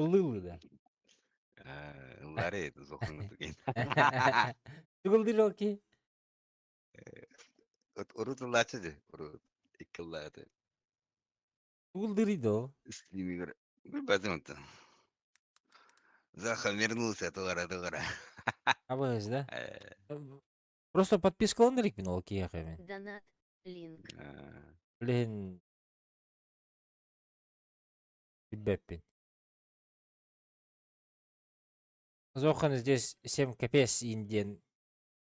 Ыллыы да. Ыллаары зохуну тугин. Тугулдыр ол ки? Урут ыллааччы дии. Урут икки ыллааты. Тугулдырый до? Стримигер. Билбэтим онтон. Заха вернулся тугара тугара. Абыз, да? Просто подпискаланыр мин ол киһиэхэ мин. Донат. Линк. Блин. Билбэппин. Зохан здесь 7 капец индиен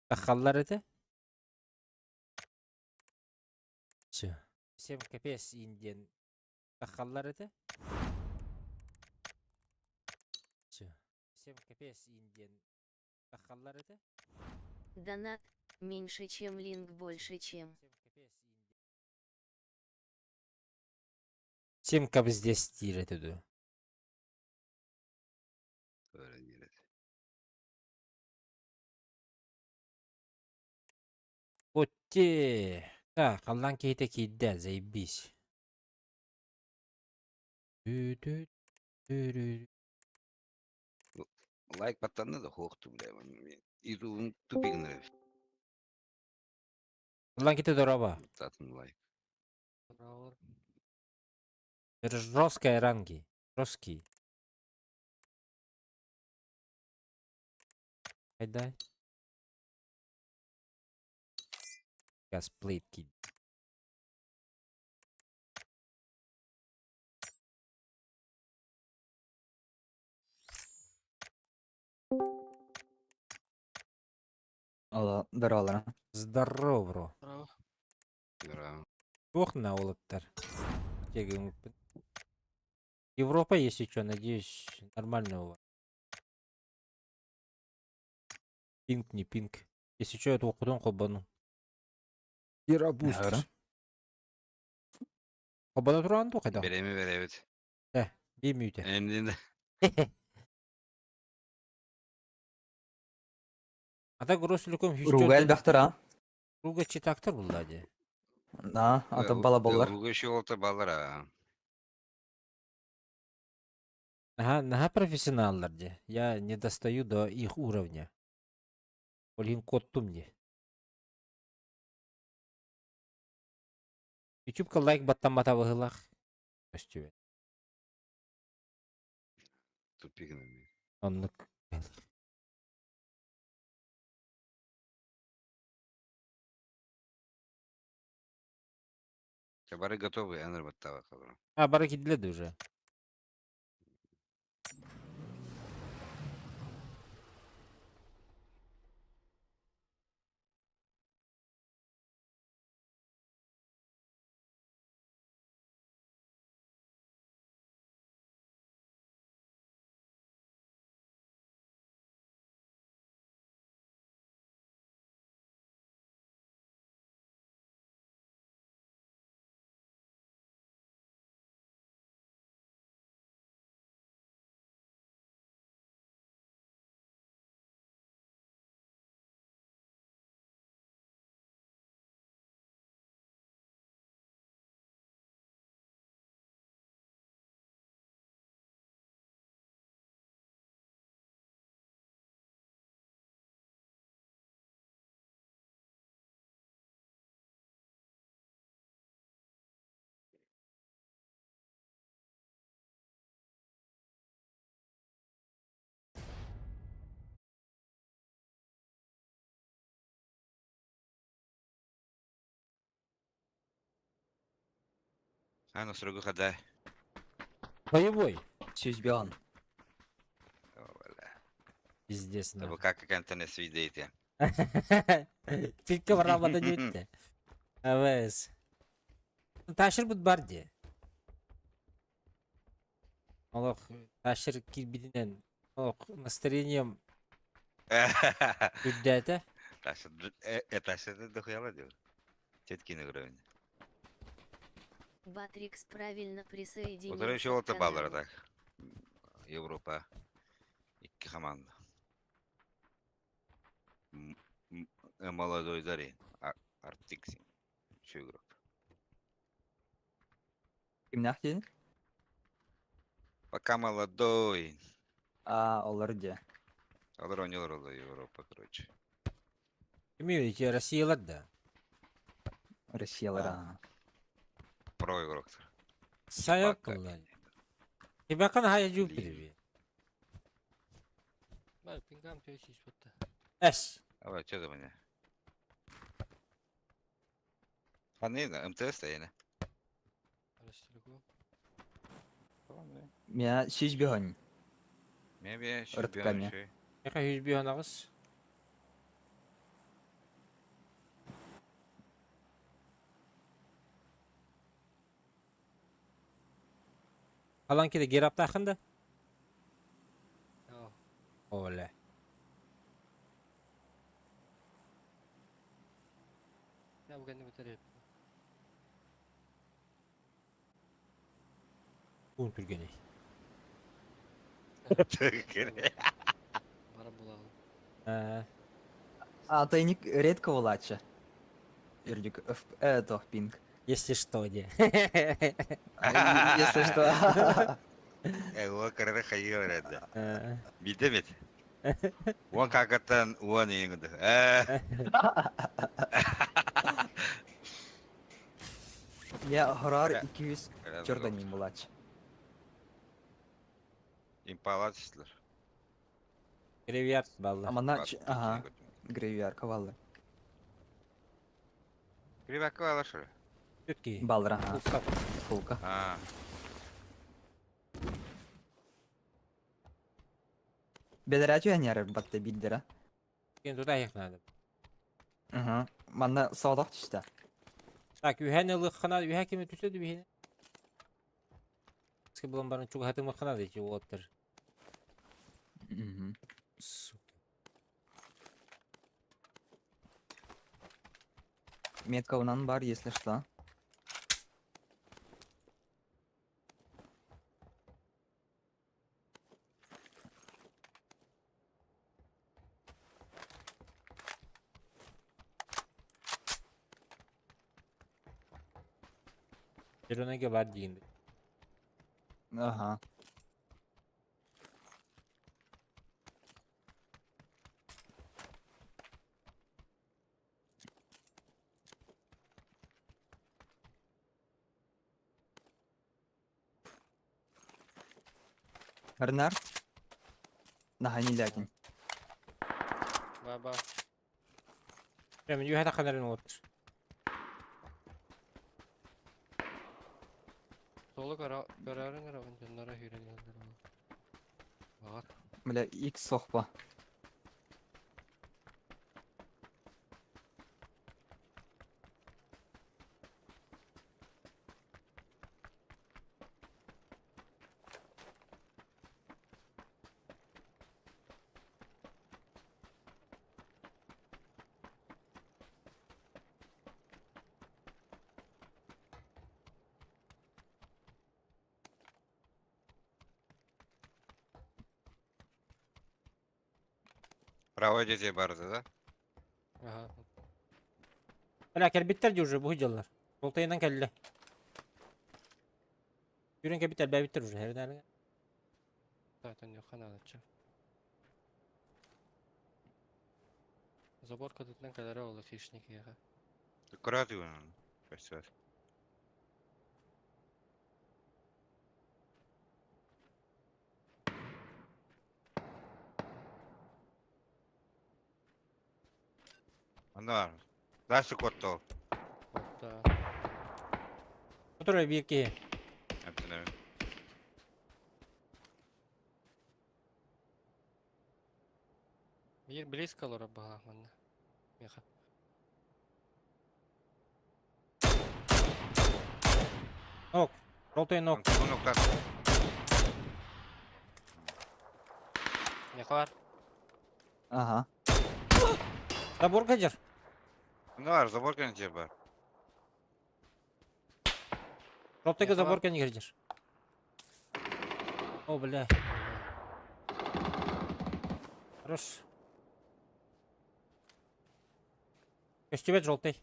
тахаллар этэ. Все. 7 капец индиен тахаллар этэ. Все. 7 капец индиен тахаллар этэ. Донат. Меньше чем линк больше чем. 7 кап здесь диир этэ дуо? Отте! Так, халлаан киһитэ киирдэ, заебись. Лайк баттанна да хуохту бля. Ютубун тупигнер. Халлаан киһитэ дороба. Татын лайк. Это жесткая ранги. Жесткий. Айдай. Газплейт кид. Алла, здорово. Здорово, бро. Здорово. Туох на уолаттар. Европа, если что, надеюсь, нормально у вас. Пинг, не пинг. Если что, я туохутун холбону. Ира бустер. Холбоно туран ту хайдах? Береми беребит. Э, би мүтэ. Эмдин. Ата Гросликом Руга элбэхтэр а? Руга читактар булла ди. Да, ата бала болар. Руга еще олта балар а. Наһаа, наһаа профессионаллар ди. Я не достаю до их уровня. Ол иһин куоттум ди. Ютубка лайк баттаммата быһыылаах. Көстүбэт. Тупик эми. Оннук. Бары готовы, энер баттава кабра. А, бары кидледи уже. Аны срогу хада. Боевой. Сүзбион. Пиздец, Табы нахуй. как кантане свидейте. Тикке барабата диэбитте. АВС. Ташыр бут бар дии. Олох Ташыр киирбитинэн олох настроением үрдээтэ. Это дохуяла дело. Теткин уровень. Батрикс правильно Утары присоединился еще к олта баллара каналу. так. Европа. Икки команда. Молодой зари. Арктик. Үчүгэй игрок. Кимнээх диэн? Пока молодой. А, олор дьэ. Олор оонньуулар олор Европа, короче. Кими эти Россиялар да. Россиялар аа. Про игроктар. Сайак Пока. булла. Кибакан хая жуп Блин. били. Бар, пингам төсүс бутта. Эс. Давай, что за меня? Ханына, МТС та Арастыргу. Мя сүүс биһон. Мебе, Ырытками. Яка хүз биһанагыс. Алан киде гераптахында? Аа. Оле. Я бүгенне битер. Ун түргени. Бара булагы. Аа. А тайник редко булаачы. Үрдүк тоох пинг. Если что, не. Если что. Э, карара хайы орады. Аа. Билдемет. Уон какаттан уон иңді. Э, Я хорар 200 чорданин булаачы. Импала түстілер. Гревиард балла. Амана ага, гравиарка баллар. Грибакка бала шыры. Түтки. Баллар, ага. Устап. Фулка. А, Бедрәтү әнәр батта билдера. Кен туда ехать надо. Угу. Манна саудак түштә. Так, үһәне лыххана, үһә кеме түседі үһәне. Ске булан барын чуга хатым лыххана дейти оттыр. Угу. Сука. Метка унан бар, если что. Жеронеге бар дейінді. Ага. Ренар? Нахани лякин. Ба-ба. Прям үһә тақанарын оттыр. Солу кара көрөрүн ара онжоннора хүрен Багар. Бля, икс сохпа. Право дезе барды да? Ага. Бля, кәрбиттер де уже бұл жыллар. Болтайынан кәлі. Юрен кәбиттер, бәбиттер уже. Әрін Zaten yok kanalçı. Забор кадытынан калара олы хищник яга. Аккурат уон. Спасибо. Ана, дальше кот Hatta Которая бирке. Әбдінәмін. bir близко лора бага манна. Меха. Ок. Желтый ног. Нокта. Меха бар. Ага. Забор гаджер. Ана бар, забор кенже бар. Желтый Меха забор бар. гаджер. О, бля. Хорош. Көстебет желтый.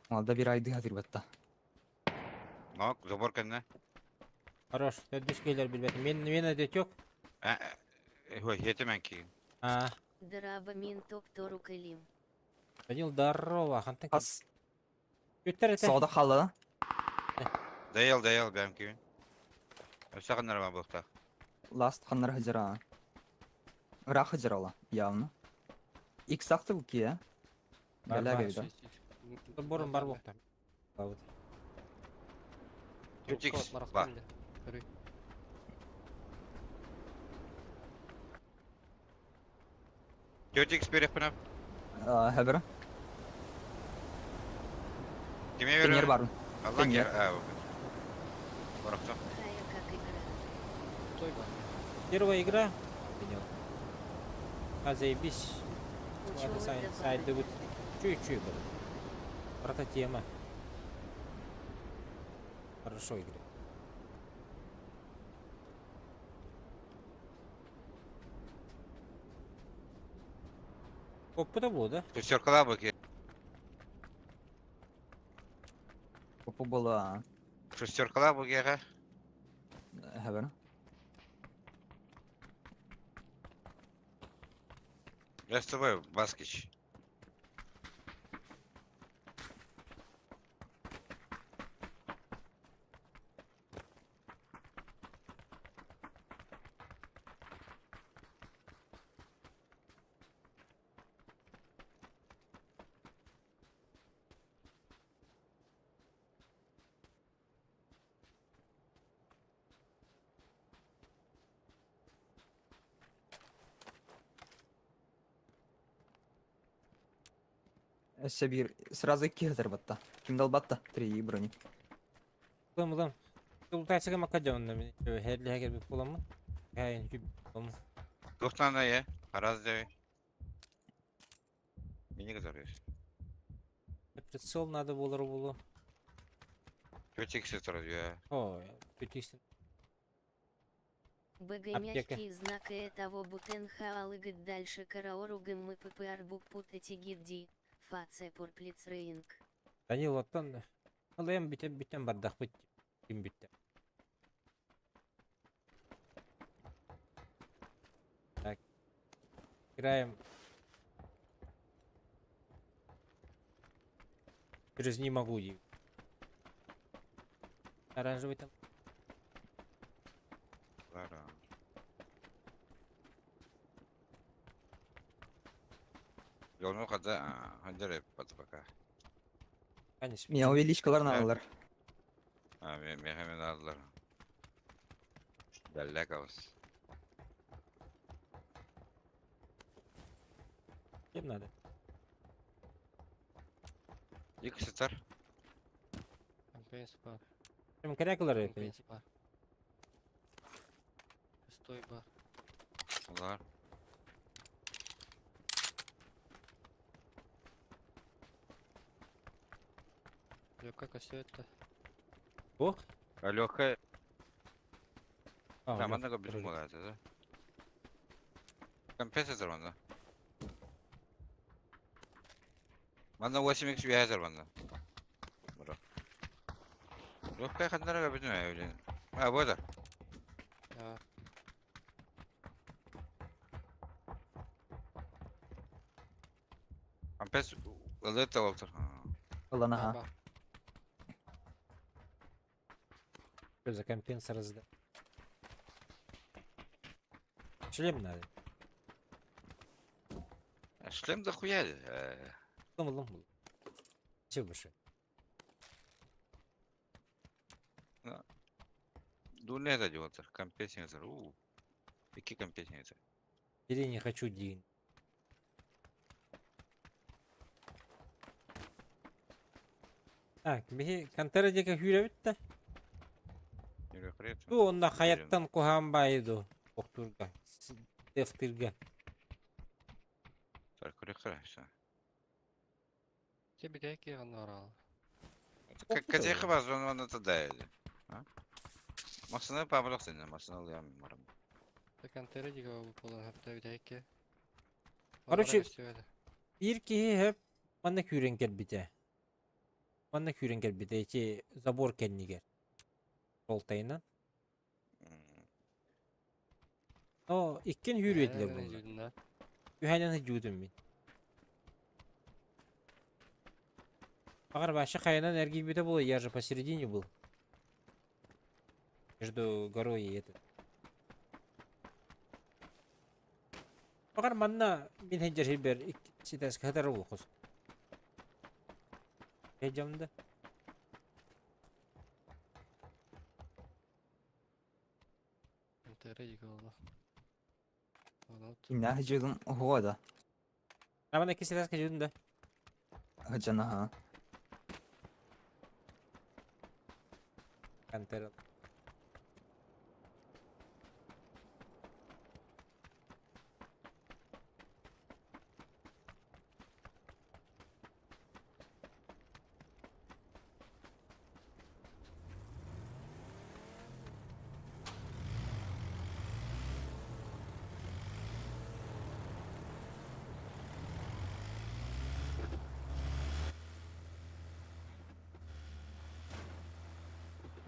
Малда бир айды хатыр батта. Нок, забор кэннэ. Хорош, төрдүс киһилэр билбэтим. Мен мен өтөтүк. Ой, хетемен киин. А, Драба мин топ торук илим. Данил, здорово. Хантан Хас Үттер этэ. соҕотох хаалла да? Дайал, дайал, бэм киин. Өссө ханнара баар буолуохтаах. Last ханнара сылдьар Ыраах сылдьар ола, явно. Икс ахты бу киһи, Бар, Галя бар. гайда. Заборун бар буолуохтаах. Бабыт. Төрт икс бар. 4x биэриэхпинэ. Хэбэрэ. Кимиэ Пеньер биэрэр? барын. Аллан Пеньер. Барахсан. Хая как игра. Той бар. Первая игра. Данил. А заебись. Ладно, Учёла сай, да сайт бабы. дыбыт. Чуй-чуй был. Брата тема. Хорошо играет. Опыта было, да? Шестеркалаа бу ки. Попу была. Шестеркалаа бу киэхэ. Хэбэрэ. Я с тобой, Баскич. Өссө биир сразу икки сытар батта. Ким далбатта? Три брони. Улам улам. Ултайсыга макадонна мен херлиге бит буламын. Кайын күп буламын. Туохтан е. Раз девять. Мини говоришь. Прицел надо было было. 4x сразу я. О, пятистин. БГ Аптека. мягкий знак э того бутенха алыгыт дальше караоругам мы ППР букпут этигидди. Фаце пурплицрейнг. Данил оттон. Алайым бүтен бүтен бардах бит. Ким бүтте. Так. Играем. Через не могу. Оранжевый там. Лара. Йону хада ханжары пат пока. Конечно. Меня увеличкалар наалар. А, мен алдылар. Далек алыс. Кем надо? Икс сытар. Компенс бар. Кем корякалар это? Компенс бар. Шестой бар. Олар. Лёка косёт-то. Ох. Алёха. А, Там Лёха она без тоже. мала, да? Компенсатор манна. Манна 8x вязер манна. Бро. Лёгкая хандара бүтүн блин. А, вот. А, Компенс ылыт олтор. Ылан аха. бар. Что за компенсор разда? Шлем надо. Шлем дохуя. Лом, лом, лом. Спасибо большое. Дуне это делать, компенсатор. У. Какие компенсаторы? Или не хочу день. Так, биһи контера диэки күүрэбит да. Ту онно хайаттан куһаан баайы ду охтуурга, дефтиргэ. Тебе дяки орал. Катеха вас он это да. Машина пабрах сен, машина алыям марам. Контера дига буолан хапта дяки. Короче, Биир киһи хөп манна күүрэн кэлбитэ. Манна күүрэн кэлбитэ ити забор кэннигэр. Жолтайынан. О, иккин сүүрүө этилэр буолла. Үһэнэн сылдьыбытым мин. Баҕар вообще хайанан эргийбитэ буолуо, я же посередине был. Между горой и этот. Баҕар манна мин сылдьар сирбэр ситээскэ сытар буолуоххус. Сылдьамын да. Иннээх дьыгым оһуо да. Абана икки ситээскэ дьыдын да. Сылдьан аха. Кантер.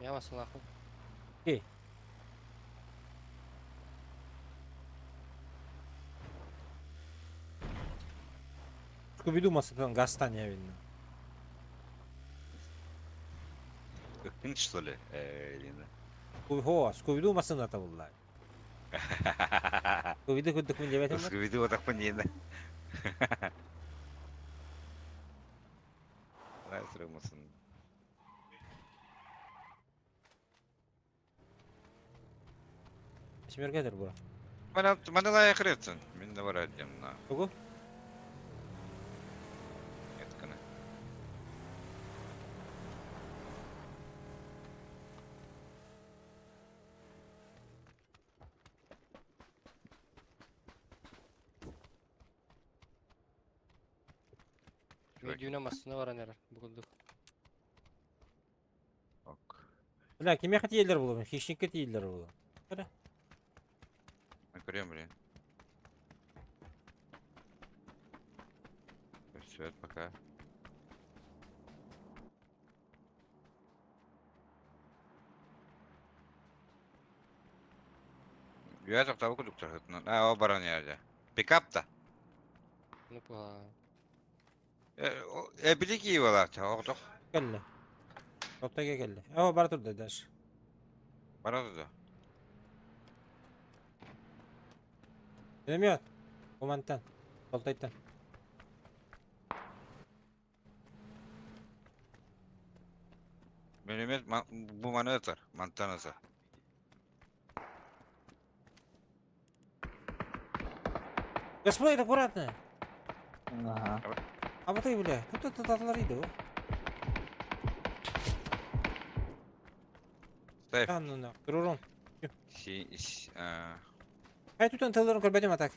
Я вас нахуй. Эй. Скуби-Ду масытын газтан я видно. Ыктың что ли? Э, Хо, Скуби-Ду масыната булла. Скуби-Ду курдук мин диэбэтим Скуби-Ду отахпын диэн. Лайсырымысын. Семергедер бу. Мана мана лайык Мин да бар дем на. Тугу? Этканы. Видеоны массына баран эрэр бу курдук. Ок. Бля, кимиэхэ тиийэллэр буолуо? Хищниккэ тиийэллэр буолуо. Мен көрөм блин. Все, пока. Үө тохтообут курдуктар сытынан. Аа, ол баран иһэр Пикап да. Ну пуга. Э, били кии буолааччы, оҕотох. Кэллэ. Топтойга кэллэ. Оо, бара турда даже. Бара турда. Миномет. Кумантан. Толтойтан. Миномет бу маны ытар, мантан ытар. Господи, аккуратно! Ага. А вот и, бля, тут это татлар иди, о. Сейф. Да, ну на, турурун. Си, с, а. Ай, тут тылларын көрбөтүм а так.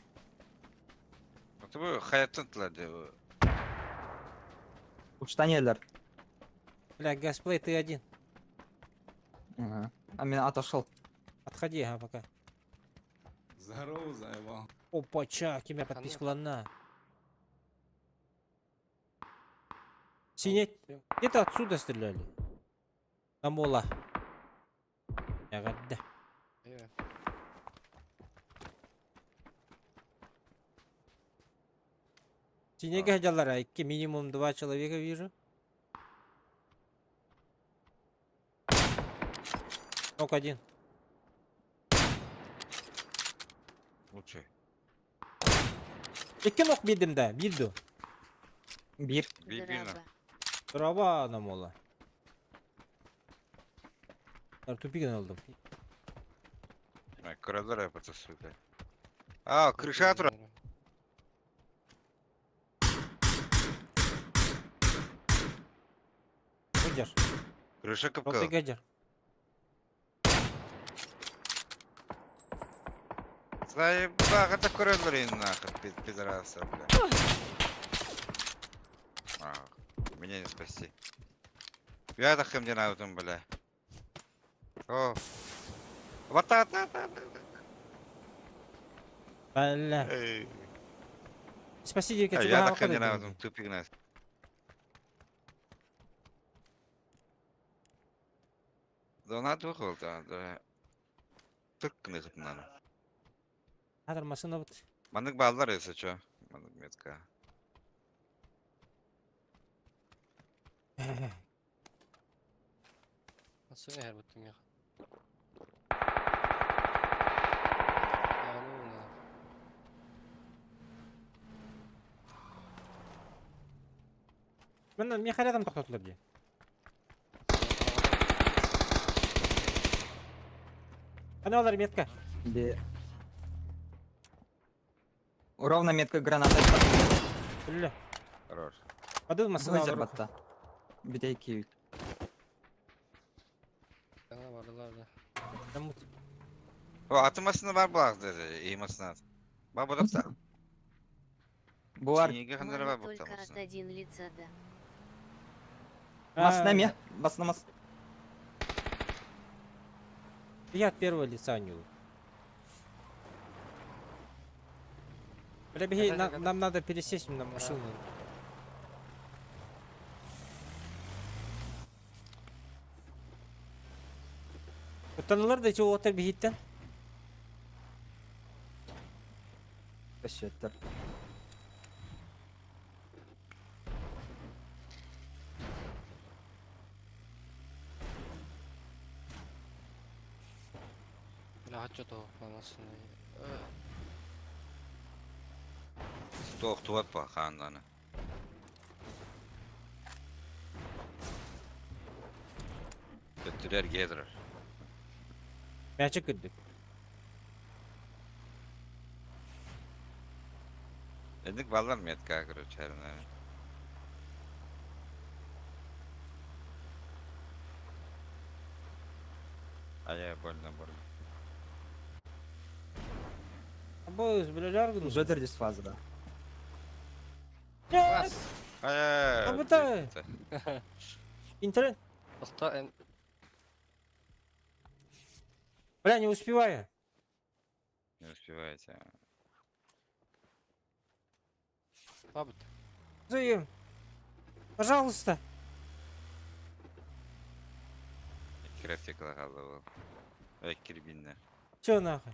Бу хайаттан тылады. Уштанелер. Бля, гасплей, ты один. Ага. А меня отошел. Отходи, ага, пока. Здорово, заебал. Опача, кем я подпискалана. Синеть. Где-то отсюда стреляли. На мола. Ягода. Синеге дьаллара икки минимум два человека вижу. Нок один. Лучше. Икки нок биэрдим да, биир ду. Биир. Биир Трава на мола. Тупигин алдым. Көрөлөр эпата сука. А, крыша тура. Выдержь. Крыша Желтый капкал. гаджер. Заебах, это көрөлөр нахуй, пидораса, бля. А, меня не спасти. Я так им не надо, бля. О. Вот та та та. Бля. Спасите, Я так не надо, тупик нас. Санаа туох буолта? Тырк гыныгытынан. Хатыр массыынабыт. Маннык бааллар если чё. Маннык метка. Массыына иһэр буттум миэхэ. А, ну на. Мен миэхэ рядом тохтотулар дии. Ана олар метка. Бе. Ровно метка граната. Үллэ. Хорош. Адыл массыына Лазер олар. батта. Битей киют. Ана бардылар да. Дамут. О, аты массыына бар булак деді, и массыына. Бар бодапта. Булар. Синеге хандара Мама бар букта только от массыына. один лица да. Мас на ме. Бас на мас. Я от первого лица не Бля, беги, Давай, давай. нам надо пересесть на машину. Оттаналар да чего-то бегиттен. Өссөттөр. Бля, хочу того, массыына. Тоқ туат па ханданы. Өттүрер гедрер. Мячик күрдік. Эндик баллар метка, короче, әріне. Ай, больно, больно. Абыз, бля, ляргын. Уже дердис фазада. Нет! Ай, А вот это. Интернет. Тоқта, эм, Бля, не успеваю. Не успеваете. бабыт. Зои, Пожалуйста. Крафтик лагалы был. Ай, кирбинне. Че нахуй?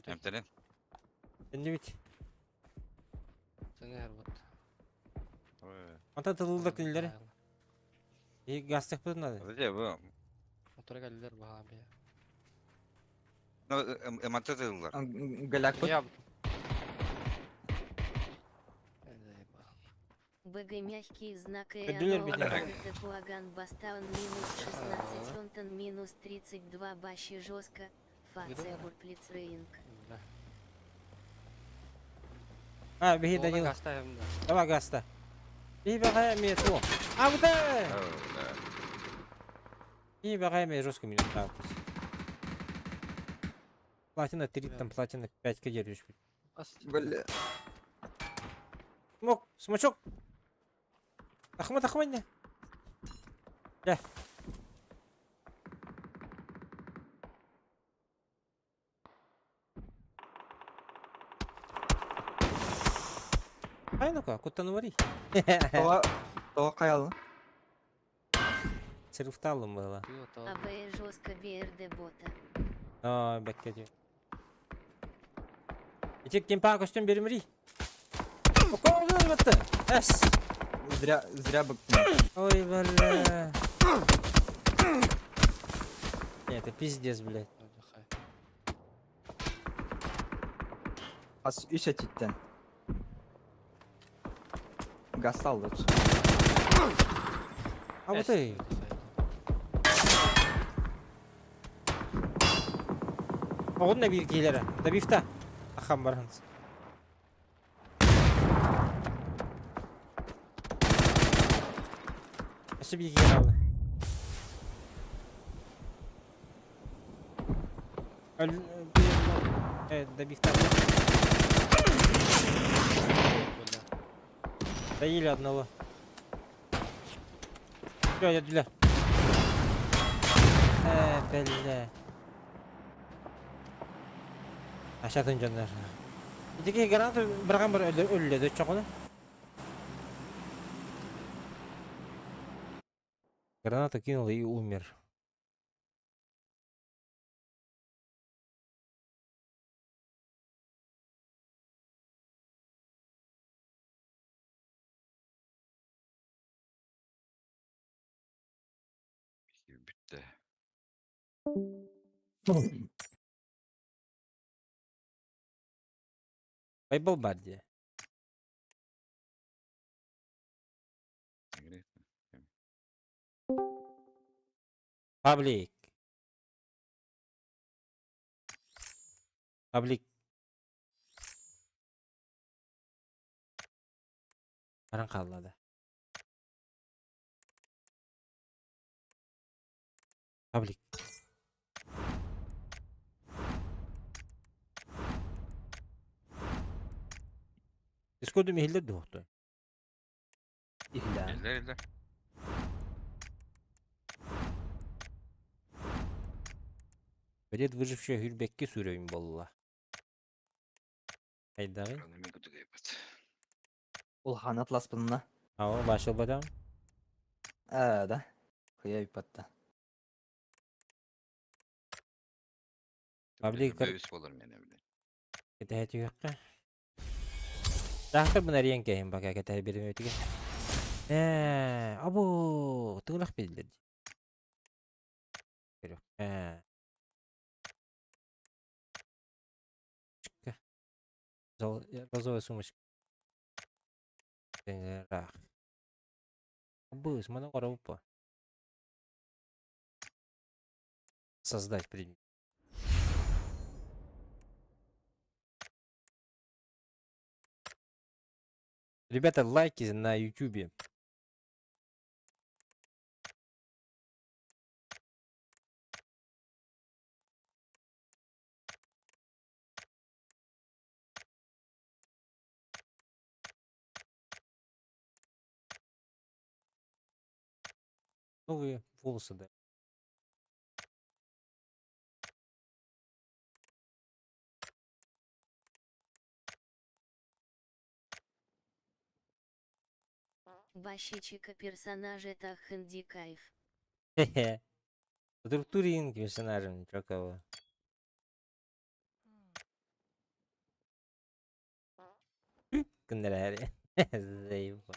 Эмтелен? Не ведь. Сені иһэр бут. Ой. Ата тылылда кинилери. И гастых бутун надо. Подожди, бу. Мотора кэллилэр баһаа бия. Ну, эманты тыллар. Галяк бут. Я бут. БГ мягкий знак и Дилер бедняга. Пуаган Бастаун минус 16 Онтон минус 32 Баши жестко. Фаце Видала? Бурплицрейнг. Бля. А, беги, Ола Данил. гаста эм да. Давай гаста. И багай мне то. А вот это! И багай мне жестко меня так. Платина 3, там платина 5 кадервич. Ас. Бля. Смок, смочок. Ахмат, Ахмат, не. Бля. Ай, ну-ка, куда навари. Това Това каялы. Церфталым было. Тыла тала. АБ жестко БРД бота. А, бәккәди. Итек кемпа костюм беремри. Околдун бытты. Эс. Зря зря быктым. Ой, бля. Не, это пиздец, блядь. Отдыхай. Ас үс этиттен. Гастал лучше. А вот и. Оғын да бир кейлері. Добивта. Ахам барханс. Өсі бир кейлер алды. Öl... Добивта. Бля. Доели одного. Всё, я для. Бля. Ашатын дьоннор. Итики граната быраган бар өллөдө чоҕуна. Гранату кинул и умер. Бүттэ. Байбал баар дии. Павлик. Павлик. Баран хаалла да. Павлик. Дискордум иһиллэр дуохтун? Иһиллээн. Иһиллэр иһиллэр. Бред выжившего хүрбэккэ сүрөйүн буолла. Хайдаҕый? Аны мин кутугайбыт. Улахан атласпынна. Ава башылбатам. Ээ да. Кыйа ыппатта. Павлик Бөбүс болар мене биле. Кэтэһэ түһүөххэ. Даахтарбын эрийэн кэһин бака кэтэһэ биэримэ үтүгэ. Ээ, або, тыҥырах биллэр дии. Көрүөххэ. Розовая сумочка. Тыҥырах. Быс, маны оҥоробут Создать предмет. Ребята, лайки на ютубе. Новые волосы, да. Бащичика персонажа Таханди кайф. Хе-хе. Структурин персонажем, чё кого. Гыннараари. Заебал.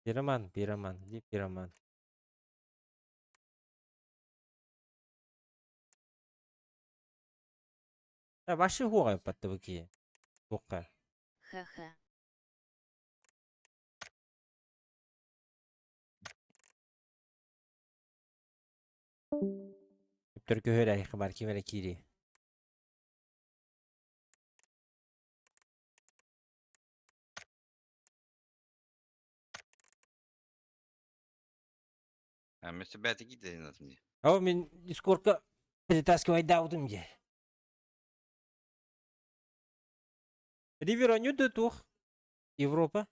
Пироман, пироман, где пироман? Э, вообще хуай подтвыки. Тука. Ха-ха. Түркөһөр бар ким эрэ киири. А мы себя такие дают мне. О, мин дискордка перетаскивайдаабытым дии. Ривер онньуу да туох? Европа?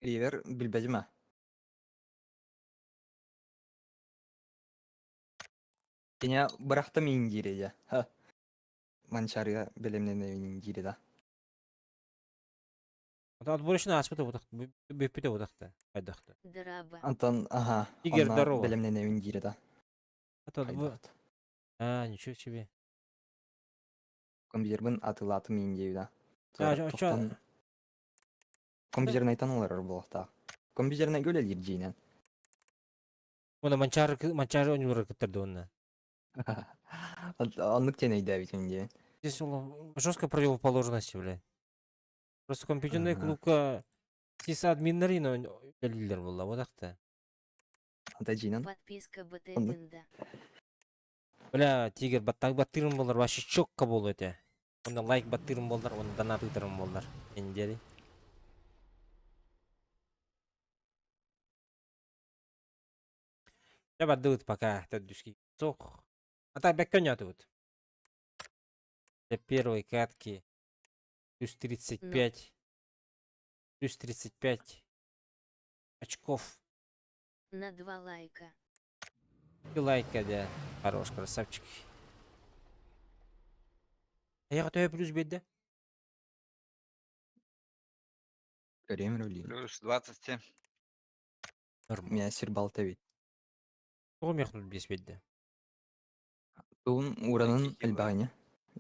Ривер билбэтим ээ. Кини бырахта миин диирэ дьэ. Ха. Манчаарыга бэлэмнэнэбин диирэ да. Отборочный ааспыта бүппүтэ утахта хайдахта. Драба. Антон, аха, Игорь, онно здорово. бэлэмнэнэбин диирэ да. А А, ничего себе. Компьютербын атыылаатым иин диэбитэ. А, чё- Компьютернайтан олорор буолуохтаах. Компьютернайга үлэлиир дьиинэн. Уонна Манчаары Манчаары оонньуулара кыттар уонна. Оннук диэн өйдөөбүтүм дии. Здесь жестко противоположности, бля. Просто компьютерный клубка сисадминнары үлэлииллэр буолла, бодахта. Ата дьиинэн. Подписка БТ-гында. Бля, тигр баттак баттыырым буоллар, вообще четко буолуо этэ. Уонна лайк баттыырым буоллар, уонна донат ыытарым буоллар. Индиэри. Дьэ бардыбыт пока төрдүскэ. Суох. А так бэккэ оонньоотубут. Для первой катки плюс 35. Плюс 35 очков. На два лайка. И лайка, да. Хорош, красавчик. Эйиэхэ төһө плюс биэрдэ? Көрүөм эрэ билигин. Плюс 27. Норм. Миэхэ сир балта эбит. Тоҕо миэхэ тут биэс биэрдэ? Тугун ууранын Икки кило. элбэх ини.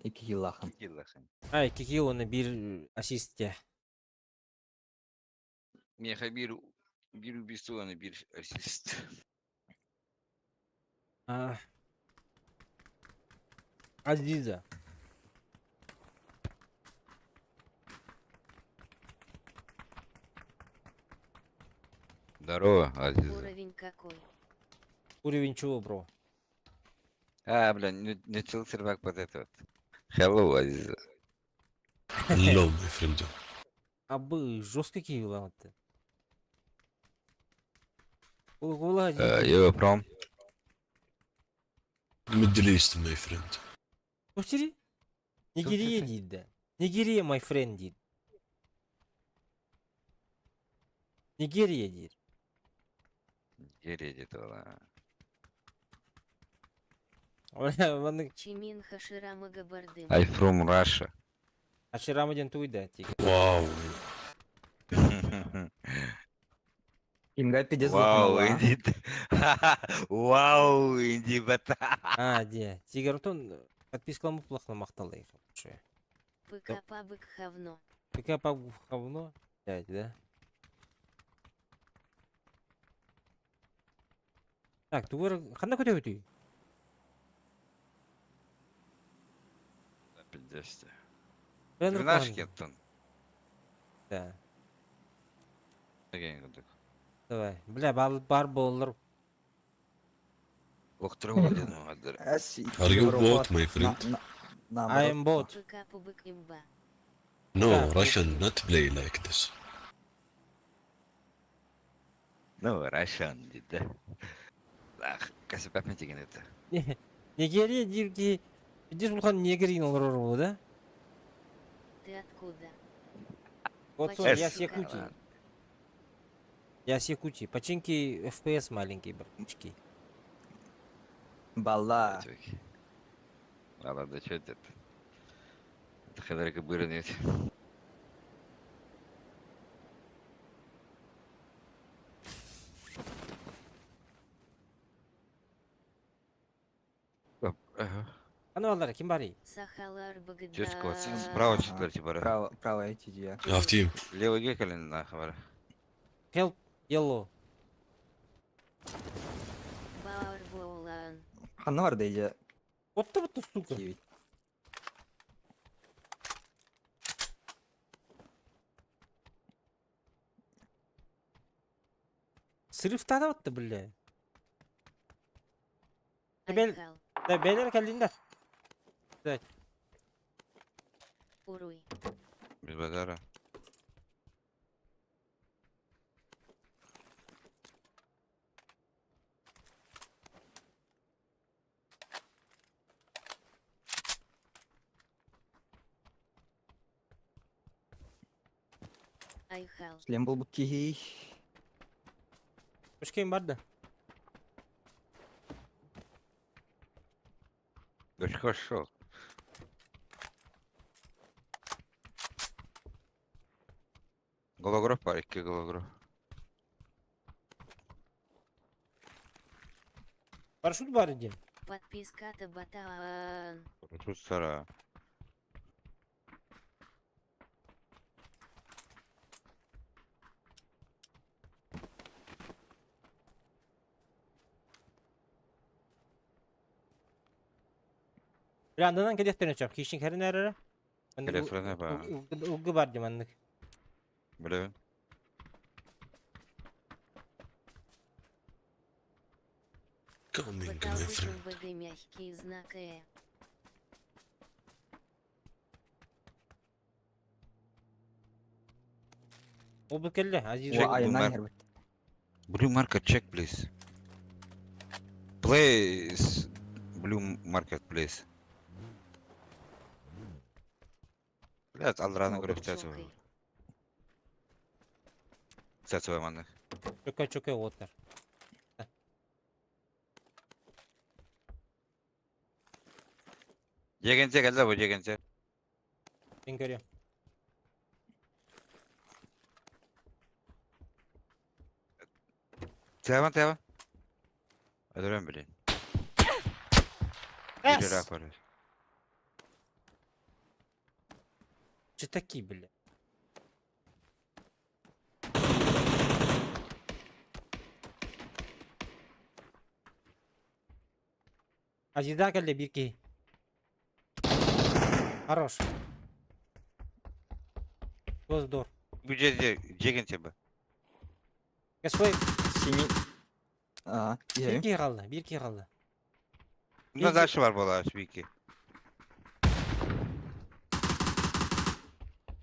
Икки килолаахын. Икки килолаахын. А, икки кило уонна биир ассист дии. Миэхэ биир биир убийство уонна биир ассист. А. Азиза. Здорово, Азиза. Уровень какой? Уровень чего, бро? А, бля, не, не чыл сервак под это вот. Hello, Азиза. Hello, my friend. Абы жестко киила ты. Ула You from? Middle East, my friend. Повтори. Нигерия дейді. Нигерия, my friend дейді. Нигерия дейді. Нигерия где-то была. Маннык Чимин Хаширама Габардым. I from Russia. Аширама диэн туйда тиги. Wow. Инга пиздец Вау, лоханула, а. иди. Вау, иди бата. А, де. Тигер отон подпискаламмыт плохно махталлай. ПК пабык хавно. ПК паб хавно. Блядь, да? Так, тугар ханна көтөбүтүй? Пиздец. Бен Двенашки Руслан. оттон. Да. Деген курдук. Давай. Бля, бар, бар боллар. Лохтыры диэн оҕолор. Эс, Are you Европа bot, my friend? на- на- I am наоборот. bot. ПК пубык имба. No, Да. Russian not play like this. Ну, Russian диде. Ах, касыпапын деген это. Нигерия диир Пиздец улахан негрин олорор буолуо, да? Ты откуда? Вот сон, я с Починки Якутии. Я с Якутии. Починки FPS маленький, братчики. Балла. Ладно, что это? Это хедрика бырнет. Ага. Аны баллар, ким барый? Сахалар Чуть Багда. Справа четверть бара. Право, право эти две. After you. Левый гекалин на хабара. Help, yellow. Баур Боулан. Ханна бар дейде Вот ты вот сука. киевит. Срыв вот бля. Бел- Айхал. Да, бэлэр кэллиндер. Уруй. Без базара. Айхал. Шлем был киһи. Үш бар да. Очень хорошо. Голограф бар, икки голограф. Парашют бар иди. Подписка Табатаан. Тут сара. Бля, андан кэлиэхтэрин сөп. Кишин кэрин эрэрэ. Кэлиэхтэрин ба. Угы бар дим аннык. Билэбин. Coming, ПК my friend. ВГ мягкий знак Э. Ол бу кэллэ, Азиз. Check О, айынан бумер. хербет. Blue market check, please. Please. Blue market, please. Блядь, алраны көрөп Чокой. Цацывай маннык. Чөкө чөкө оттар. Жегенче келди бу жегенче. Мен көрүөм. Тыабан тыабан. Өлөрөн билин. Bir Эс! rapor. Читаки, бля. Азида кэллэ биир киһи. Хорош. Воздух. Бу дьиэ дьиэгин тебе. Кэсвей Синий. А, биир иһэбин. киһи хаалла, биир киһи хаалла. Мында дальше бар буолар Вики.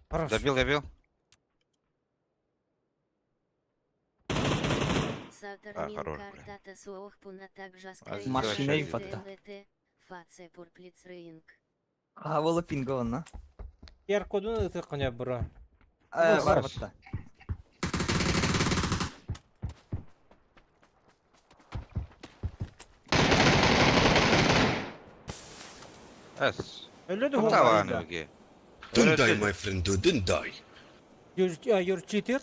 Хорош. Добил, добил. Сатармин хорош, бля. картата суохпуна также Машина и фата. Фаце пурплицрейнг. А, вола пингована. QR кодун ытык бро. Э, бар батта. Эс. Өлө Куда да ваны Вики? Don't die, my friend, don't die. You're cheater?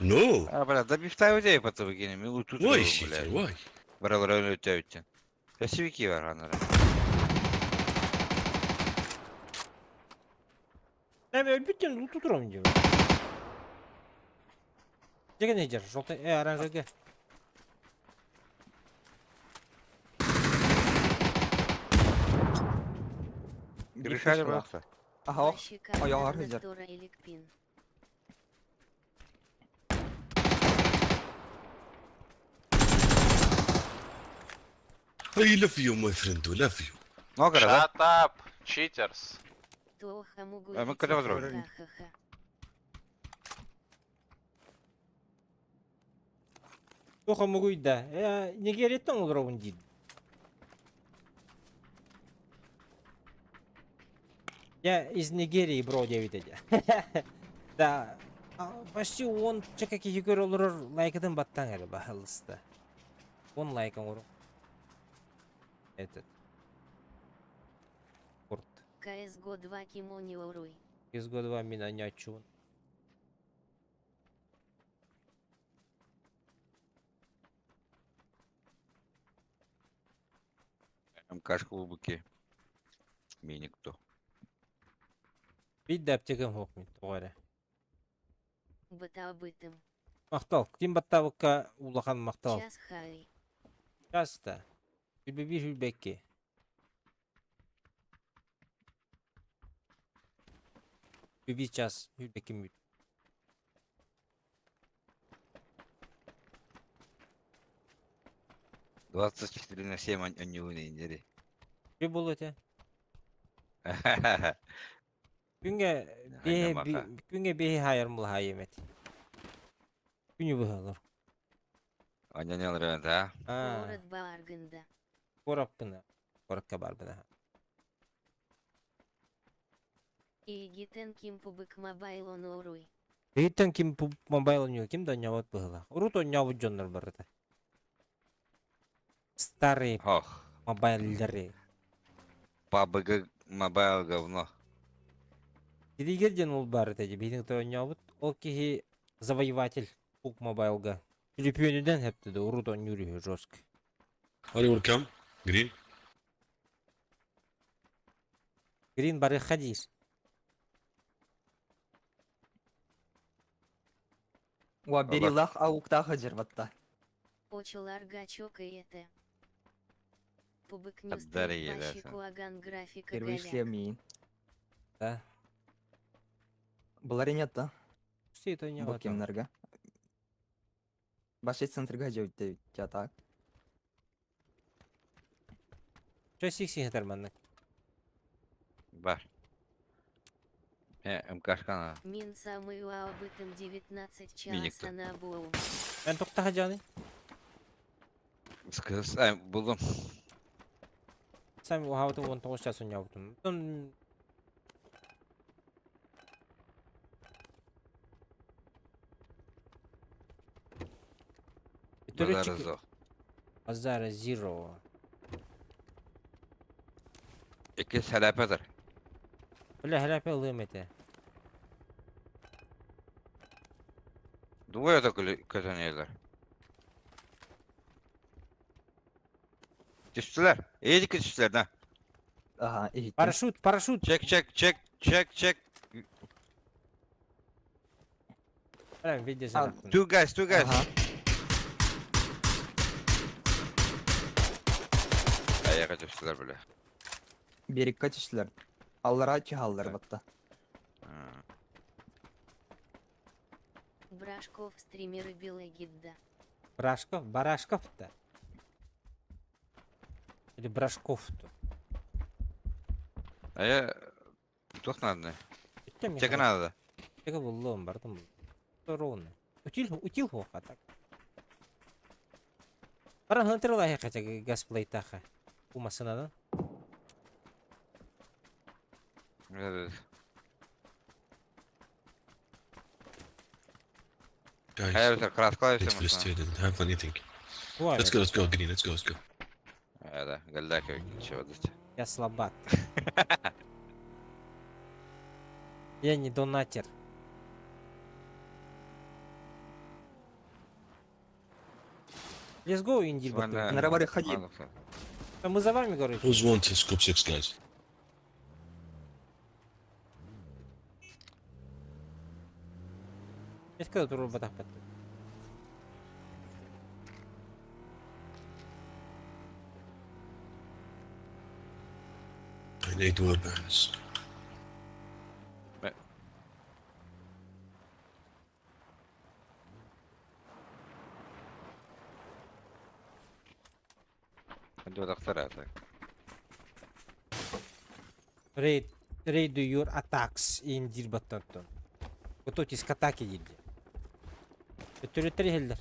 No. А, бля, да бифтай людей потом выкинем. Милу тут. Why, cheater? Why? Брал район өтөйтен. Вики бар анара. Эми өлбүттен утутурам диyor. Деген эжер, жолта, э, оранжевге. Решали браться. Аха, ох. Ой, алар хызыр. I love you, my friend, love you. Много, да? Shut up, cheaters. А мы когда возродим? Тоха мугуйда. Э, Нигерияттан олоробун дейт. Я из Нигерии, бро, диэбит этэ. Да. А, Почти он чакаки югөр олорор лайкатын баттан эрэ баһалыста. Он лайк оҥору. Этот. Порт. КСГО 2 Кимони Оруй. CSGO 2 мин анячун. МКшка в быке. Миник то. Бид аптекам хоқ мин тоҕо эрэ. Бытаабытым. Махтал. Ким баттаабыкка улахан махтал. Час хай. Часта. Хүлбэ биир хүлбэкки. Хүлбэ час хүлбэкки мүт. 24 на 7 они униндери. Би болу этэ. Күҥҥэ биэһэ Маха. күҥҥэ биэһи хаайар мулаһаайым эт. Күнү быһалар. Анянял да? Аа, Город Бааргында. куораппына. Куоракка баарбына. Игитен ким пубык мобайл оруй. Биһиттэн ким мобайл оонньуур, ким да оонньообот быһыылаах. Урут оонньообут дьоннор барыта. Старые Ох. мобайлеры. PUBG мобайл говно. Тиригер диэн ол баар этэ дии, биһиги кытары оонньообут. Ол киһи завоеватель PUBG мобайлга. Түлүпүөнүнэн хэптэ да урут оонньуур үһү жестко. Are you welcome? Green? Грин барыахха диир. Уа, берилах ауктах хызыр батта. Очулар гачок и это. Пубык не Отдари ей, да, Куаган графика Первый голяк. шлем миин. Да. Булар нет да? Все это оонньообот. Бу кемнерге. Башай центрга жеуйтте так. Чэ сикси хэтэр маннык. Бар. Э, МКшка на. Мин самый уаабытым 19 Миник-то. часа на боу. Эн тоқтаха жаны. Сказ, а, булдум. Сами уһаабытым 19 час оонньообутум. Онтон Базар Төрүтчү зо. Базара Zero. Икки сәләпәдер. Бля, хляпе ылыам этэ. Двое только көтөнелер. Түстүлэр. Эдики түстүлэр, да. Ага, иһиттим. Парашют, парашют! Чек, чек, чек, чек, чек. Прям видео А, Two guys, two guys. Ага. Аяға түстүлэр, бля. Берекке түстүлэр. Аллара чаһаллар батта. А. Брашков стримеры Белэгидда. Брашков, Барашков-то. Или Брашков-то. А я... Туох надо? Бүттэ Чек миэхэ. надо. Чека буллуом бардым. Ровно. Утил, утил хуоха так. Баран хантыр лаһы хотя газплейтаха. У масына да? Guys, Хайа битер краскалай it's все машина. frustrated. Didn't have anything. Ой, Let's go, Green. Let's go, let's go. Да, галдака ничего дать. Я слабак. Я не донатер. Let's go, Индиль. На бары ходи. Мы за вами, короче. Who's wanted scope six, guys? Я сказал, туру батах паттı. I need weapons. Это. Raid, raid your attacks in Дирбаттан. Готовьтесь к атаке, диди. Өттөрөттөр иһэллэр.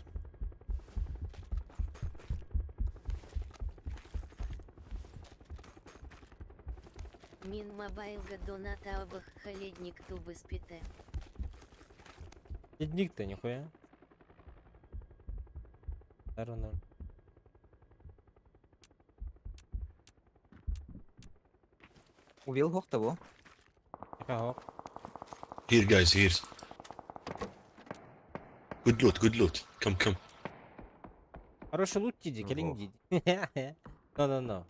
Мин мобайлга доната абах холедник тубы спите. Ледник-то нихуя. Второй ноль. Убил хох того. Ага. Here, guys, here. Good loot, good loot. Come, come. Хороший лут диди, келин Ого. диди. No, no, no.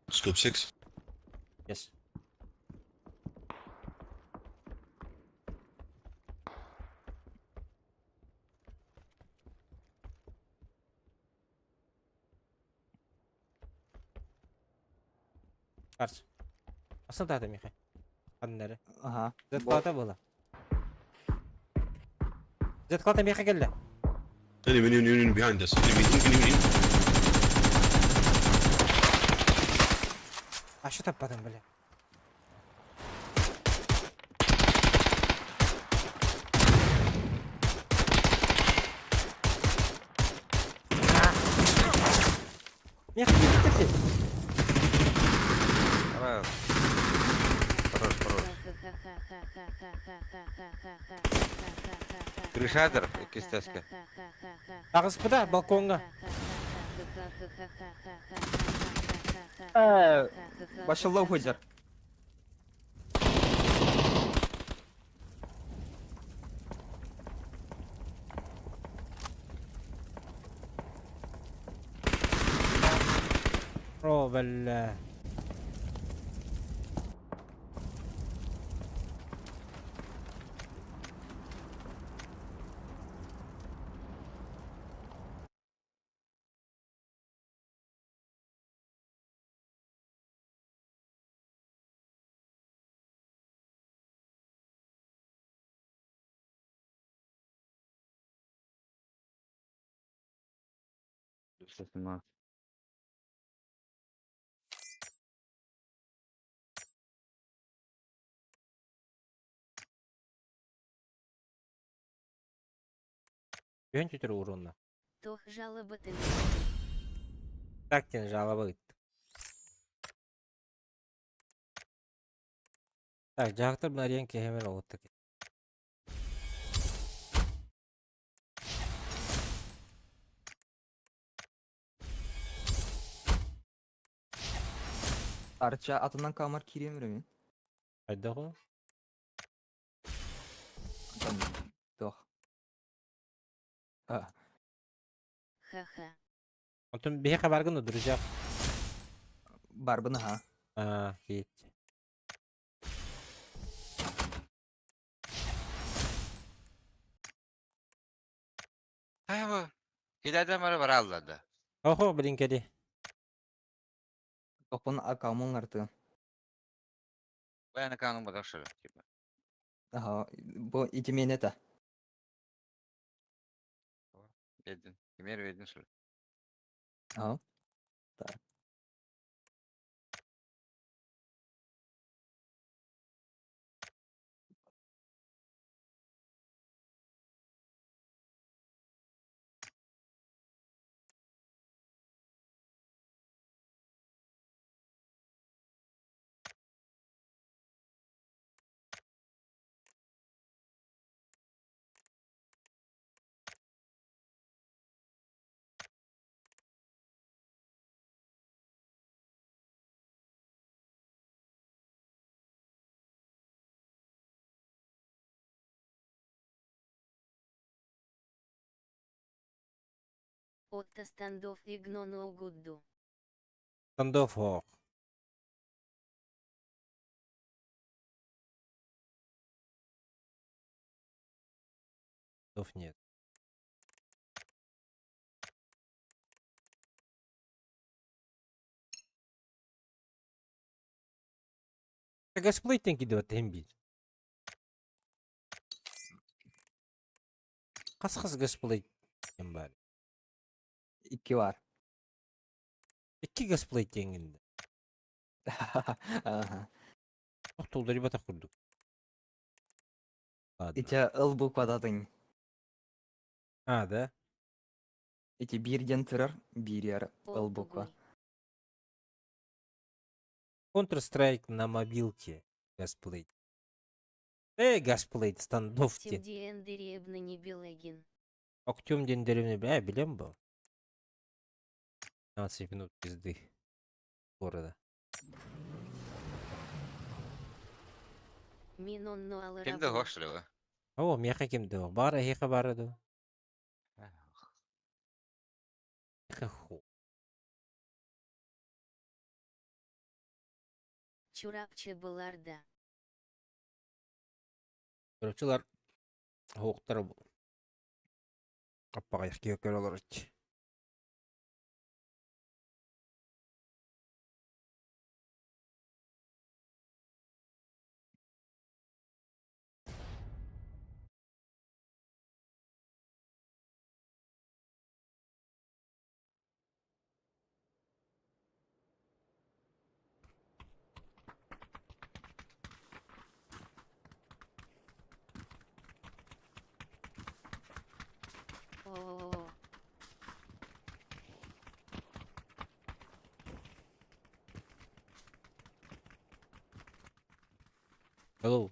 Scope six. Yes. Карс. Асан тата Михай. Аннары. Ага. Зет было. Зет клата Михай келді. Enemy, enemy, enemy behind us. Enemy, enemy, enemy. А что там потом, бля? Мех, ты, Раз. Хорош, хорош. Крышадер, кистяшка. Ағыспыда, балконға. Башыллау хозер. О, бля. Бүйін түтір урунна. Тох жалоба ты. Так тен жалоба ыт. Так, жақтыр мына кехемер оғыттық. Арча атынан камар кириэм эрэ мин. Хайдах ол? Там туох. А, Ха-ха. Онтон биһиэхэ баргын да, друзья? Барбын аха. А, киит. Хайа Кидадам ара бараллады. Охо, блин, кэли. Тохпун аккаунтун артыы. Баяны канун бадашыры, типа. Аха, бу ити миэнэ этэ. Ведин. Кимер ведин шыр. Аха. Так. Отто стандов игнону гудду. Стандоф ох. Стандоф нет. Гасплейтен кидыват тем бит. Хас-хас гасплей диэн баар. Икки бар. Икки гасплей диэҥҥин Аха. Туох тулларыйбатах курдук. Ладно. Ити ыл буквататын. А, да? Ити биир диэн турар, биир Ол ыл буква. тугуй? Counter-Strike на мобилке. Гасплей. Гасплей, стандоф диэн. Тимдиэн деревны Белегин. Октем диэн деревне бля, билем был. 15 минут пизды города. Мин онно Кимде алырабын. хошлы. О, меха кимде о. Бара хеха бара ду. Хеха ху. Чурапчы быларда. Көрөчүлөр хоқтар бу. Аппаға яқки өкөр олар үч. О. Hello.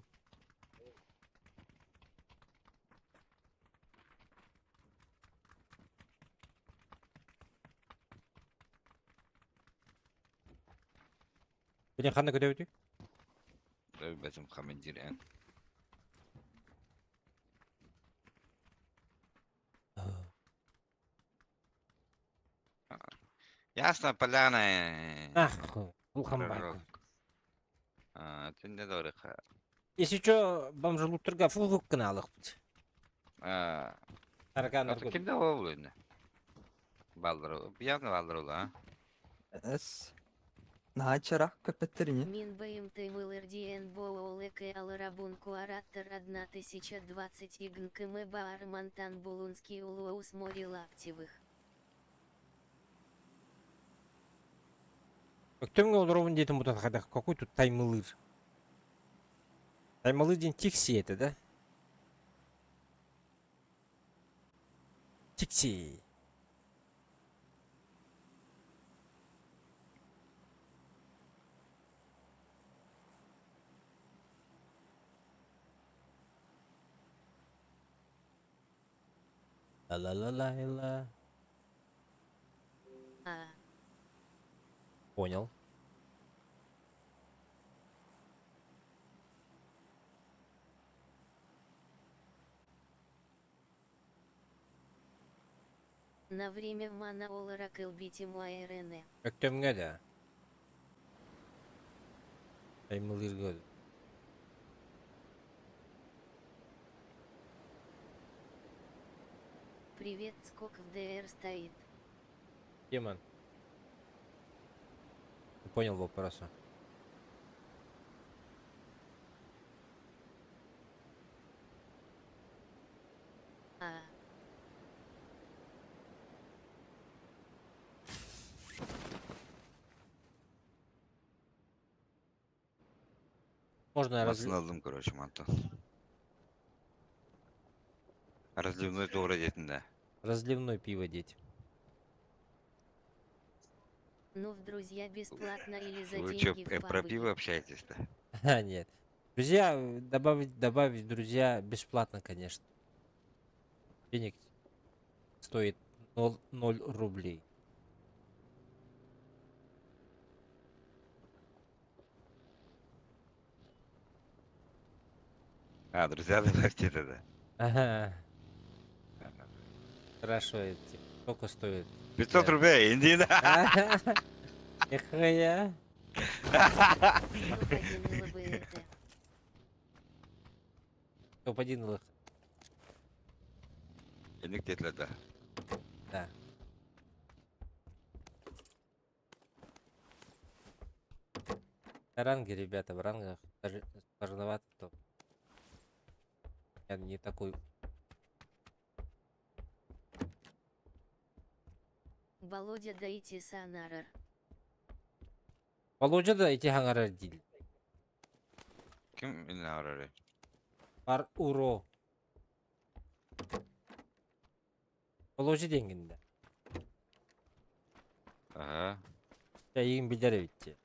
Блин, ханна көтөбүтүй? Бэтим командир эн. Ясно, поляна. Ах, улхан бар. А, түнде дорыха. Если чё, бомжелуттарга фугук гына алықпыт. А, Таракан это кимде ол енді? Балдыр, явно балдыр ол, а? Эс. Наһаа чарах көппөттөр ини. Мин БМТ МЛРДН Боолек Аларабун Куараттар 1020 Игнкм Баар Мантан Булунский Улуус Море Лаптевых. Өктөмгө олоробун диэтим бутан хайдах какой тут таймылыр? Таймылыр диэн тикси это, да? Тикси. Ла-ла-ла-ла-ла. А. Понял. На время мана олора кэлбитим АРН. Өктөмҥө да. Аймылыырга да. Привет, скок в ДР стоит. Демон. Не понял вопроса. А. Можно Масын алдым, короче, мантан. Разливной туора диэтин да. Разливной пиво деть. Ну в друзья бесплатно или за Вы чё, деньги в про пабге? пиво общаетесь-то? А, нет. Друзья, добавить друзья бесплатно, конечно. Денег стоит 0, 0 рублей. А, друзья, добавьте тогда. Ага. Хорошо, это типа, сколько стоит? 500 Да. рублей, иди на. Нихуя. Топ-1 ЛБРТ. Топ-1 лох. Инник диэтилэр да. Да. Ранги, ребята, в рангах даже сложновато то. Я не такой. Володя дайте санарар. Володя да эти хангара дил. Ким инне арары? Бар уро. Володя денгинде. Ага. Я им билер ведь.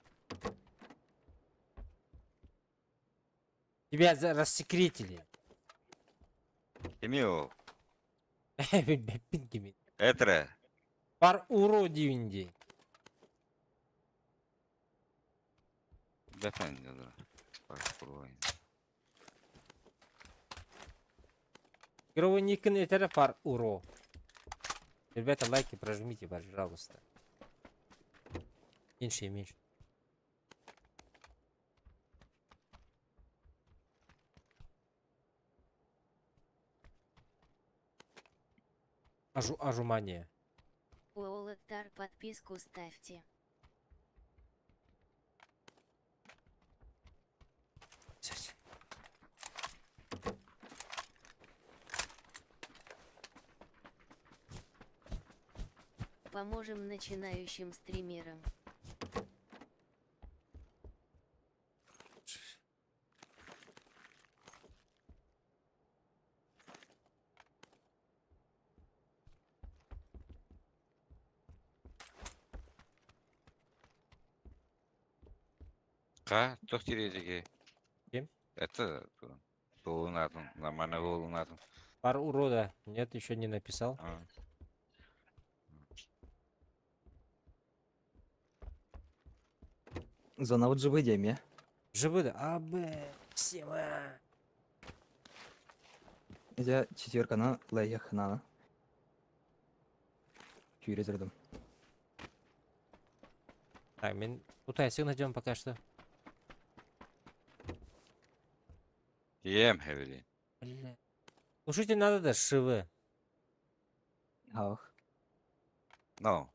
Тебя рассекретили. Кими ол? Билбэппин кими. Этре. Бар уро диюнди. Бэфэн дедра. Игровой никын этере пар уро. Ребята, лайки прожмите, пожалуйста. Меньше и меньше. Ажумания. Уоллектар подписку ставьте. Сейчас. Поможем начинающим стримерам. Ка, туох тириэтиги? Ким? Это туолун нормально буолун атын. Пар урода. Нет, еще не написал. А. Зона вот живые деме. Живы да? А, Б, 7, А. Я четверка на лаях на. Кюрезердом. Так, мен тут найдем пока что. Ем хевели. Бля. Слушайте, надо да шивы. Ах. No.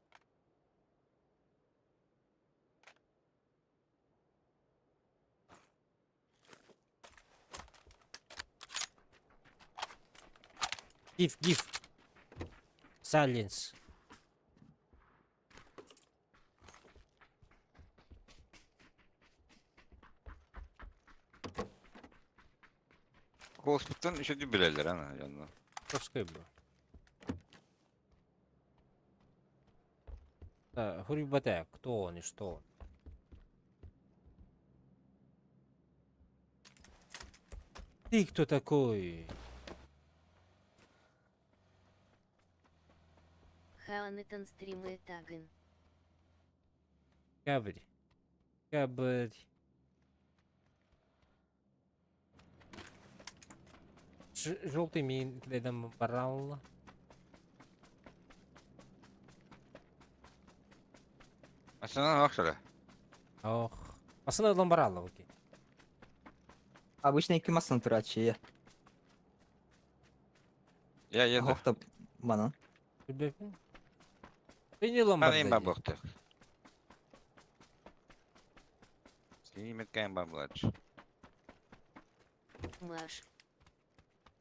Гиф, гиф. Silence. Госпитан еще не билелер ана yanına. Пускай бы. Да, Хурибате, кто он и что он? Ты кто такой? Хаанытан стримы тагын. Кабрь. Кабрь. Желтый мин рядом барал. Массыына охсора. Ох. Массыына ылан баралла окей. Обычно икки массыына турааччы. Я еду. Охта манан. Билбэппин. Бeni ылан Ман им барда дии. бабыктык. Снимет кайм баблач. Маш.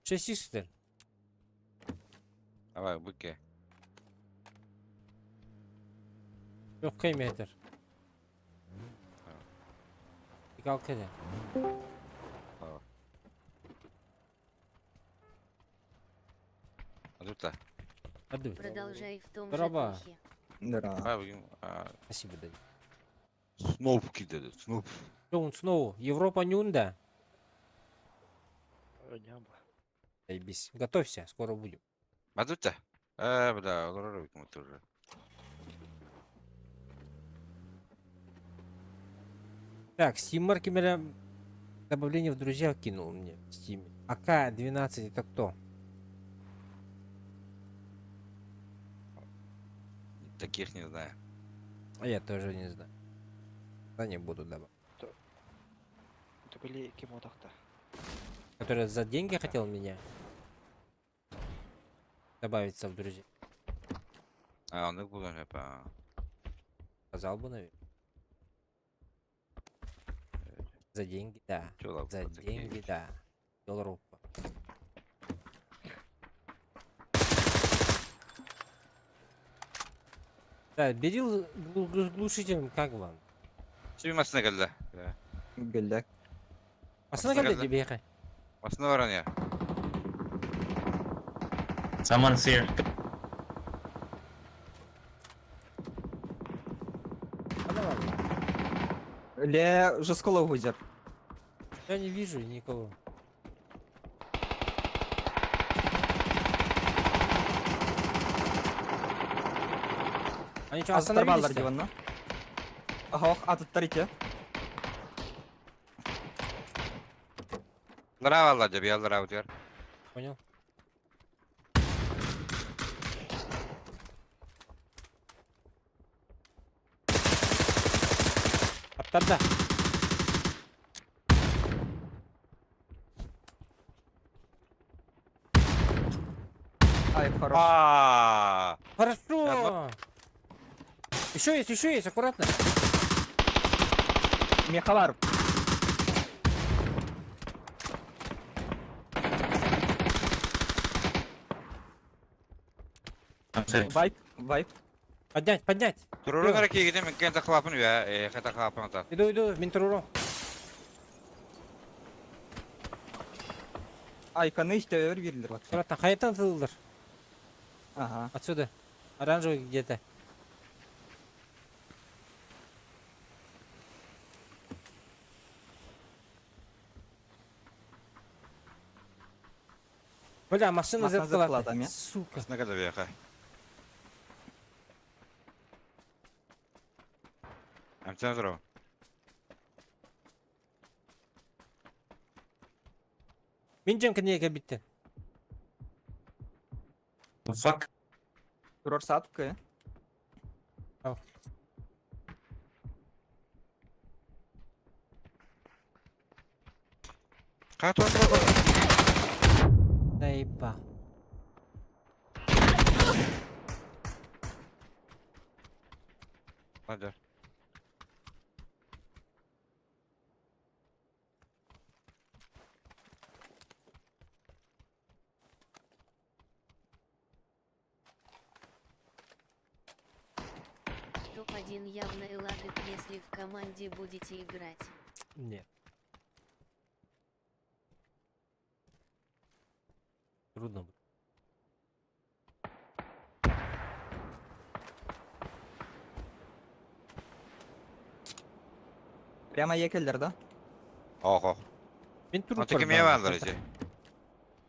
Шесть Давай, быке. Yok kıymettir. Kalk hadi. Адута. Hadi. Продолжай в том же Дороба. духе. Да. Давай, будем. а, Спасибо, Дани. Сноп кидали, сноп. Что он снова? Европа Нюнда. Заебись. Готовься, скоро будем. Адута. Э, бля, олорор мы тоже. Так, Steam маркемеля добавление в друзья кинул мне в Steam. АК-12 это кто? Таких не знаю. А я тоже не знаю. Да не буду добавлять. Который за деньги хотел меня добавиться в друзья. А, он их буду не по. Сказал бы, наверное. За деньги, да. Чё лапы За такие? деньги, да. Европа. Да, берил с глушителем, как вам? Себе массына келді. Да. Гөлләк. Массына Массына келді келді. бейхе. Массына баран я. Someone's here. Ле жесколов гудер. Я не вижу никого. Они что, Аттар баллар остановились? диванна. Ага, аттар ите. Лара алла деп, я лара өтер. Понял. Аттарда. Ай, хорош. А, Хорошо. Еще есть, аккуратно. Мехалар. I'm safe. Вайп, вайп. Поднять, поднять. Турурун арки гидем, кента хлапын я, э, хата хлапын та. Иду, иду, Минтруро. Ай, каны işte өр бирилер бak. Аккуратно. Хайтан тылдыр. Ага. Отсюда. Оранжевый где-то. Бля, машина Машина зеркала. зеркалатами. Сука. Массына келді бияқа. Амтан здорово. Мен жем кінеге бітті. The fuck? Турор сатка. Қай тура тура. Заебал. Ладер. Топ-1 явно лагает, если в команде будете играть. Нет. Трудно будет. Прямо екелдер да? Ох, ох. Мен труп Аты кеме балдар эти?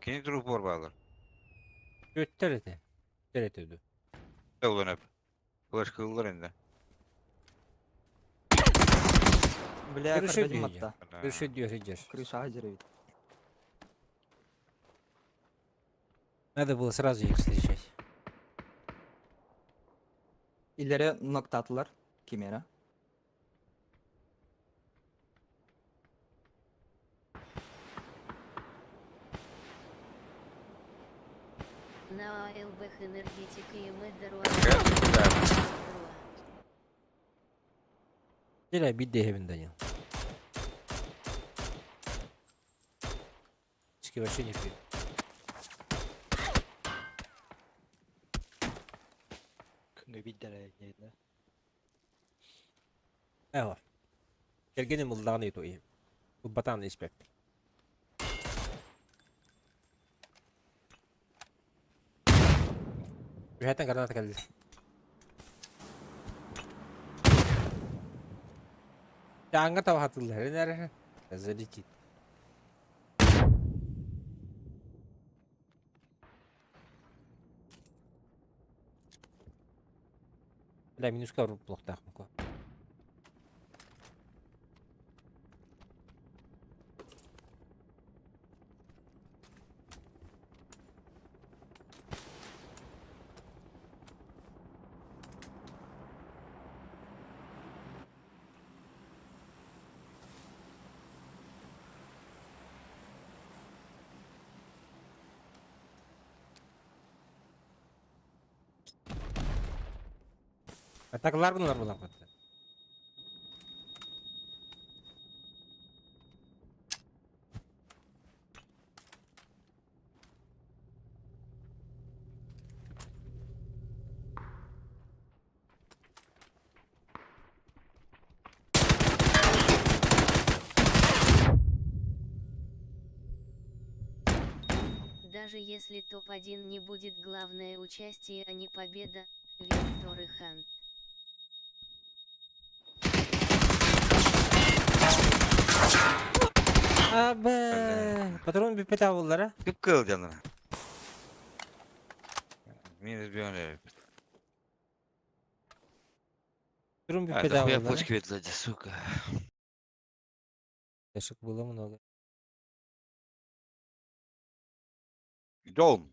Кини труп бар балдар. Өттер ете. Өттер ете өді. Уланып. Флеш кылдыр инде. Бля, Крыша көрбедим бүйе. атта. Крыша дер, идешь. Крыша жеребит. Надо было сразу их встречать. Илери ноктатылар. Кемера. На АЛБХ энергетика и Дьэ биир иһэбин Данил. Вообще не пью. Күҥҥэ биирдэ эрэ Эҕо. Кэргэним ыллаҕын ыйытыа Ылбатаҕын испэппин. Үһэттэн граната кэллэ. Дьааҥҥа табаһатыллар эрэ залетит. Бля, минуска блоктаахпын ко. Атакалар гыналар булахпыт. Даже если топ-1 не будет главное участие, а не победа, Виктор и Хан. Абэ, патрон бүппэтэ буллара. Кып-кыл дьоннор. Минус бион Патрон А, бүппэтэ дохуя буллара. почки сзади, сука. Тэшек было много. Дом.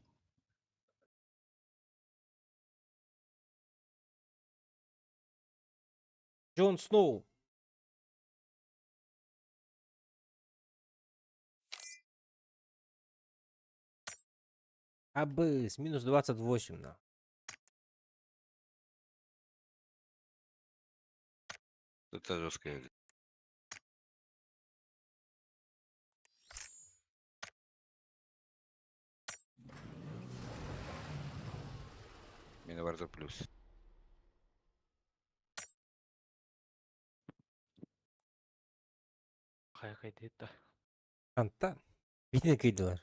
Джон Сноу. Абыс, минус 28 на. Это жесткая. Миноварзо плюс. Хайа хайдыта. Антан. Битini кыйдылар.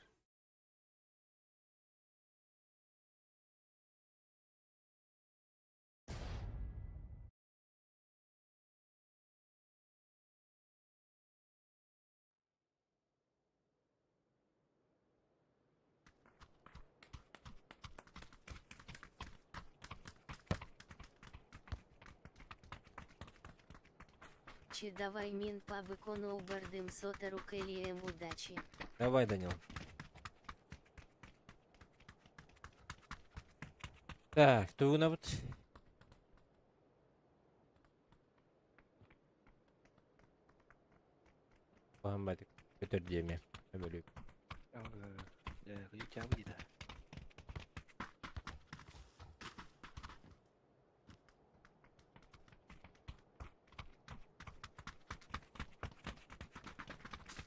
Че давай мин по быкону убардым сотору кэлием удачи. Давай, Данил. Так, тугунабыт. Баһамматык көтөр диэми. Өмөлүк.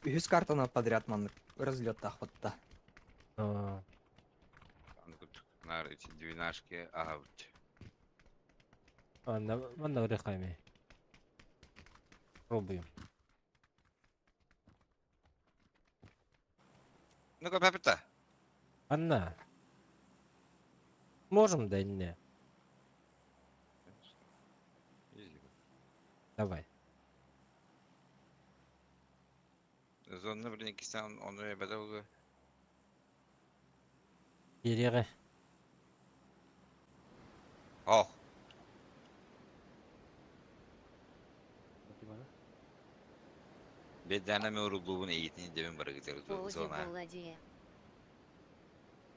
Үһүс картаны подряд маннык разлеттаахпытта. Аа, Нар эти двенашки, ага, вот. Манна манна ырыхайми. Пробуем. Ну-ка, папа-то. Анна. Можем, да не? Давай. Зонна біріне оны бәді олы. Ереғі. Ох, бедәне мен урулуын ейтін демен бар гитер Оди зона. Баладия.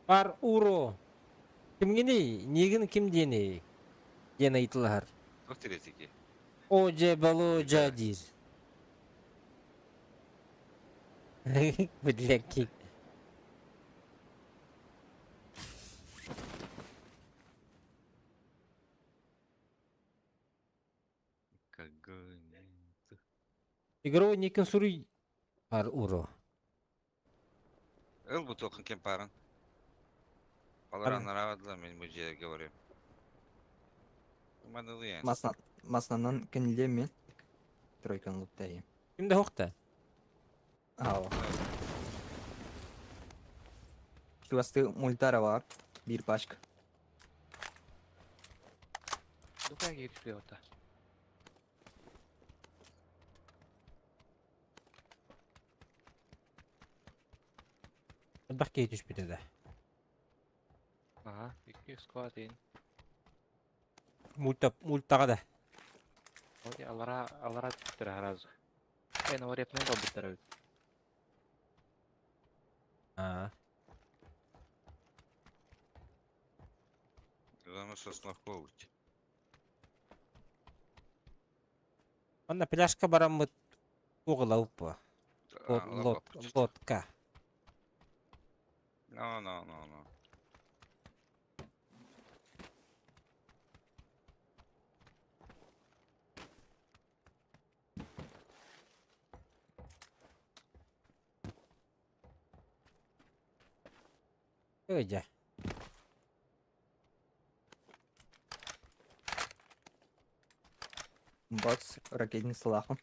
Бар уро. Кимгини? Нигин ким диэни? Диэн ыйытылар. Туох тиретики? О же бало жадир. Бляки. Игровой никин суруй бар уро. Ыл бу тоқын кем парын. Алар анарабадылар мен бу жерге говорю. Мадылы Масна маснанан кенле мен. Тройканы луптайым. Кимде хокта? Ау. Чугасты мультара бар. Бир пачка. Дука киирбит ота. Элбэх киһи түспүтэ да. Аха, икки склад ин. Мульта, мультаҕа да. Вот алара алара түстэр сразу. Эн орепнен калбыттар эбит. Аа. Главное, сосновкович. Онно пляжка бараммыт уҕулабыт Лот, лодка. No, no, no, no. Дьэ. Бац, ракетницалаахпын.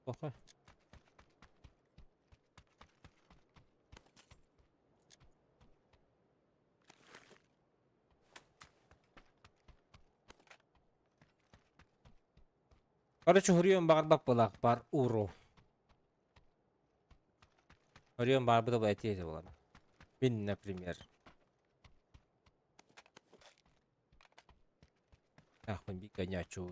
Охо. Короче, хуруйан баҕарбат буолаах бар уру. Хуруйан баарбыта бу этиэ буолан. Мин, например. Ахпын би гонячу.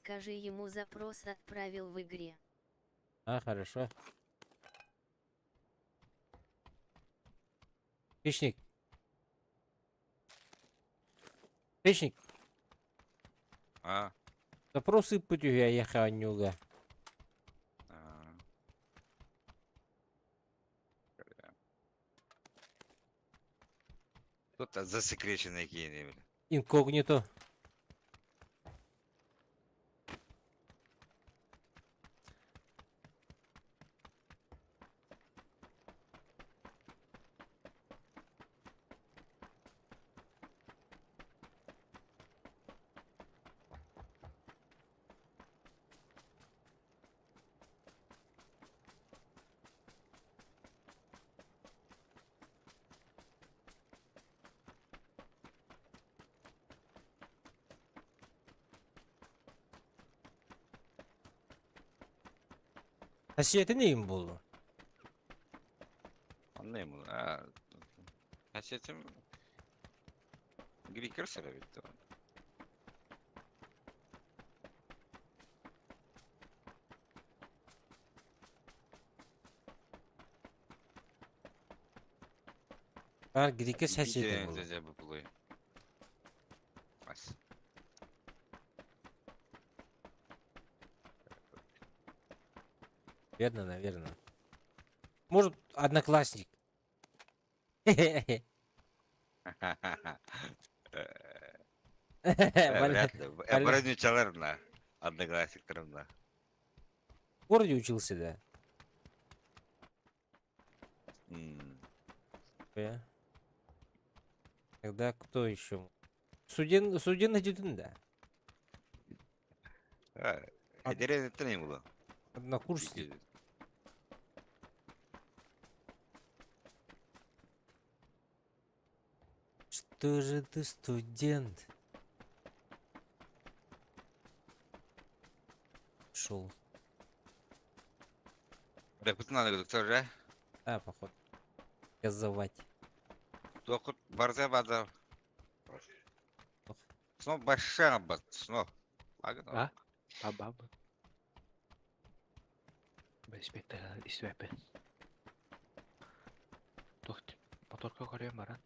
Скажи ему запрос отправил в игре. А, хорошо. Хищник. Хищник. А? Запрос ыыппыт үһү эйиэхэ оонньууга. А. Тут засекреченные какие бля. Инкогнито. Хасиятын эйин буоллун? Anlayayım bunu. Ha. Hasiyetim Greek bitti. Баар Грикес хасиятын буоллун. Бас. Верно, наверное. Может, одноклассник. Вряд ли. Вроде чаларна. Одноклассниктарымна. В городе учился, да? Тогда кто еще? Студент, студент один, да? Однокурсник. Что же ты студент? Шел. надо доктор, Да, походу. Газовать. Тохут барза базар. Снова большая бат, снова. А? Бабам. Бэспэттэр истибэппин. Туох моторка көрүөн баран.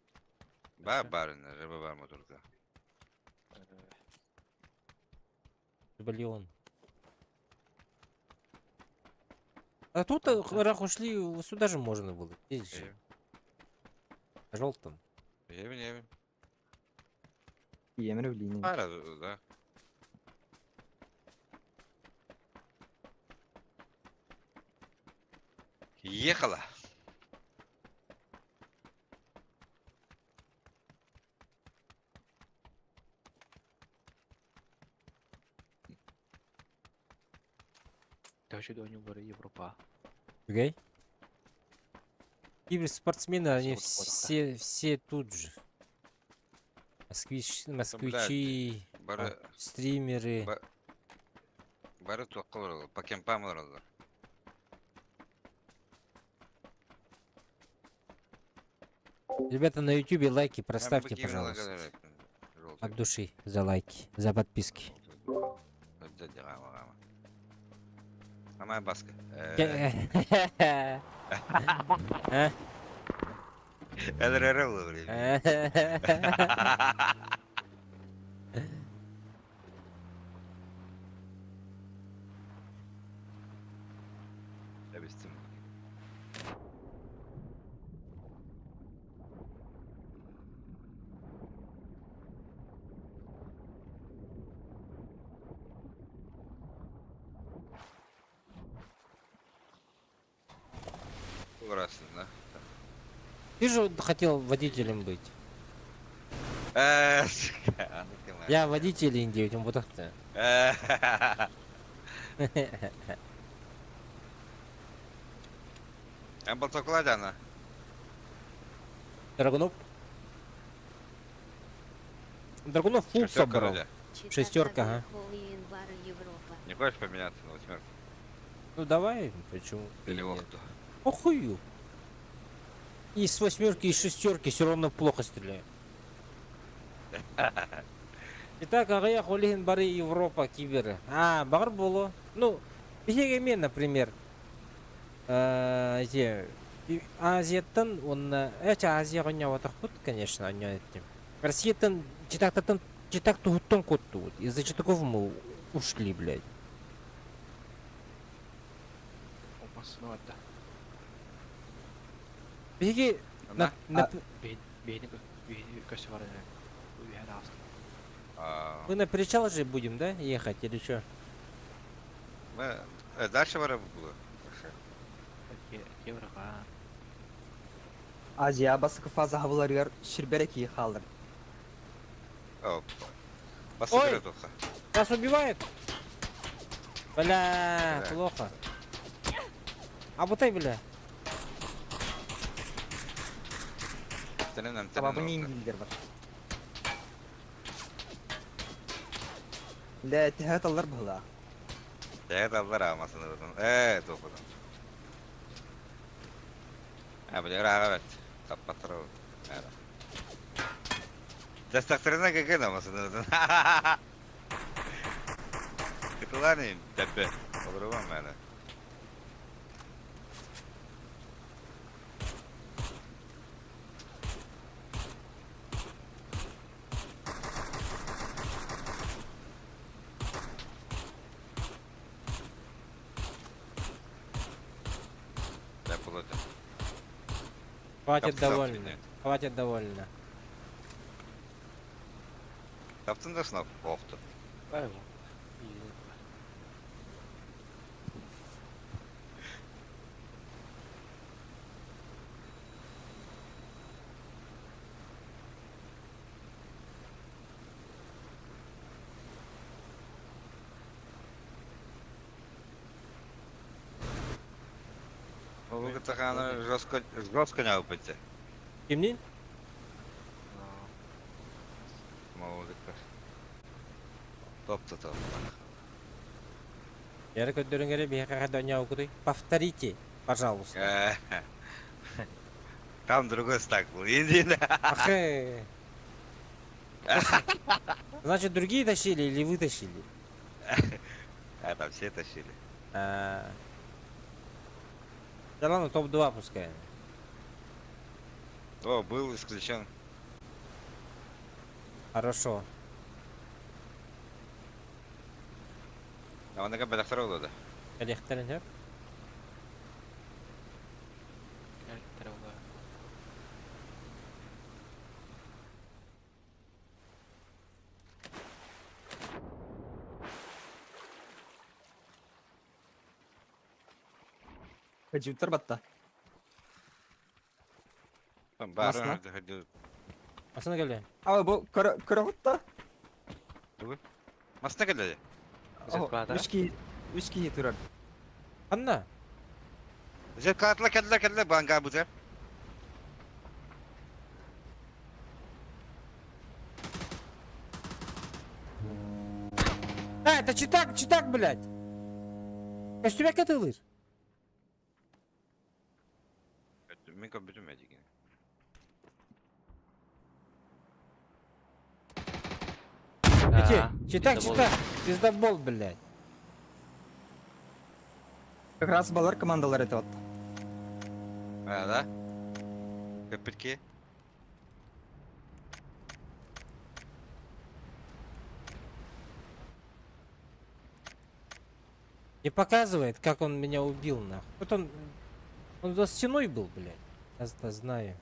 Бар бар, рыба бар моторка. Блин. А тут рах ушли, сюда же можно было. Здесь же. Желтым. Евин, евин. Емір влине. Пара, да. Ехала. Даже до него Европа. Окей. Киберспортсмены, они Спорт, спорт, да. все тут же. Москвич, москвичи, Бары, стримеры. бары туаққа баралар, по кемпам баралар. Ребята, на ютубе лайки проставьте, пожалуйста. От души за лайки, за подписки. Амай баска. А? ЛРР блин. Объясним. Ужасно, да? Ты же хотел водителем быть. Сука, а ну ты мать. Я водитель Индии, вот так-то. Эн болтокладана. Драгунов. Драгунов фул собрал. Шестерка, ага. Не хочешь поменяться на восьмерку? Ну давай, почему? Или нет? охту? Охую. И с восьмерки, и с шестерки все равно плохо стреляю. Итак, аҕыйах ол иһин бары Европа киберы. А, баҕар буолуо. Ну, биһиги эмиэ, например, эти, Азияттан уонна эчи Азияҕа оонньооботохпут, конечно, оонньоон эттим. Россияттан читактаттан читак туһуттан куттубут. Из-за читаков мы ушли, блядь. Массыына барда. Биһиги На? на, Бэйни бэйни көстө бар эрэ. Үһэн ааста. А, мы на причал же будем, да, ехать или что? Мы дальше бара было. Евроға. Азия бастакы фаза хабыларыгар ширберек кии хаалар. Опа. Ой! Басты туха. Нас убивают! Бля, Бля. плохо. А вот бля. Тенен Табабын ингилдер бар. Лэ тэһэ таллар быһыла. Тәгә таллар амасын ырытын. Э, тохудun. А, бля, рага бет. Таппатыр. Ара. Тестактырына кекен амасын ырытын. Кытыланы тәппе. Олырыбам мәне. Тәп болады. Хватит Капсал довольно. меня. Хватит довольно. Таптың да сынап? Оқты. Бар бу. Ол кытаханы жестко жестко не алып Кимнин? Молодыктар. Топ-то топ. Яра көддөрүн биһиэхэ донья Повторите, пожалуйста. Там другой стак был. Иди на. Ах, э. Значит, другие тащили или вы тащили? А там все тащили. А. Да ладно, топ-2 пускай. О, был исключен. Хорошо. А он как бы второго да. Элехтерин хөп. Кэлтэр ола. Хаджиптар батта. Там Масна? барон ходил. Асына келди. А бу көрө Масна келди. Үч киһи турар. Ханна? Зеркалатла келдилер келдилер банга бузар. А, это читак, читак, блядь! Костюмя катылыр. Мен көбүтүм эдиген. Эти, читак, читак. Пиздобол, блядь. Как раз балар командалар это вот. А, да? Көпүтке. Не показывает, как он меня убил, нахуй. Вот он... Он за стеной был, блядь. Я-то знаю.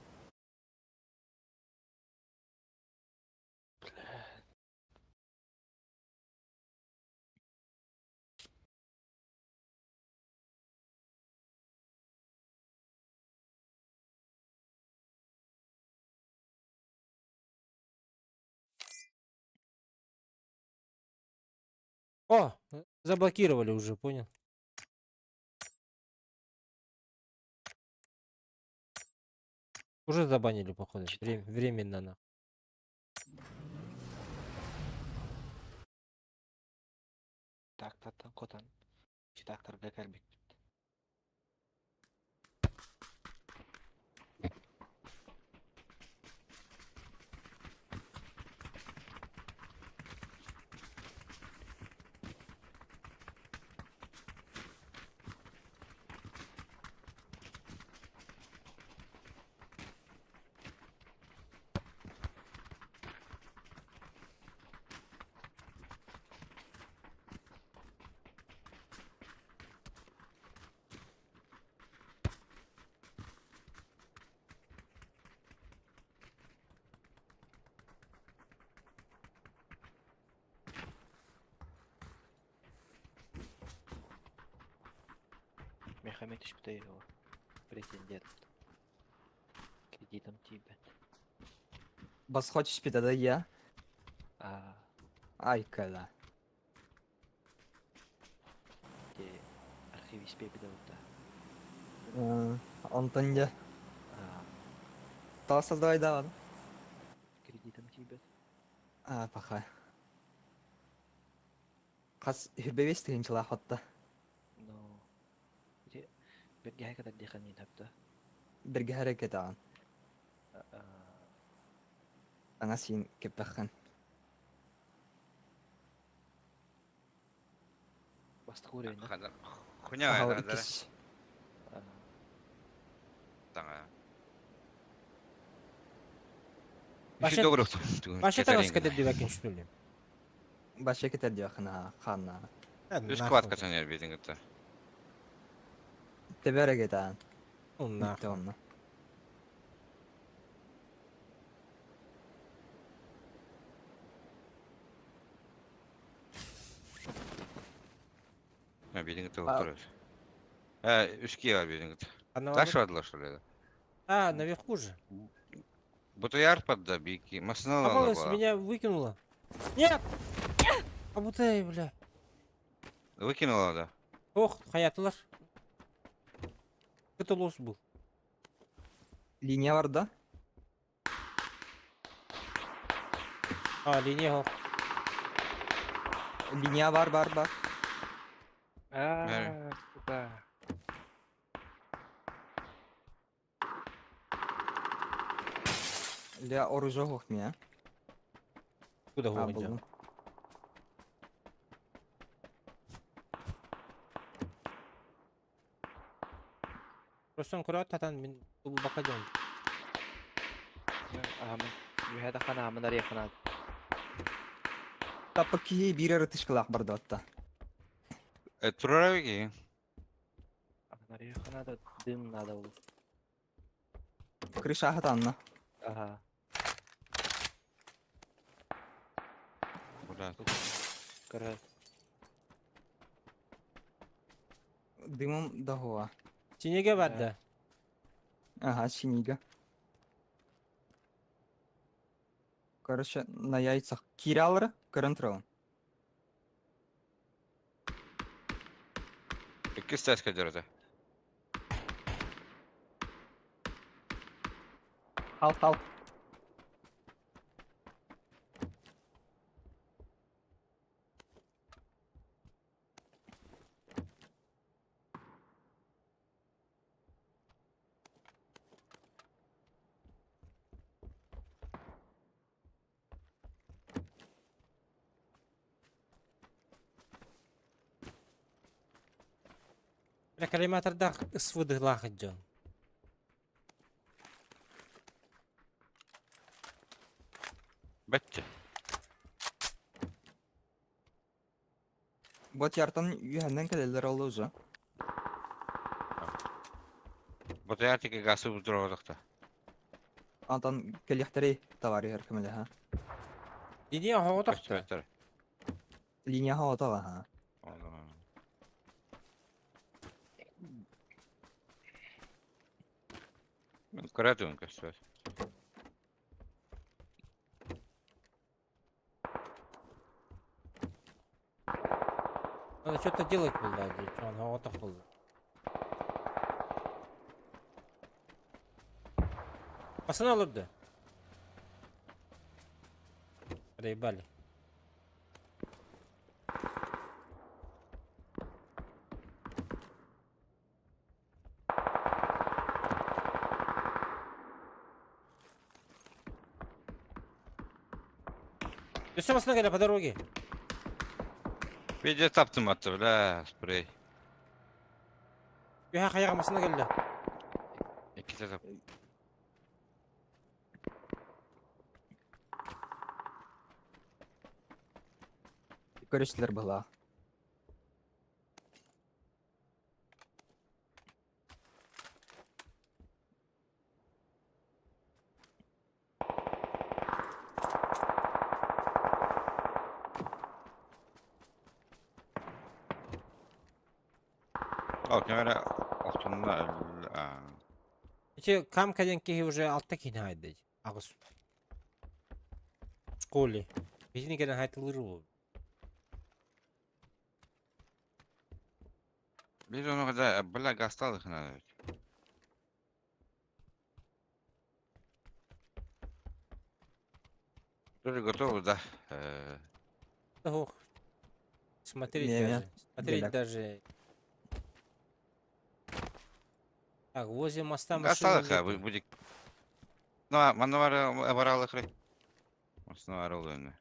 О, заблокировали уже, понял. Уже забанили, походу. Временно, на. Тактаттан котан. Читактарга кэлбиппит. Мехамед Шптеева. Претендент. Кредитом тебе. Бас хочешь пить, да я? А, Ай, кала. те архивис пебедаута. Антон я. А, Та создавай да. кредитом тебе. А, паха. Қас хүрбебес деген жыла хотта. Но. Те бергеһэ катар диэхэнин хапта. Бірге әрекет аған. А, Аңа сен кеппәххан. бастық уровень. Хуйня Ага, это, да? иккис. Таңа. Баша- Еще добрых. Баша тагас кадыр дебекин, что ли? Баша кетер диэхна ханна. Үс квадка төнер бедин гытта. Теберек аған. Ну нахуй. Онна. Бедин гытта А. отурur. Э, үс ки бар бедин гытта. Она Таш бардылар что ли? А, наверху же. Бутуяр подда бики. Масына Попалась, меня выкинула. Нет! А будто, бля. Выкинула, да. Ох, хаятылар. Это лос был. Линия бар да? А, линия. ох. Линия бар бар бар. А, сука. Ля оружие хохмия. Куда А, гонят? булдым. Просто көрөөт татан мин булбакка дьон. Аһамын. Үһэ тахан аамын арыйаххынаат. Таппыт киһи биир эрэ тышкалаах барда отта. Турара ки. Аһын арыйаххынаат дым надо был. Крыша хатанна. Ага. Бля. Көрө. Дымом догуа. Синеге барда. Ага, синига. Короче, на яйцах. Киралра, контрол. Иккис тәскә дөрөтө. Хал, хал. Бля, коллиматордаах ысвыдылаах дьон. Бэтче. Вот яртан үһэннэн кэлэллэр ол уже. Ботаятики гасы будуровдахта. Антон кэлиэхтэрэй товарищ көмөлөһө. Линия оһоҕотохто. Көстүбэттэр. Линия хоотоҕо ха. Көрөтүн көстүбэт. Надо что-то делать было, что он оһоҕотох буолла. Пацаны олорду. Проебали. Өссө массыына кэлэ по дороге. Видео таптым атты, бля, спрей. Үһэ хайаҕа массыына кэллэ. Иккитэ тап. Көрүстүлэр быһылаах. О, камера охтунна Ити кам кэлэн киһи уже алта киһини хаайдый. Аҕыс. В школе. Биһини кэлэн хаайтылыыр буол. Biz onu kadar бля гасталык надо. Тоже готовы, да? Ох. Смотреть Не, даже. Смотреть Беляк. даже. Так, возле моста машины Гасталык, нету. будет. Ну, манна баралык ры. Основа арылыны.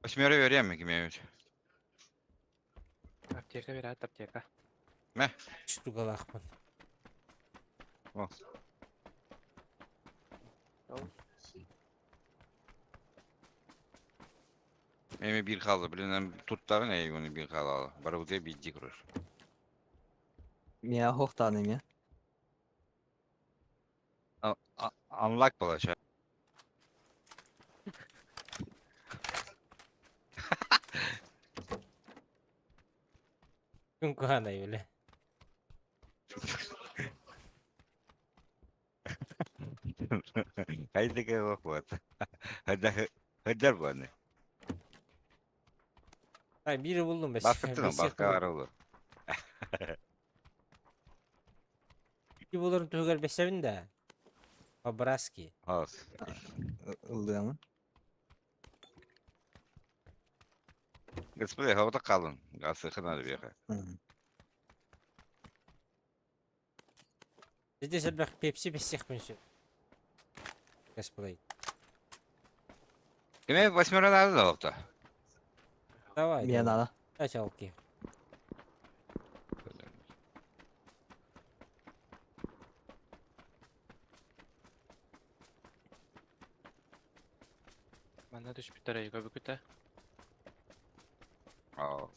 Восьмеры время имеют. Аптека берет, аптека. Штугалахман. О. Эми bir kaldı. Bilinen tuttары ne onu bir kaldı. Barı bu diye bildi kurur. Миа хоохтаан эмиэ. Unlock болача. Күн кухана бile. Haydi gel bak bu. Hadi hadi bu ne? Ay biri buldum be. Bastıktın mı? Başka var oldu. Bir bulurum tuğgar besevin de. По-братски. Аз. Ылдыамын. Господи, havada kalın. Gazı hadi bir yere. Здесь элбэх пепси бессих все. Господи. Кime восьмера надо да Давай. Миа давай. надо. Дай чалки. Манна түспүттэр өйгө бүгүтэ. Аа.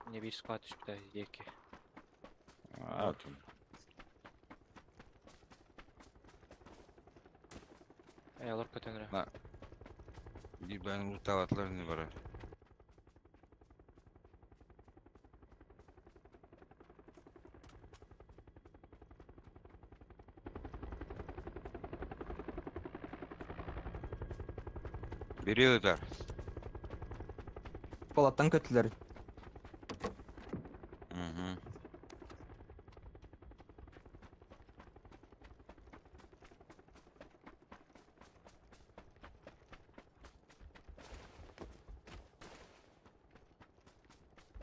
Не биир склад түспүтэ диэки. Аа, тут. Эй, олор көтөнөрө. На. Bir ben lootlavatlar ne var? Biri öder. Polattan kötüler. Hı.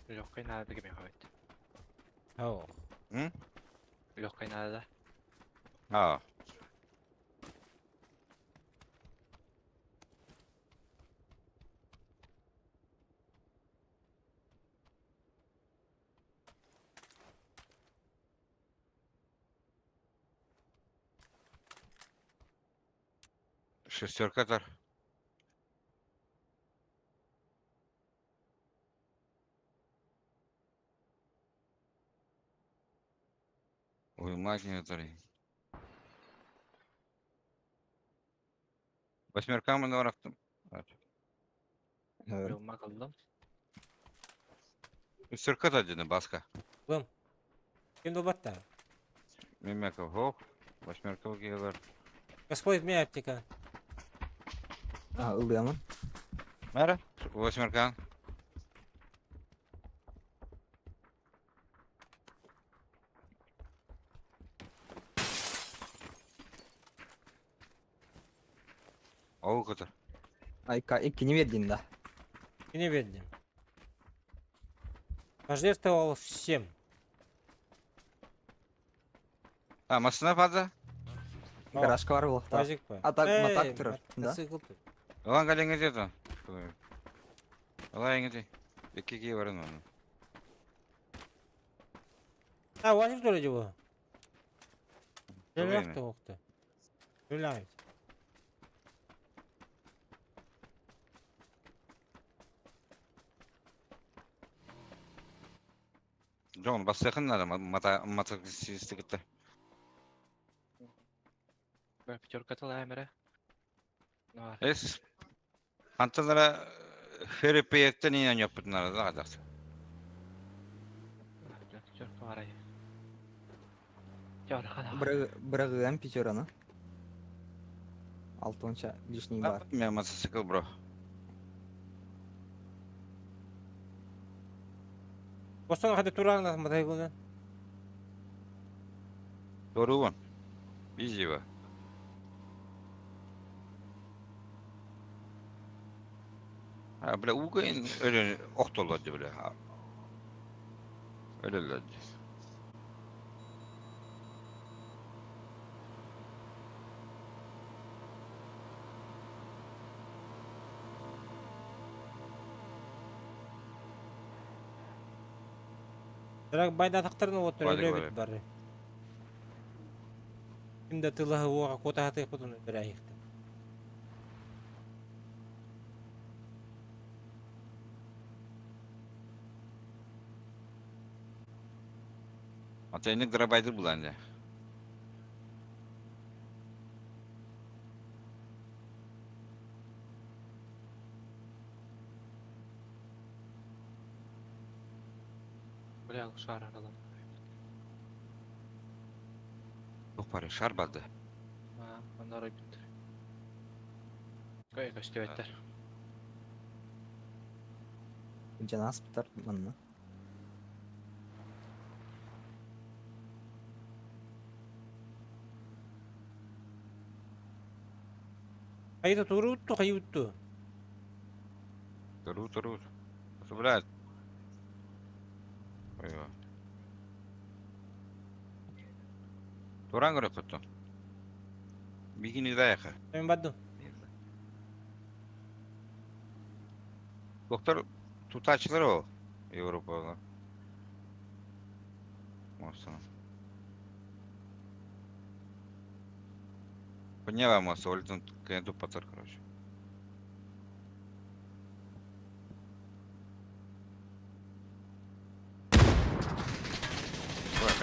Легкой надо кеме хабит. Оо. Hı? Легкой надо. Ha. Шестерка тар. Ой, магния тары. Восьмерка мы нарахтым. Evet. Yolma kaldım. Шестерка та дедin баска. Ким долбатта? Мемеков хоп. Восьмерка келер. Господь меня аптека. А, ылыямын. Мэра? Восьмерка. Ол кытыр. Айка иккини бердин да. Не бердим. Пожертвовал всем. А, машина фаза? О, Гаражка бар булакта. Пазик па. А так, Эй, матак турар, да? мотоцикл тут. Алан галеңе деді. Алан еңе Екіге барын оны. А, Вазик тоже его. Время. Өләкті оқты. Өләйт. Жон, бассақын надо, мотоциклисті кетті. Бә пятерка тала әмере. Нар. Эс, анталара ферепиеттен инен yapıtınlara da kadar. Пятерка бар ай. Пятерка да. Бырагыган пятераны. Алтонча лишний бар. Мен мотоцикл, бро. Бостон хады тураңна мотоциклдан. Doğru вон. Изиво. Ha, бля, угайын öyle oktoladı бля. Öyle Дырак байда тақтарын отыр Вадик, өлө Вадик. бит бары. Кимде тылаһы уға кота хаты кутун бер айыкты. Ата эник драбайды буланды. Бля, шар аралам. Çok para şar bardı. А, оннор бит. Кой көстүбэттер. Жанас битар манна. Хайда туру утту, хайы утту. Туру туру. Бля. Ой. Туран көрөп тутту. Бигини даяка. Мен бадым. Доктор тутачылар о Европада. Осана. Поняла масса, олтон кенту патар, короче.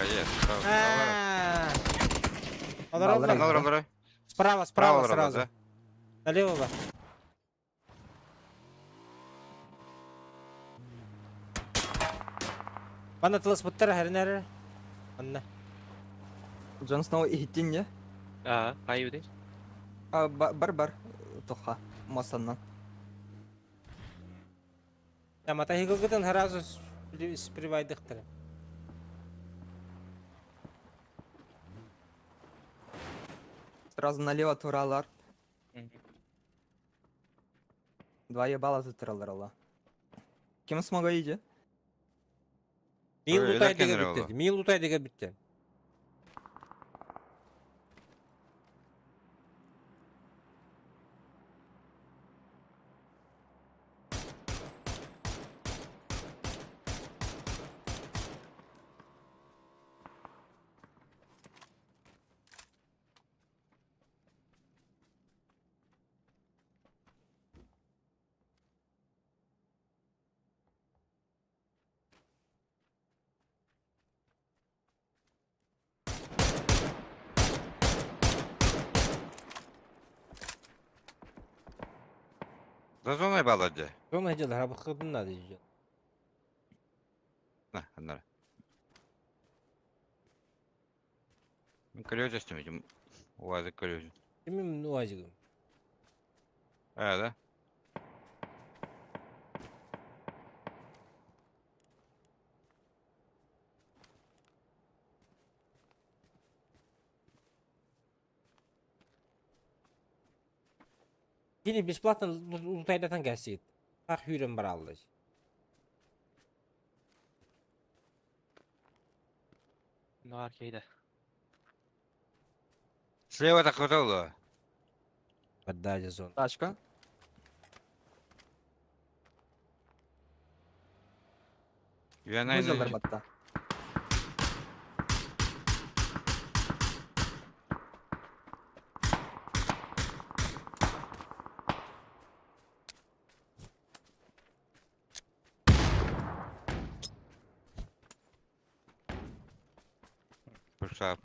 Есть. А. Олороллар. Баллар. Олорор, олорор. Справа, справа Справа сразу. да? Налево ба. Манна тылыс буттара хэринэр. Манна. Джон Сноу иһиттин не? Аа, кайы бит. А, бар бар. Тоха. Мосаннан. Тамата хигылгытын сразу спривайдыктыр. Сразу налево туралар. Два ебала тут туралар. Ким смога иди? Мил Ой, лутай эләккән деге ул. битте. Мил лутай деге битте. За зоной балады. Зона дел рабыхыдын надо идет. На, аннары. Мин көрөзөстүм этим. Уазы көрөзүм. Кимим уазигым? А, да? Yine бесплатно лутайдатан gelsin. Bak hürüm baraldı. Ну, аркейде. Слева так вот. Поддали зону. Тачка. Я Выжылдар наверное. батта. Пушап.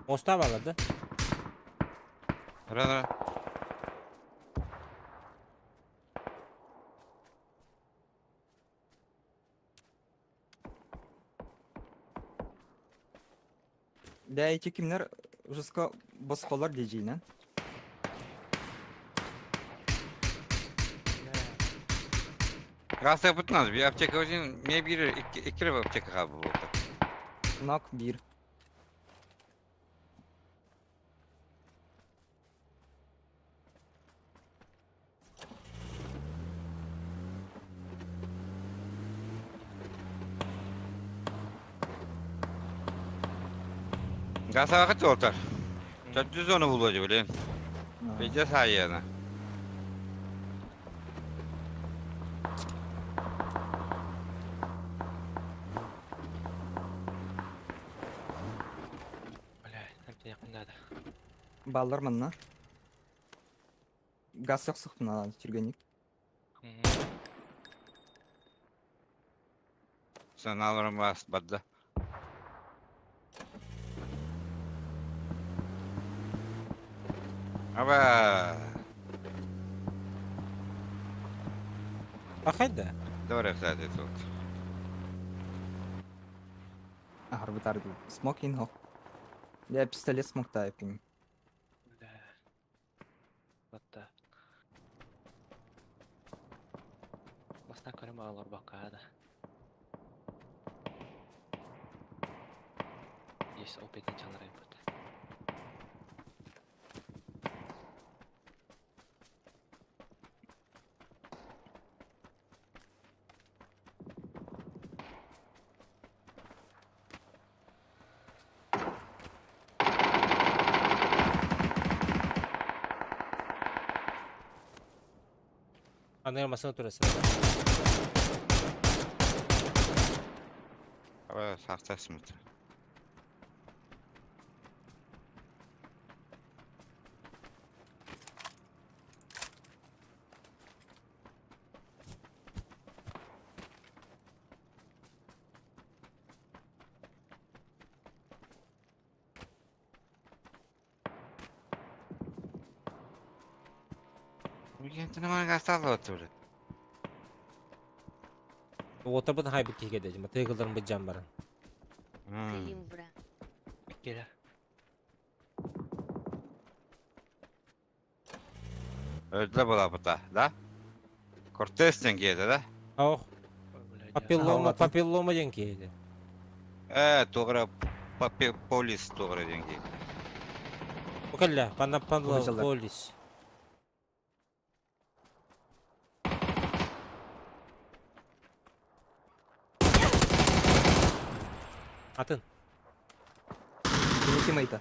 Моста bağladı. Рано. Да, эти кимнер жестко босқолар дежейнен. Газ yapıtmaz. Bir аптека один, не bir iki, iki аптека kaldı bu. Нок бир. Gaz vakit oltar. 400 onu bulacak bilin. Bece sayena. Бля, там якында да. Баллар манна. Газ yok sıkmına түргенік. Sen alırım bas badda. Aba. Bakaydı. Doğru zaten oldu. Арбитар Смок инхо. Я пистолет смок тайпин. Бля. Батта. Бастан көрөм алар бакка да. Есть опытный чалар бут. Anlayın masana turası. Aba sahte smit. Уотарбытын хайбыт киһи кэлдэ, матыгыларын быдьан баран. Калимбра. Кэлэ. Öldü была да? Кортес диэн да? Ох, папиллома, папиллома диэн киһи. Э, тугра папи полис тугра диэн киһи. Бу кэллэ, панна полис. Атын. Кини тиммейта.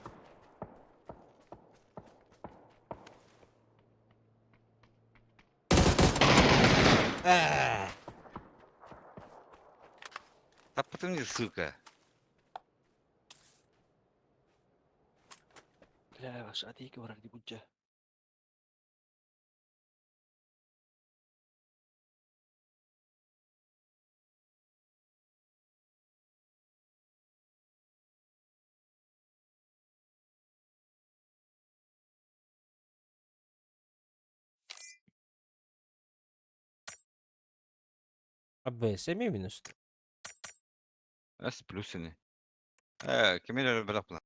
Э, Да потому сука. Бля, ваш атыйка барар ди буджа. АБС эмиэ минус. С плюсini. Э, кимин öyle bırak lan.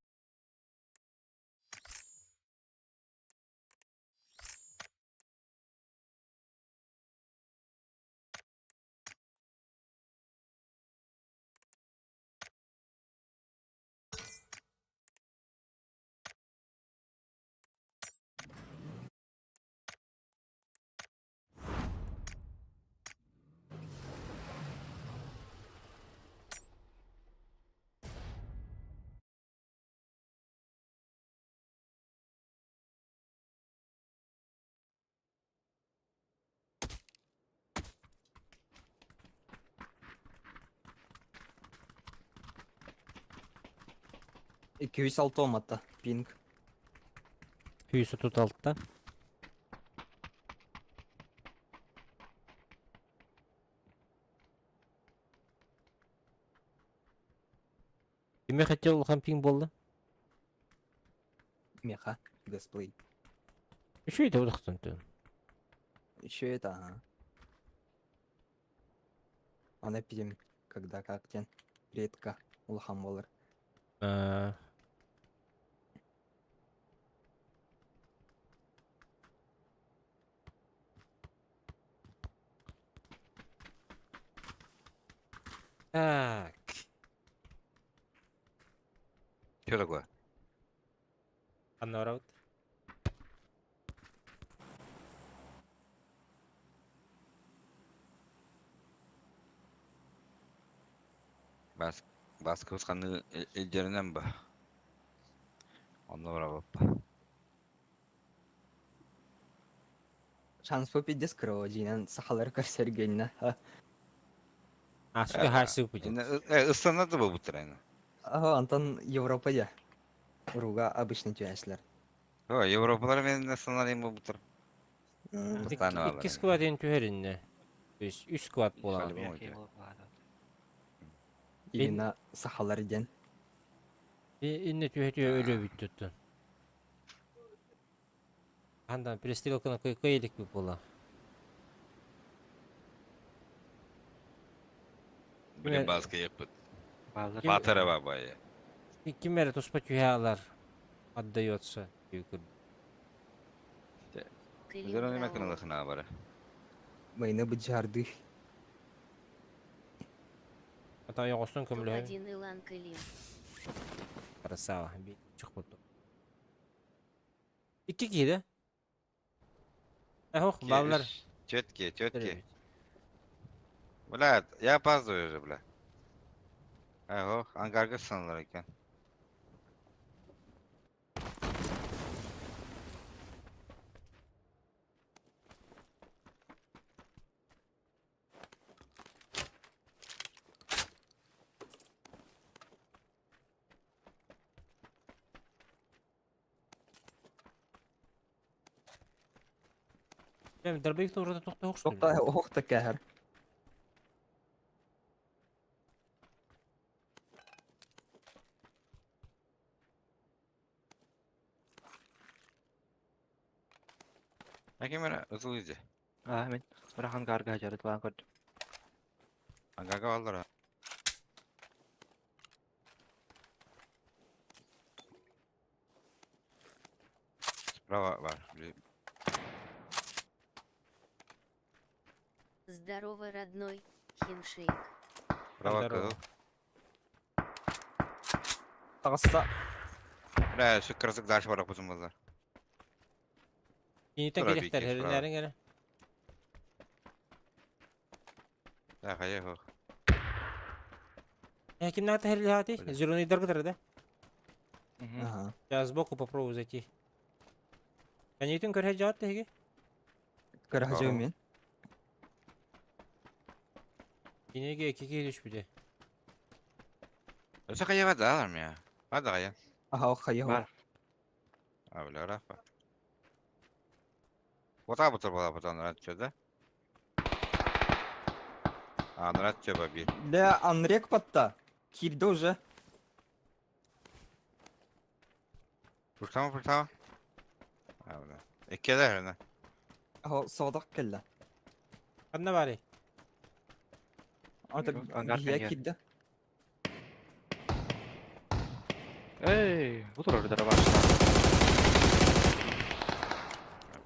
206 оматта. Пинг. Күйісі тут алтта. Киме хотел улахан пинг болды? Меха. Дисплей. Еще это удахтан тön. Еще это, ага. Аны пидем, когда как ден. Редко улахан болар. Так. Что такое? Анна Бас баскыбыз қаны элдеринен ба. Онно барабаппа. Шанс попить крова, динен сахалар көрсергенне. А, сука, хайсы будет. Ысанады бу бутрайны. Ага, Антон Европа я. Руга обычный тюәшләр. О, Европалар мен ысанар бу бутыр. Икки склад ен түһәринне. То есть үч склад була. Именно сахалар ден. Инне түһә түһә өлө бүттүттүн. Андан перестрелканы кыйлык бу була. Блин, баска еппит. Батыра бабай. Кимер туспа түһә алар отдается. Өзөрөн кынылыхына бары. Майны быджарды. Ата йогостун көмлө. Топ-1 Илан Калим. Красава. Чык болду. Икки киһи Ох, баллар. Четкие, четкие. Бля, я опаздываю уже, бля. Ох, ангарга саналар экен. Эм, дробовик урда тохто хокс. Тохта охта кәһәр. Ким эрэ ытылыы дии. Аа мин ырахан гаарга дьарытылаан көрдүм. Ангага баллара. Справа бар. Здорово, родной, хиншейк. Справа Здорово. кыһыл. Таҕыста. Бля, сүк кырасык дальше барах бутун баллар. Кинитен Тура кириэхтэр, бикки, справа. эриннэриҥ эрэ. Да, хайа хох. Э, кимнээх тэһэрилэһээтий? Бля. Зеленыйдар кытары да? Ага. Я сбоку попробую зайти. Канитин көрһө дьаат тэһиги? Көрө Ага. мен. Киниге кики түспүтэ. Өсө хайа бар да алар я. Бар да хайа. Аха, хайа. Бар. А, бля, рафа. Ота бутыр бола бутан рат да? А, рат чөбө бир. Бля, Анрек патта. Кирді уже. Пуштама, пуштама. А, бля. Эккелер хына. Аха, содақ келді. Ханна баарый? Ата Ангар бия кэньер. кирді. Эй, бу турар бар. А,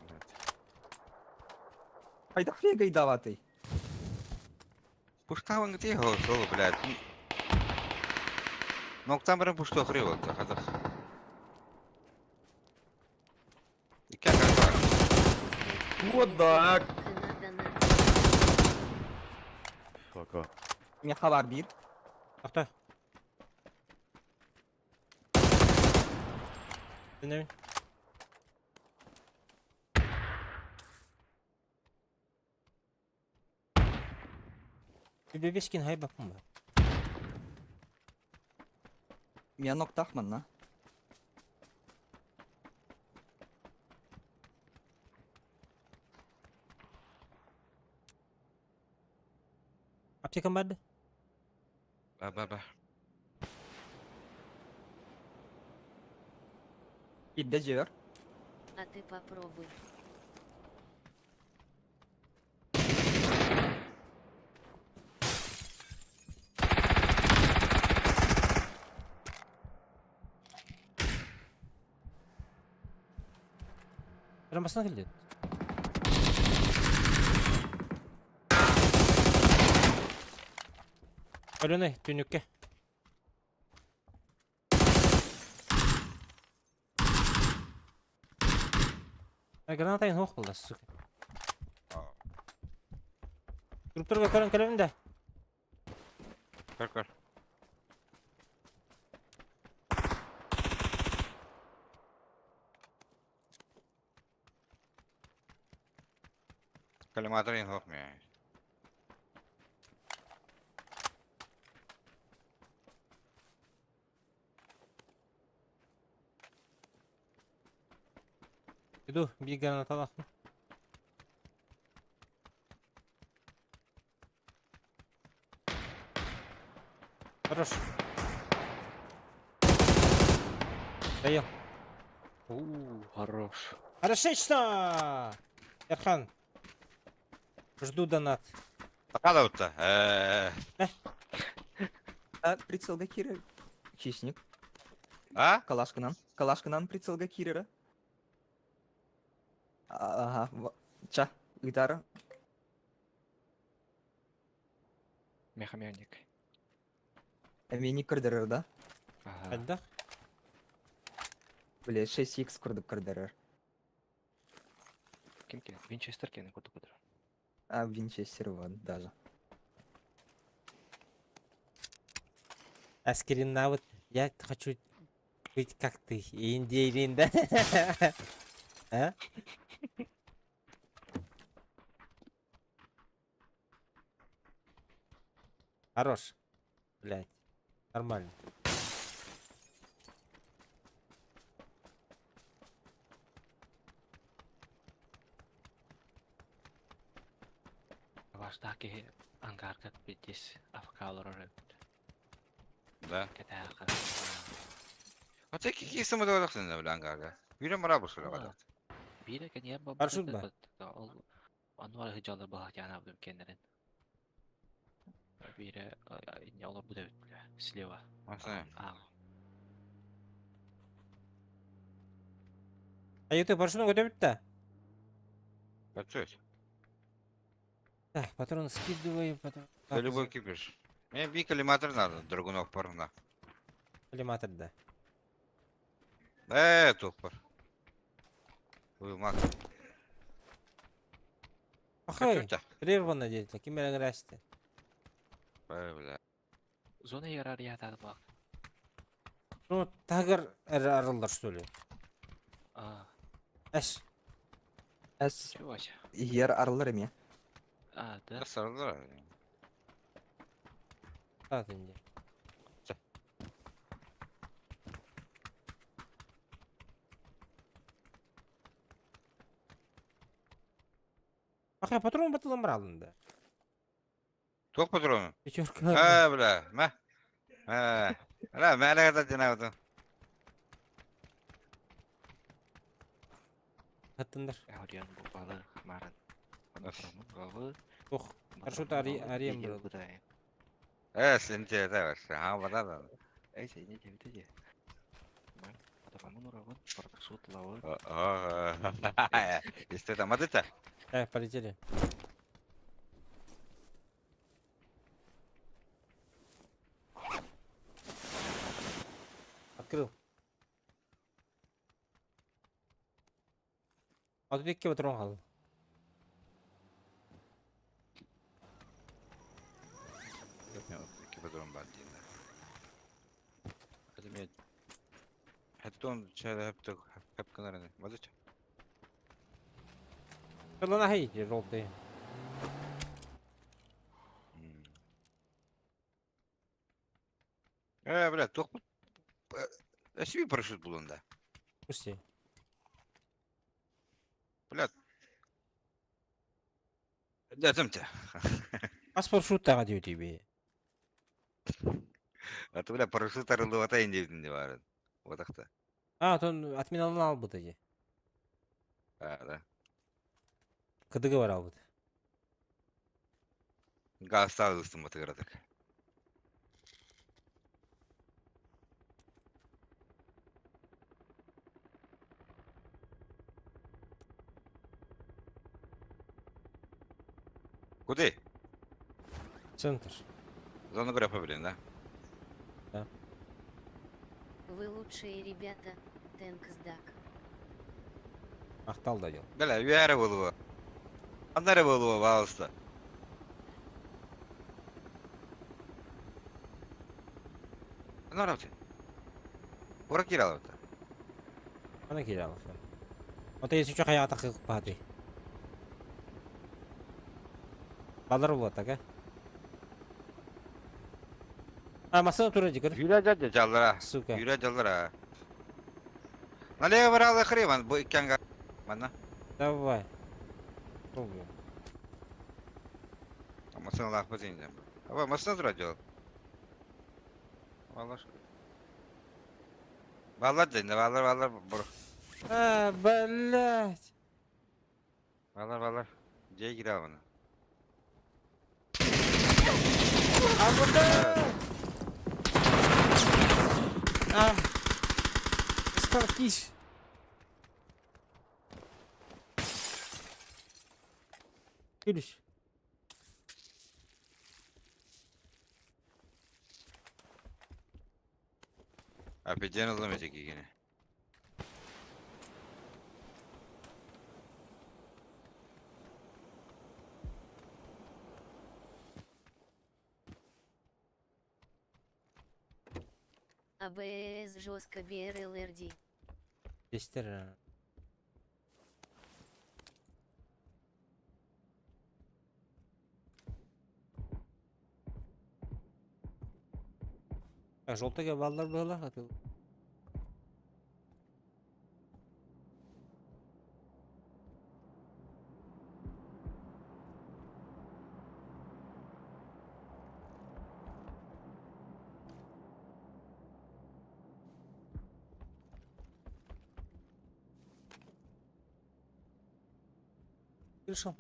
блядь. Хайдах флегай даватый. Пуштавын где его соло, блядь? Ноктан бирин пушты охрый болду, хазах. Икки акар бар. What the heck? Канада Fuck off. Мен хабар бир. Ахта. Динемин. Бебешкин хай бапым бар. Мен ноктахман на. Аптекам барды? Ба, ба, ба. Кирді жебер. А ты попробуй. Рамасына келди. Өлөне түнүккэ. А граната ин хох булла, сука. А. Групптерге көрөн келемин да. Көр, көр. Коллиматор ин хох мия. Иду, бир граната алахпын. Хорош. Доел. У, хорош. Хорошечно! Эрхан. Жду донат. Такада утта. Э. А, прицелга кирер. Хищник. А? Калашканан. Калашканан прицелга кирера. Ага, ча, гитара. Мехамяник. Мени кырдырыр, да? Ага. Хайдах. Бля, 6х кырдып кырдырыр. Ким кен? Винчестер кен курдук кыдыр. А, Винчестер вот даже. Аскерин навык. Я хочу быть как ты. Индейлин, да? А? Хорош. Блять. Нормально. Баштаки ангарга битис афкалар Да. Кэтээхэ. А ты какие самодоводах ты бля ангага? Юрий Марабус А. Бире кэнье Парашют ба? Ол ануар хыдьалар баһа тиана кеннерин. Бире инне олор бу дебит бля. Слева. Масына. А. А это парашютын көтө бүтті. Подсось. Так, патрон скидываю, потом. Да любой кипиш. Мне би коллиматор надо, драгунов пар на. Коллиматор, да. Тух пар. Ой, мак. Ахай, прервано деді, ким расты. Бля. Зона ярар ятады бак. Ну, тагыр арылдар, что ли? А, Әш. Эс чего вообще? ер арылар эме. А, да. Да сарылар. Саат инде. Ахай, патрон батылым бар алынды. Тух патроны. Пятерка. А, бля, ма. А, бля, мә әлі жинабыдым. Аттындар. Аурен бу балы маран. Балы. Ох, парашют арием был. Сенте, да, вообще. А, вода, да. Эй, сен не тебе. Парашют лавы. Если там, а ты Так, полетели. Открыл. А тут екі патрон қалды. Екі патрон бар дейін. Hadi мен. Хәттон чәлі хәпті хәпкінарыны. Мазыча. Лана хей, желтый. Бля, тоқ Әсіби парашют булында. Пусти. Бля. Дәтімті. Ас парашют таға деу тебе. А то, бля, парашют арылды атайын дейтін де бар. Отақта. А, тон отменалын албыды де. А, да. КДГ бар албыды. Газ ставил батыгыратык. Куды? Центр. Зону графа, блин, да? Да. Вы лучшие ребята, Тэнксдак. Ақтал да дел. Бля, үйәрі болуы. Аннары болуы, пожалуйста. Норауты. Ура киралауты. Ана келе алып. Ота если что қаяға тақы бады. Балдар болады, так, а? А, масына тура дикір. Юря дядя жаллара. Сука. Юря жаллара. Налево баралы хрен, бу иккенга. Манна. Давай. Пробуем. Масына лах базин. Аба масына тура жол. Балар. Балар ден, балар балар бур. А, блядь. Балар балар. Жей кире аны. А куда? А. Старкиш. Күлүш. Апеден ылым кигене. АБС жестко БРЛРД. Дестер. А желтыга баллар было, а ты. Крыша.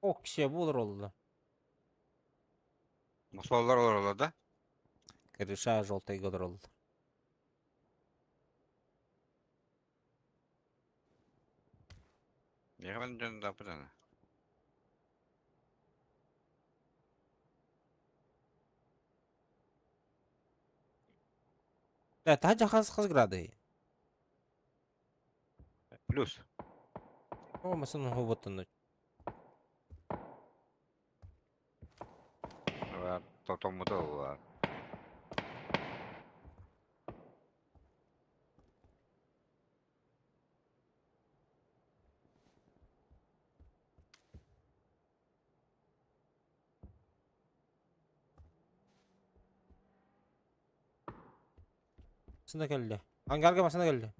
Ок-сиэ, бу олороллор. Мосуоллар олороллор да? Крыша желтайга олороллор. Миэхэ дьон даппытана. Да, таһырдьа хас хас градуһуй? Плюс. О, масын оһуоботтон Тотоммута буолар. Массыына кэллэ. Ангарга массыына кэллэ.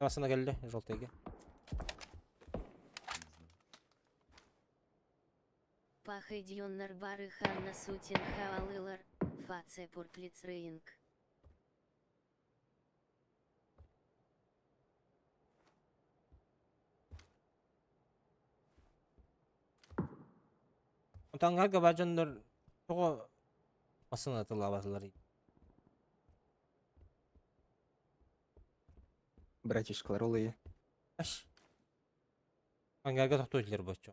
Массыына кэллэ, желтыйга. Пахайдьоннар бары ханна сутен хаалылар, фаце пурплицрейнг. Онтон ангарга баар дьоннор тоҕо массыына тыллаабатыларый? Братишкалар олые. Аш. Ангарга тохтуу этилэр боччо.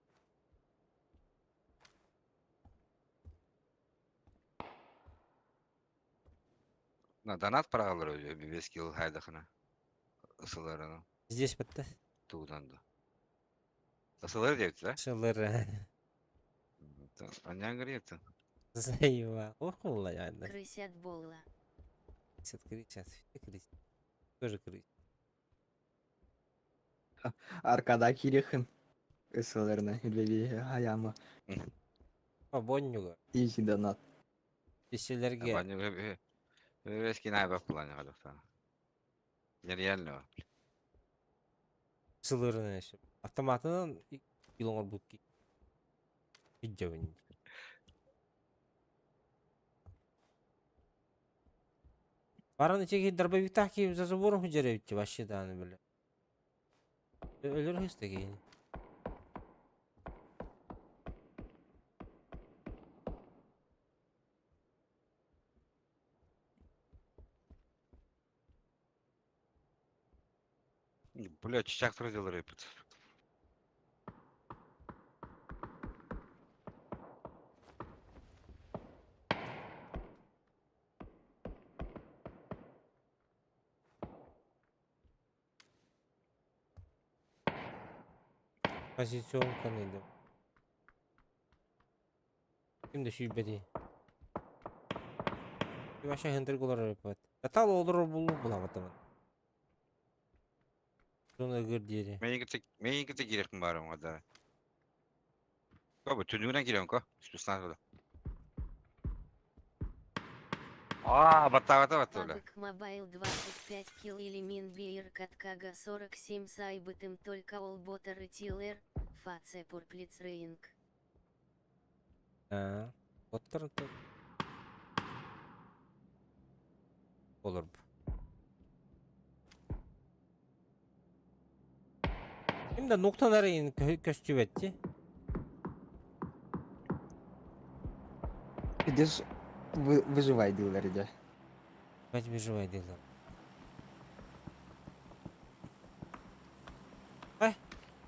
На донат парагалар бес килл хайдахына. Ысыларына Здесь бітті. тугудан да. Ысылар диэбит да? Сылыр. Анян говорит. Заеба. Ох, ладно. Крысят бола. Крысят, крысят, все крысят. Тоже крысят. Аркада кирихин. Ысыларына үлеби аяма. Боннюга. Изи донат. Кишилерге. Бес килл айбак плане гадахтана. Нереально. Сылырын эши. Автоматынан илоңор букки. Видео. Баран ичеги дробовиктах ки за забором худжаревичи вообще да бля. Өлөр хөстеги. Бля, чичак делал репет. Позицион каныйды. Ким да сүйбеди. Вообще хендер голар репет. Атал олор булу буламатымын. Зона гыр дири. Мен кете керек барым да. Ко бу түнүгүнөн кирем ко. Спецназ бу. А, батта батта батта бля. Пабык Мобайл 25 килл или Минбейр Каткага 47 сайбытым только олботер и тилер, фаце пурплицрейнг. А, оттор Olur bu. Şimdi noktaları көстүбэтти. Идешь вы, выживай дилер иде. Бать выживай дилер. Ай,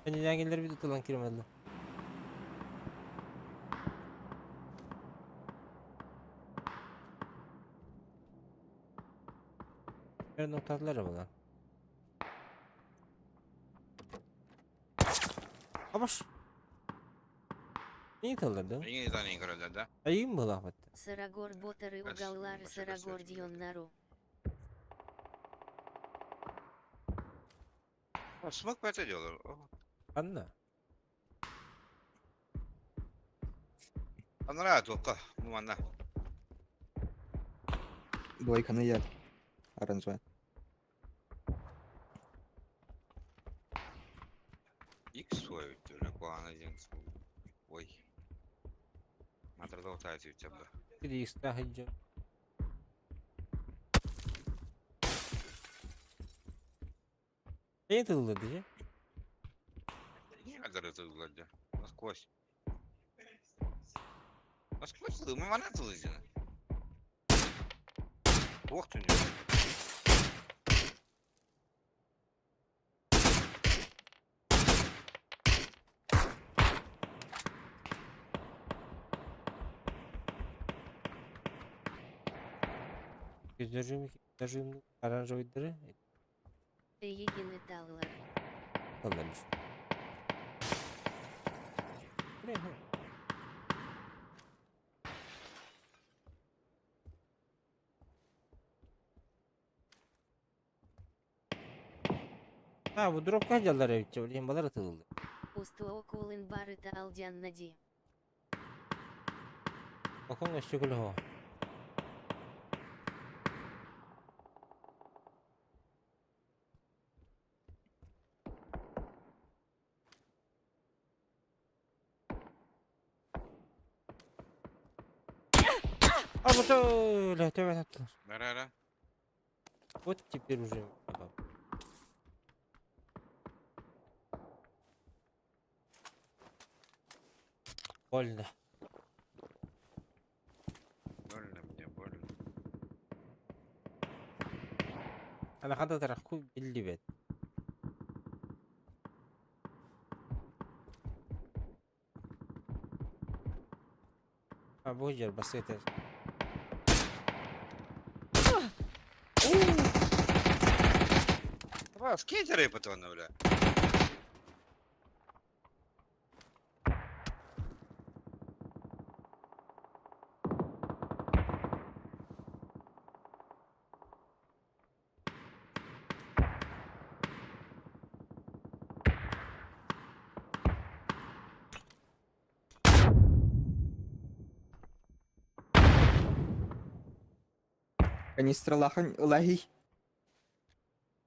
Әнеләгелер бит тылан кирмәде. Bir noktalar bulan. Абаш. Не тылдырды? Эңе тани көрөлдөр да. Айым была бит. Сарагор ботеры Бәс, угаллар бәс, бәс, Сарагор бәс. дьоннару. Смок бата делал. Анна. Анараа туохха, бу манна. Двойканы ел. Оранжевая. X свой төлө куана диэн Ой. Матрада утаа сүүтсэм да. Кириста хыджа. Не тыллы дии? Не азыр дьэ. Насквозь. Насквозь тылы, мы мана тылы дьэ. Ох ты не. Көздөрүм, көздөрүм оранжевыйдары. Эйигин ыталлар. Тыллар. Ha bu drop kacalar evet. Блин, балар атылды. Устуокулын барыта алдяннади. Bakın өссө ho. А вот öyle tövbe attılar. Нара ара. Вот теперь уже. Больно. Больно мне, больно. Ана хата тарахку билли бет. А бу жер басыта. Ба, скейтеры потом, бля. Канистралахан ылахи.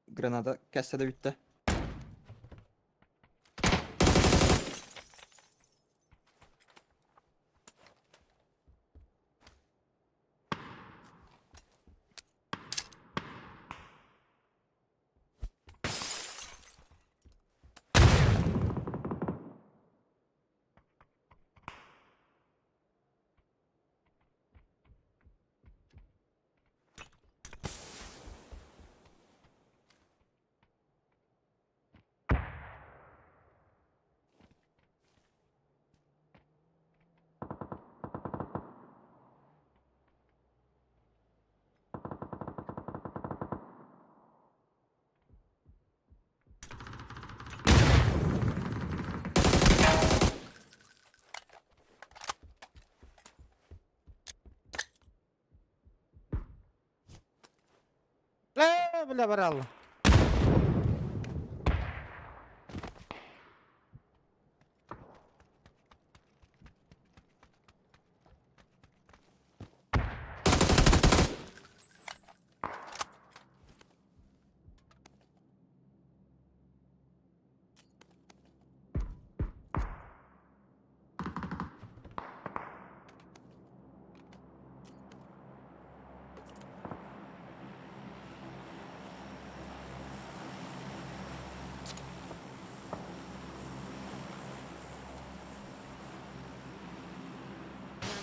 Граната кәссе дә битте. Ла, бля, барал.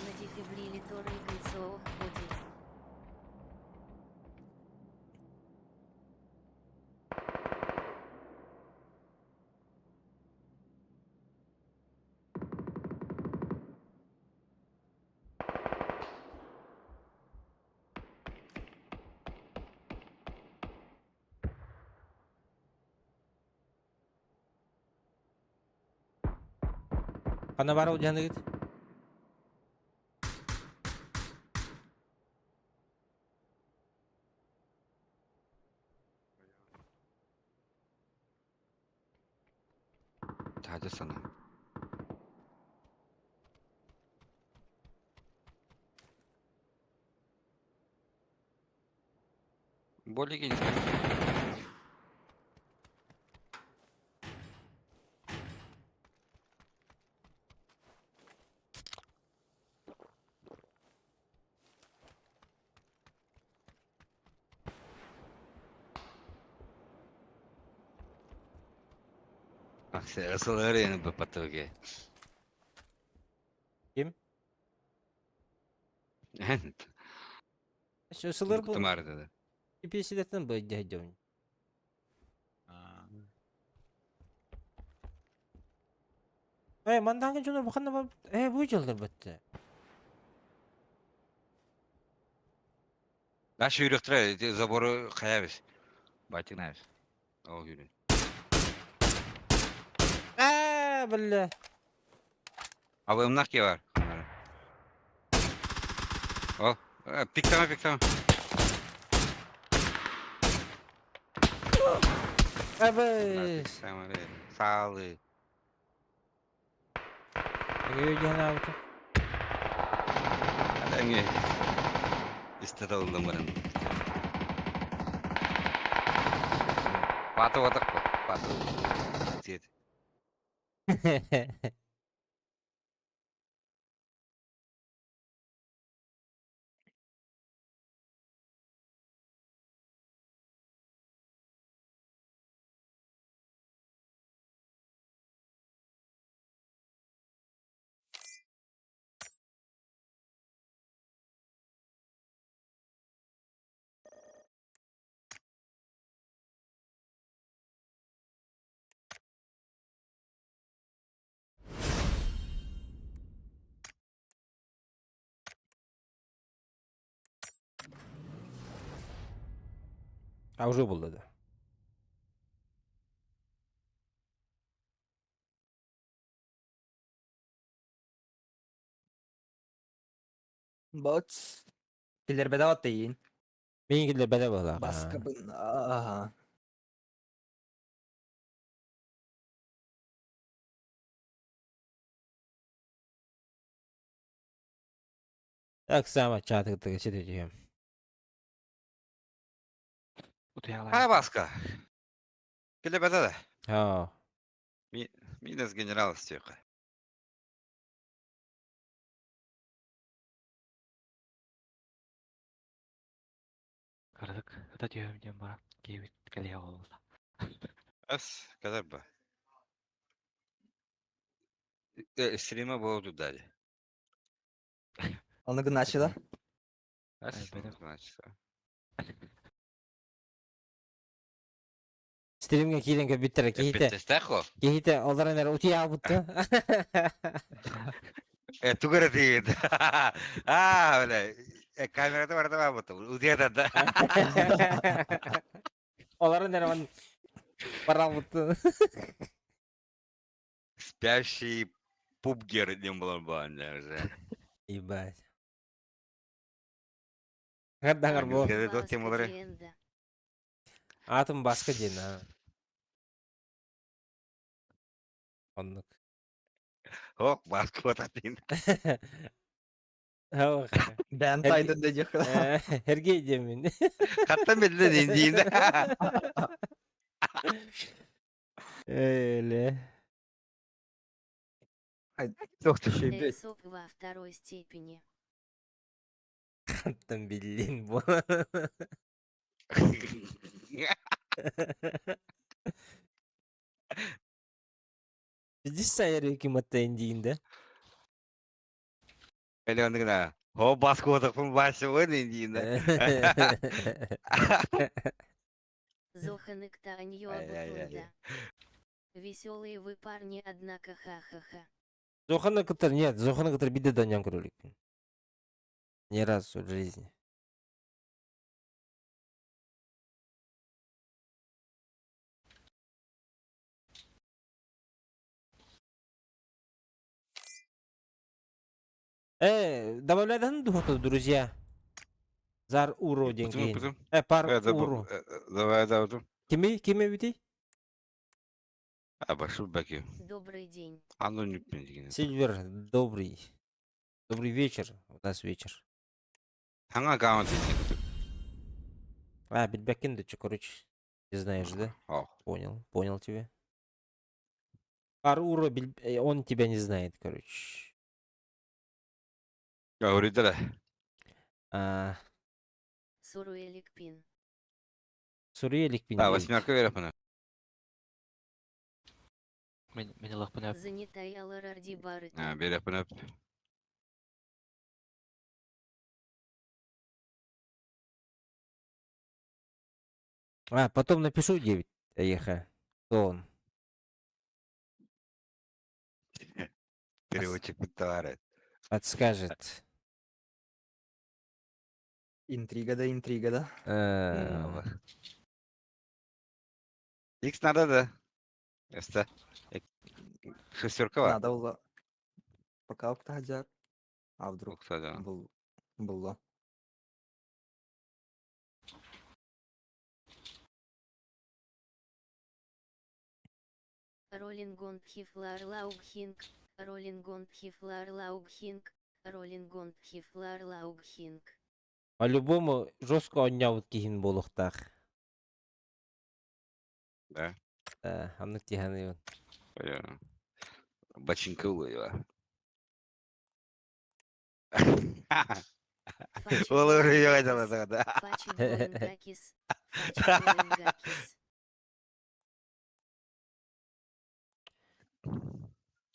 Мана дефибриллятор и кольцо ходи. Хана бар ол гит. Hadi sana. Более не спасти. Сылырыйын бапатыге. Ким? Сылыр бу. Тумарды. Песидеттен бу дьэдьэм. Э, мандаҥы дьоно бу ханна бар? Э, бу дьыллар бытты. Наш үйрөктүрэ забору хаябыз. Байтыгнабыз. Ол үйрөн. Э, бля. Абымнах ки бар. Ол, пиктама, пиктама. Абыс. Саалы. Өйден алды. Әңе. Исте баран. Паты отақ қой. Паты. Тиет. А уже болды да. Бот. Киллер беда дейін. Мен келе бәле бала. Баска бын. Ага. Так само чатык сидеть. Ха баска. Келе бәді да. А. Минес генерал істеуі. Кырдык, ыта түйөм диэн бара. Киэбит кэлиэ буолла. Ас, кадар ба. Стрима было дали. Оны гыначы да. Ас, Ай, бәдем. значит. Стримге киирен биттер кихите. Эппеттестехо. Кихите олар энер ути албытты. Тугара дейт. А, бля. Камерада бар да бабыты. Удияда да. Олар энер он баралбытты. Спящий пубгер дем было банда уже. Ебать. Гардаңар бу. Кеде дот темалары. Атом баска ден. а. Оннук. Ок, баска отатын. Ох. Бән тайдын да дихы. Хергей демин. Каттан белде дейін. Эле. Шейбет. Эксоп во второй степени. Там билин бу. Здесь сайыр ким аттайын дейін да. Эле оны гына. О, баска отақпын басы ой дейін. Зоханык Тааньо Ай-яй-яй. Абутунда. Веселые вы парни, однако ха-ха-ха. Зоханы кытыр, нет, Зоханы кытыр биде данян көрөлікпін. Ни разу в жизни. Добавляй духоту, друзья. Зар уро деньги. Пар уру. Давай, давай. Кими, кими бити? А, башу баки. Добрый день. Аноним деген. Сильвер, добрый. Добрый вечер. У нас вечер. Хаңа аккаунт дейін. А, билбэккин да, чё, короче. Не знаешь, да? О. Понял, понял тебя. Арура, он тебя не знает, короче. Говорит, А, Суруэликпин. Суруэликпин. Да, восьмерка верапына. Мен мен ылахпын Занятая Ларарди Барыта. А, берепин А, потом напишу 9, Еха. Кто он? Переводчик товары. Подскажет. Интрига да интрига да. Икс надо, да? Эста. Шестерка бар. Надо было. Пока октагар. А вдруг был было. Роллингон Хифлар Лаугхинг, Роллингон Хифлар Лаугхинг, Роллингон Хифлар Лаугхинг. По-любому жестко оонньообут киһин буолуохтаах. Да. Да, оннук тиһаныыбын. Бачинка улыва. Фачи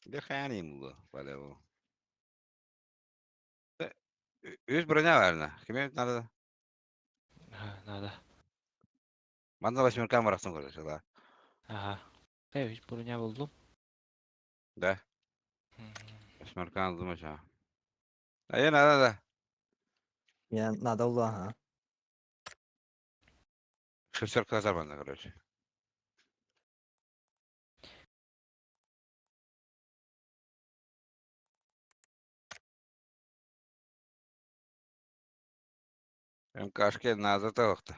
Дыхание было, по Үс броня верно. Кеме надо. Надо. Манна восьмерка марахтан короче, да. Ага. Э, үс броня булдум. Да. Восьмерка алдым aşağı. А я надо, да. Я надо было, ага. Шестерка забрана, короче. МКшке надо тоқта.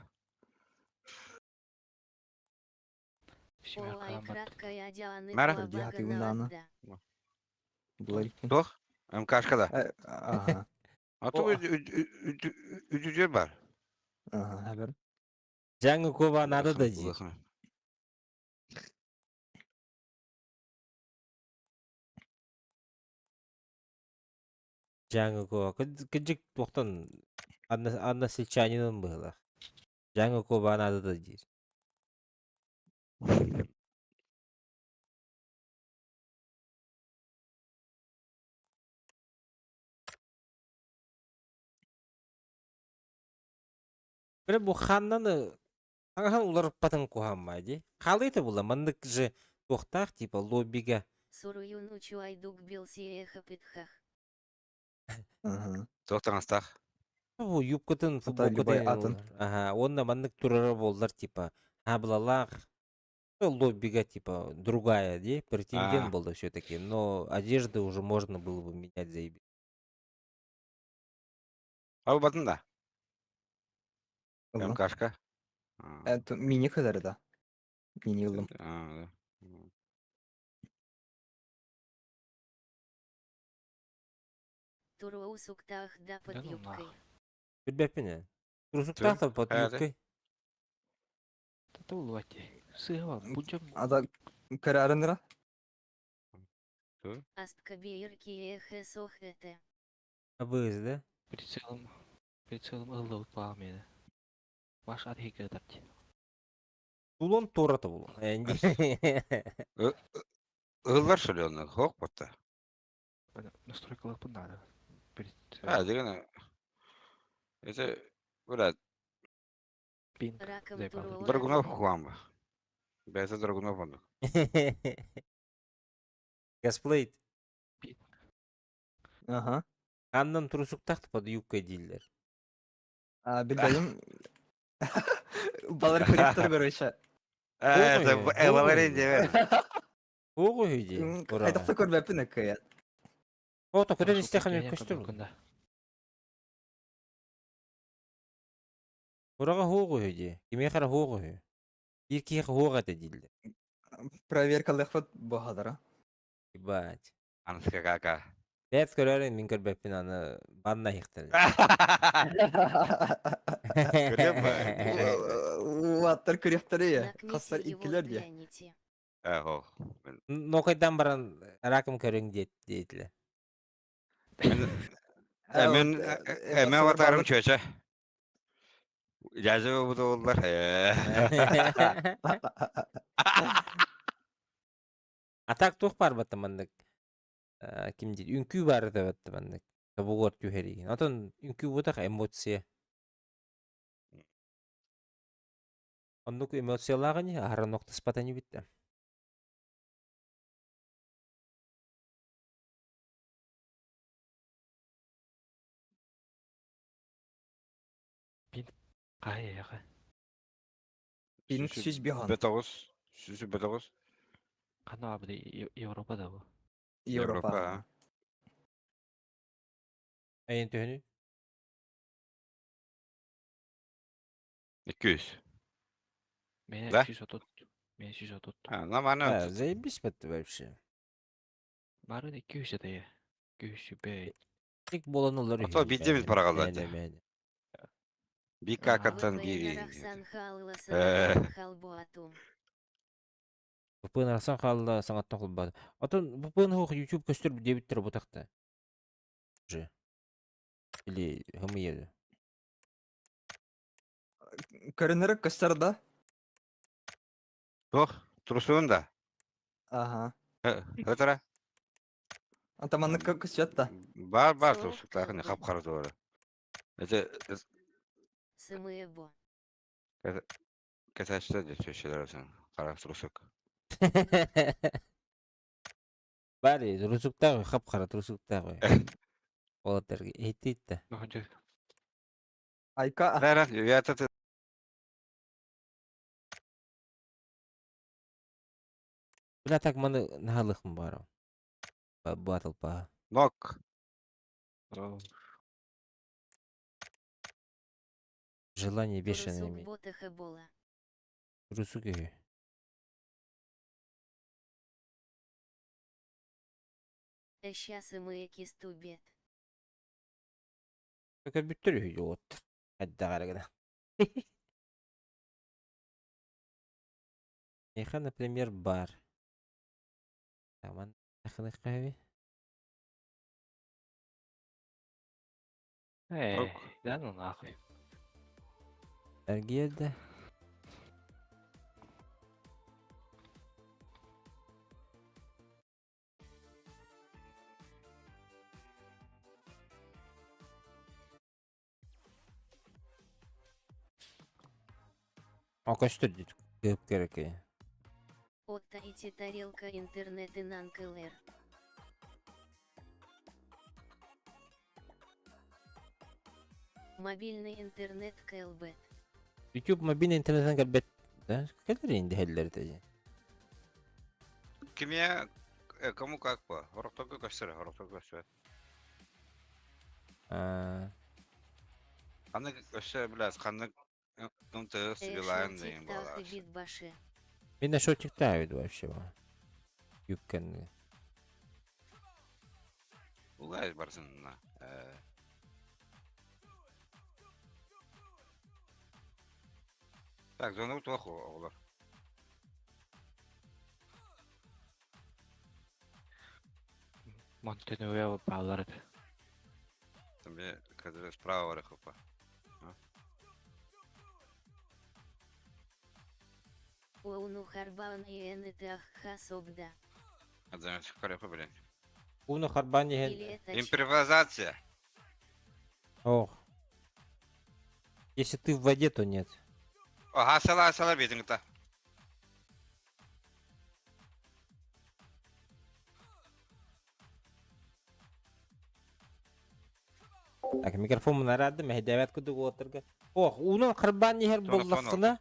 Мара? Тох? МКшка да. Ага. А то үдүдер бар. Ага, хабер. Жаңы куба надо да дии. Жаңы куба. Кыджык туохтан односельчанинын быһыылаах. Жаңы куба надо да диир. Бile бу ханнаны агахан уларыппатын куһааммаа дии. Хаалыыта була маннык же туохтаах типа лоббига Суруюн учуайдук билсиэха питхах. Туохтаҥастаах. Бу юбкатын, любой футболкатын атын. Ага, онно маннык турара буоллар типа хаабылалаах лоббига типа другая дии, претендент был все-таки, но одежды уже можно было бы менять заебись. Ал батын да. МКшка. Это мини kadar да. Мини ыллым. А, да. Туруусуктаах да под Да ну юбкой. нахуй. Билбэппин ээ. Трусуктаах да под Э, да. юбкой. Та улуати. Сыһа будем. Ада карарыныра? Асткабиир сохэте. Абыз, да? Прицелом прицелом ыллы утпаҕым мени. Баш ат хейке тарти. Тулон туората булун. Ыллар шөлөнү, хоқ батта. Настройкалык надо. А, деген. Это, брат, Пинг. Раком Заебал. Драгунов хуамба. Бәйсә Драгунов онды. Газплейт. Ага. Ханнан трусуктаах под юбкой дииллэр. А, билбэйим. Балар корректор короче. Это Валерий дебе. Оҕо үһү дии. Айтақта көрбәппин эккая. Ото көрөр истэхэ көстөр. Ураҕа хуоҕу үһү дии. Кимиэхэ эрэ хуоҕу үһү. Биир киһиэхэ хуох этэ дииллэр. Проверкалыахпыт бохадара. Ебать. Анска кака. Бэт көрөрүн мин көрбөппүн аны банна иһихтэр. Көрүөм ба. Уаттар күрүөхтэрэ Накните хассар его иккилэр диye. гляните. Э, ол. Мен Нокайдан баран раком көрүҥ диэт диэтилэр. мен э, мен э, мен аватарым чөчө. Дядя бу боллар. А так туох баар батта маннык ким диир үҥкүү баар да батта маннык тобугуор түһэрии. Отон үҥкүү буотах эмоция. Оннук эмоциялаах ини аһара нохтаспата ини бүттэ. Хаһыйаҕа. Пинг сүз бихан. Бетоғыз. Сүсү бетоғыз. Ханна баабыт Европа да бу. Европа. Айын төһөнү? 200. Мен Да? 130. Мен 130. А, нормально. А, заебись бітті вообще. Бары 200 это 205. Тик болан олар А то бидеміз бара қалды. Мәне, мәне. Bir kakatan bir. Арахсан халла Э. халбуатум. VPN арасан хаалла саҥаттан холбоото. Отон VPN суох YouTube көстөр диэбиттэр бутахта. Уже. Или хымыйа. Көрүнөрө көстөр да. Туох, трусуун да. Ага. Өтөрө. Атаманнык көстөт да. Бар бар Соок трусуктаахын калбы. хап-хара туора. Это Сымыебо. кэтээчтэ де сөшелер өсөн. Кара трусук. Бары трусуктаах хап-хара трусуктаах. Уолаттарга иһиттиит Ну, дьэ, Айка. Рара, я это Бля так маны наһаалыахпын баҕарабын. Батл паа. нок. о, Желание бешеное Трусук иметь. ботаха бола. Трусук үһү. Эща сымыеки стубет. Көрбүттэр үһү уолаттар. Хайдаҕа гына. Миэхэ, например, бар. Таман тахыныхха Эй, да ну нахуй. Эргиэрдэ. О, көстөр диит кыып керекей. Отта ити тарелка интернет и нанкэлэр. Мобильный интернет КЛБ. YouTube мобильный интернеттэн кэлбэт да? Кэлэр инди хэллэр Кимия кому как по? Хорохторго көстөр, хорохторго көстөр. Аа, Ханнык өссө билээс, ханнык МТС Билайн деген Эшон буолар. бит баше. Мин нашел тиктавит вообще. Юбканы. Улай барсын на. Так, зону туох оҕолор. Монтенуэва баалар этэ. Там бе кадр справа бар хопа. Оуну харбаун и НТХ собда. Адзан көрө блин. Уну харбан иһэн. Или это Импровизация. Ох. Если ты в воде, то нет. Ага, сала сала бетиңта. Так, микрофон нарадым, мэһэйдээбэт курдук уолаттарга. Ох, уунан харбаан иһэр Тоно, буоллаххына,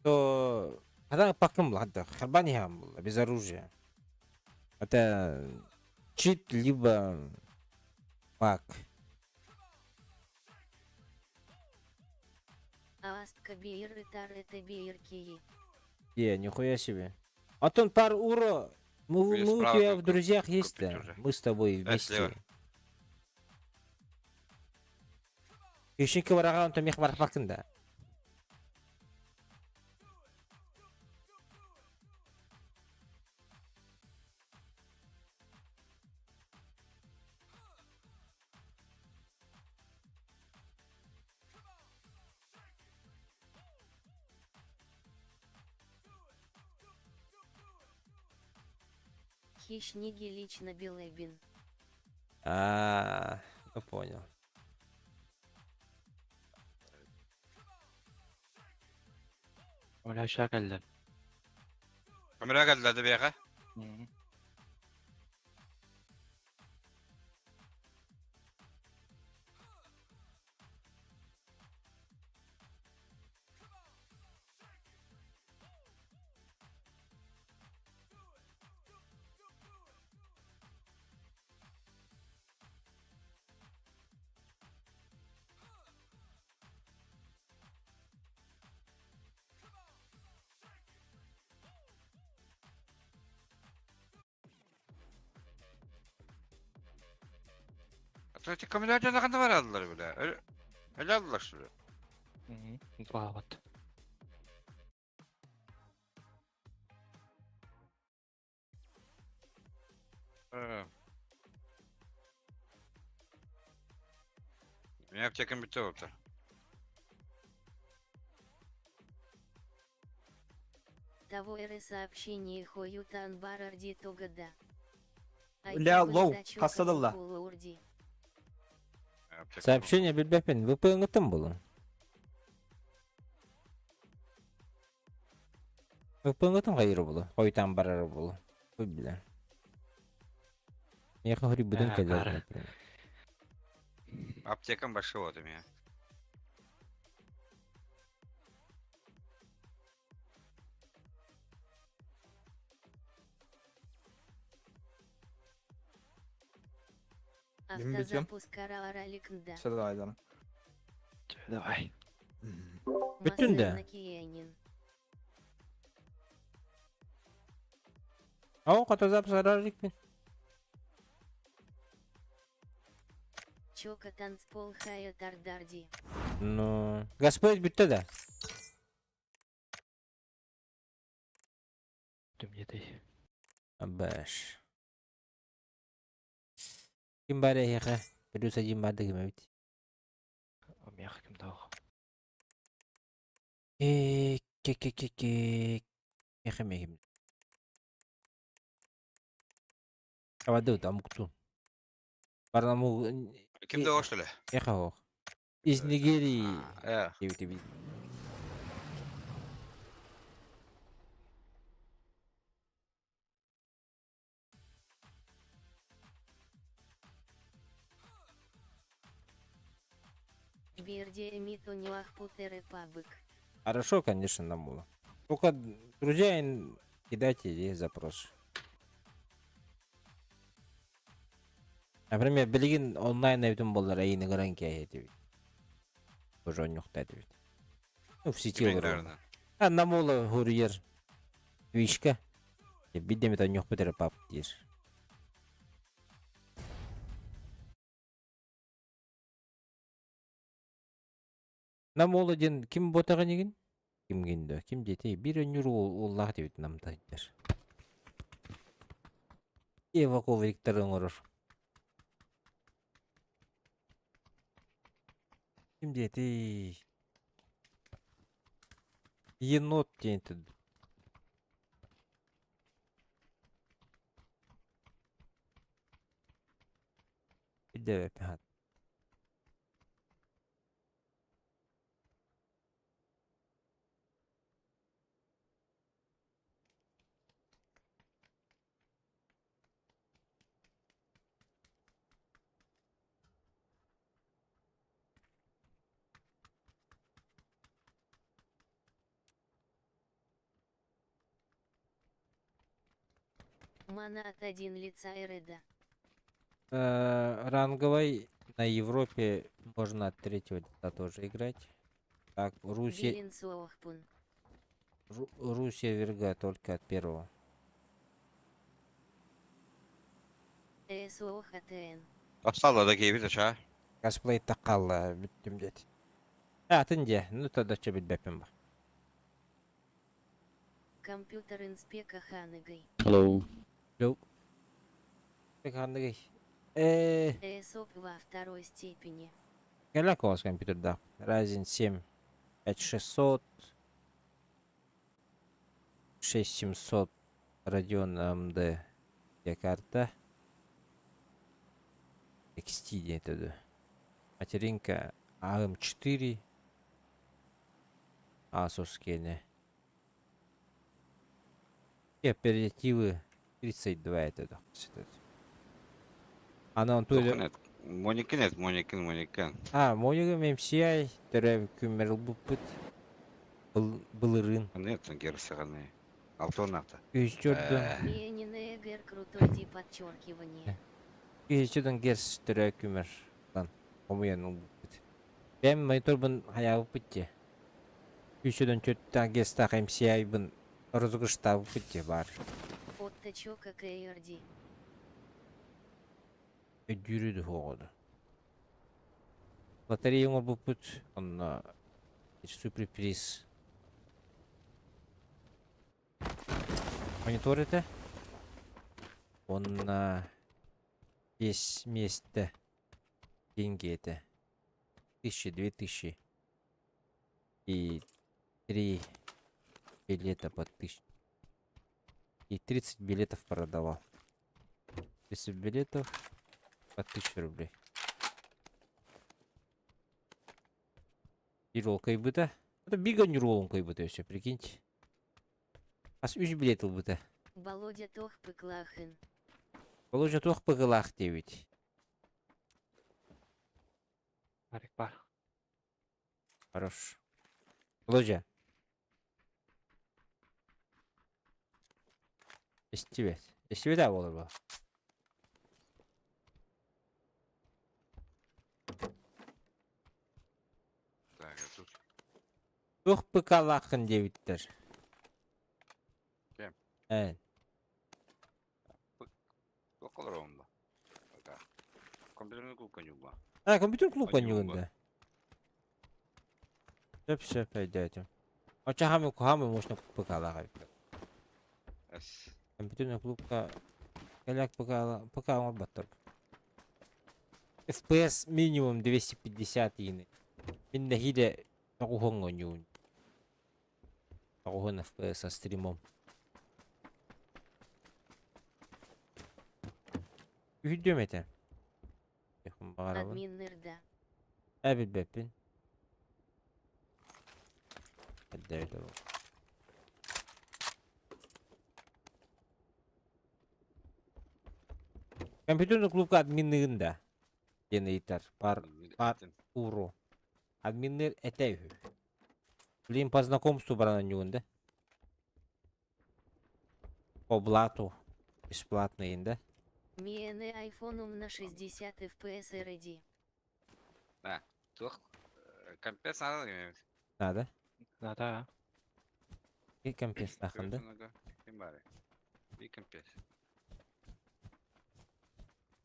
то хатан паккым буолла, харбаан иһэҕин буолла, без оружия. Это чит либо пак. Аастка биир ытар это биир киһи. Е, нихуя себе. Антон, пар уро, мы, Я мы у справа тебя в только друзьях есть, купить да? уже. Мы с тобой слева. вместе. Хищники бараҕа онтон миэх барахпаккын да. Хищники лично Билебин. А, ну понял. Оля шакаллар. Камера geldi биэхэ. Atletik камера дьоно ханна бараллар бile. Öyle öyle aldılar şunu. Баабат. Benim аптекам bitti oldu. Того эры сообщение хоютан барарди тогада. Ля, лоу, хастадалла. Сообщение билбэппин. ВПН-гытын булун. ВПН-гытын хайыр булу. Хойтан барар булу. Бу биле. Меха хори будун Э, келер, бары. например. Аптекам большой вот у меня. Мин бүтүм. Автозапуск араликнда. Все, давай, давай. Давай. Бүтүн да. Ау, катазап сарарикпин. Чока танцпол хая тардарди. Ну, Господь бүтті да. Түмнетэй. Баш. Ким бар эхе? Плюс один бар дегем бит. Мех ким тох. Э, ке ке ке ке. Эхе мехим. Аваду там кту. Барнаму Кимде о что ли? эхе хох. Из Нигерии. Э. Дебит бит. Бирде эмит путеры пабык. Хорошо, конечно, нам было. Только, друзья, кидайте здесь запрос. Например, билигин онлайн эбитин боллар эйини гран кээти бит. Уже онньухта бит. Ну, в сети Кимин, олар. наверное. А намола хурьер. Вишка. Бидемит онньух битер пап дир. Намола ден ким ботаган егин? Ким гинде? Ким дети? Бир өнүр оллах дебит намтайдыр. Ева ковриктер оңорор. Ким дети? Енот дейін. Билдебеп хат. Манат один лица Эреда. Ранговой на Европе можно от третьего лица тоже играть. Так, Руси, Билин Суохпун. Руссия Верга только от первого. СОХТН. Apsalla da gibi de ça. Косплейтах хаалла бүттүм диэт. Атын дьэ, ну тогда чэ билбэппин ба. Компьютер инспека ханыгый. Hello. Hello. Ханыгый. Э, СОП во второй степени. Кэлэ у вас компьютердаах. Ryzen 7 5600 6700 Radeon AMD карта XT диэн этэ Материнка AM4 Asus киэнэ. Оперативы 32 это Аны онту Моникин эт, Моникин, Моникин. А, Монигым MCI төрөөбүт күммэр ылбыппыт. Былырыын. Нет, герсаганы. Алтон ата. Үстүрдүн. Менин крутой ди подчеркивание. Үстүрдүн герс төрөөбүт күммэр. Lan, хомуйан ылбыппыт. Бэм мониторбун хаябыппыт дии. Үстүрдүн төрттаах герстаах MCI-бын розыгрыштаабыппыт дии баар. Оттачока КРД. Өйдүүрү духуоҕуду. Лотерея оҥорбуппут, онно суперприз. Монитор этэ. Уонна весь миэстэ деньги этэ. Тысячи, 2000 и три билета по тысяче. И 30 билетов продавал. 30 билетов по 1000 рублей. Биир кыайбыта. Это бигэ ньуролун кыайбыта все, прикиньте. Ас үс билет ылбыта. Володя туох пыклахын. Володя туох пыгылаах диэбит. Арик бар. Хорош. Володя. Истибэт. Истибэт аа буолар бу. Так, я тут. Туох пыкалааххын диэбиттэр. Ким? Эн. Туох олоробун ба? Компьютерный клуб конюга. А, компьютер клуб Конюга. конюгунда. Сөп сөп өйдөөтүм. Оча хамы кухамы можно пыкалаах эбит. Эс. Компьютерный клубка кэлэк пыкала пыка оҥорботтор. FPS минимум 250 иини. Мин нэһиилэ тоҕуһуҥ оонньуубун. 90 FPS со стримом. Үһүдүөм этэ. Баҕарабын. Админнырда. Ээ билбэппин. Эрдэ бу. Компьютерный клубка админныгын да? Диэн ыйытар. Пар, пар, уру. Админныр этэ үһү. Блин, по знакомству баран оонньуугун да? По блату. Бесплатный да? Миэне айфоном на 60 FPS RD. Да. Туох компец надо. Надо. Надо. И компец нахын да? Ким бары? И компец.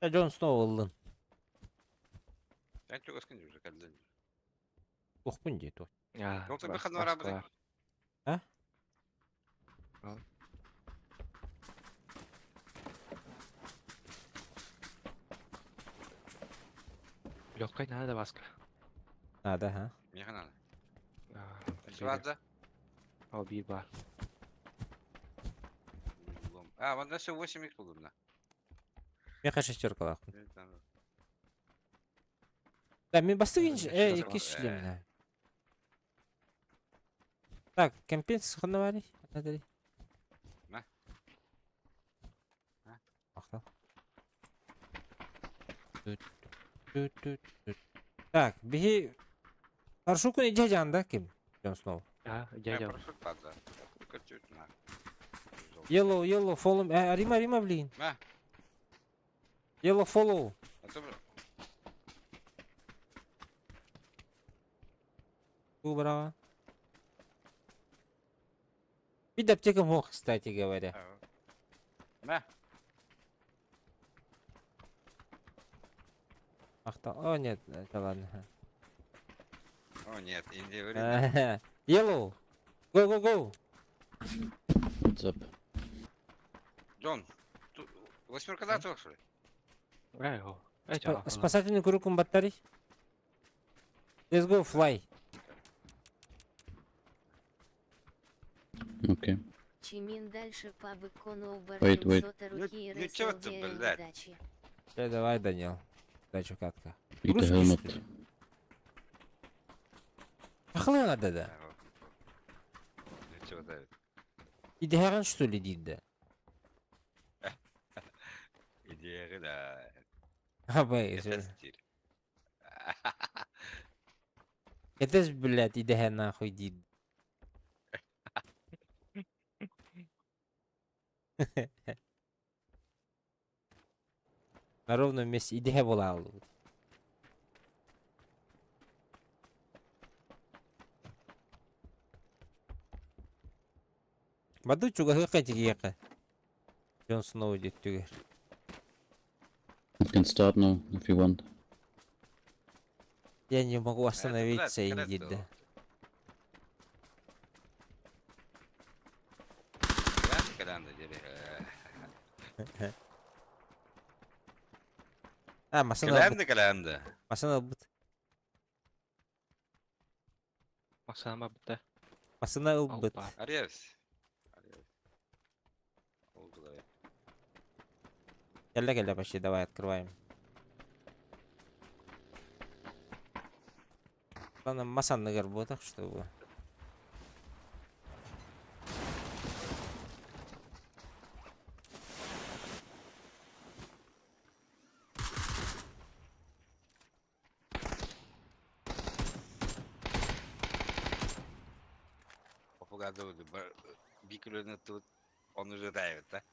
Джон Сноу ыллын. Я чугаскын уже кэллин. Туохпун дии туох. А, Ол тебе ханна барабыз? А? Ал. Легкой надо, Васка. Надо, а? Миэхэ надо. А, Баар Ол биир бар. А, вон все 8 их удобно. Меха шестеркалаах. Да, мин бастыгын э иккис шлем. Так, компенс ханна баарый? Надо На. На. Махтал. Түт, түт, түт, түт. Так, биһи Паршукун иде жанда ким? Джон Сноу. А, дядя. Прошу падла. Чуть на. Yellow, yellow, follow. Э, Рима, Рима, блин. На. Yellow, follow. А то Ту, браво. Вид аптека мог, кстати говоря. На. Ахта. О, нет, это ладно. О, нет, Индия вырезана. Yellow! Go, go, go! What's up? Джон, восьмерка да, что ли? Спасательный круг батарей. Let's go, fly. Okay. Чимин дальше по быкону Wait, wait. руки Ну чё ты, блядь? удачи. Давай, Данил. Удачи, катка. Eat a Русский, helmet. что ли? Ахлы надо, да? Ну чё, Давид? Идеален, что ли, дид, да? Иди, да. Абай, Это стиль. Это ж, блядь, иде нахуй, дид. На ровном месте иде была. Баду чугаһыка тигиэхэ. Джон Сноу диэт түгэр. You can start now if you want. Я не могу остановиться, Это, блядь, Индида. А, масына Кэлэмдэ, кэлэмдэ. Масына ылбыт. Масана бытта. Масына ылбыт. Арьевс. Кэллэ кэллэ почти, давай открываем. Главное, мас анныгар буотах, чтобы... Попугада тут он уже давит, да?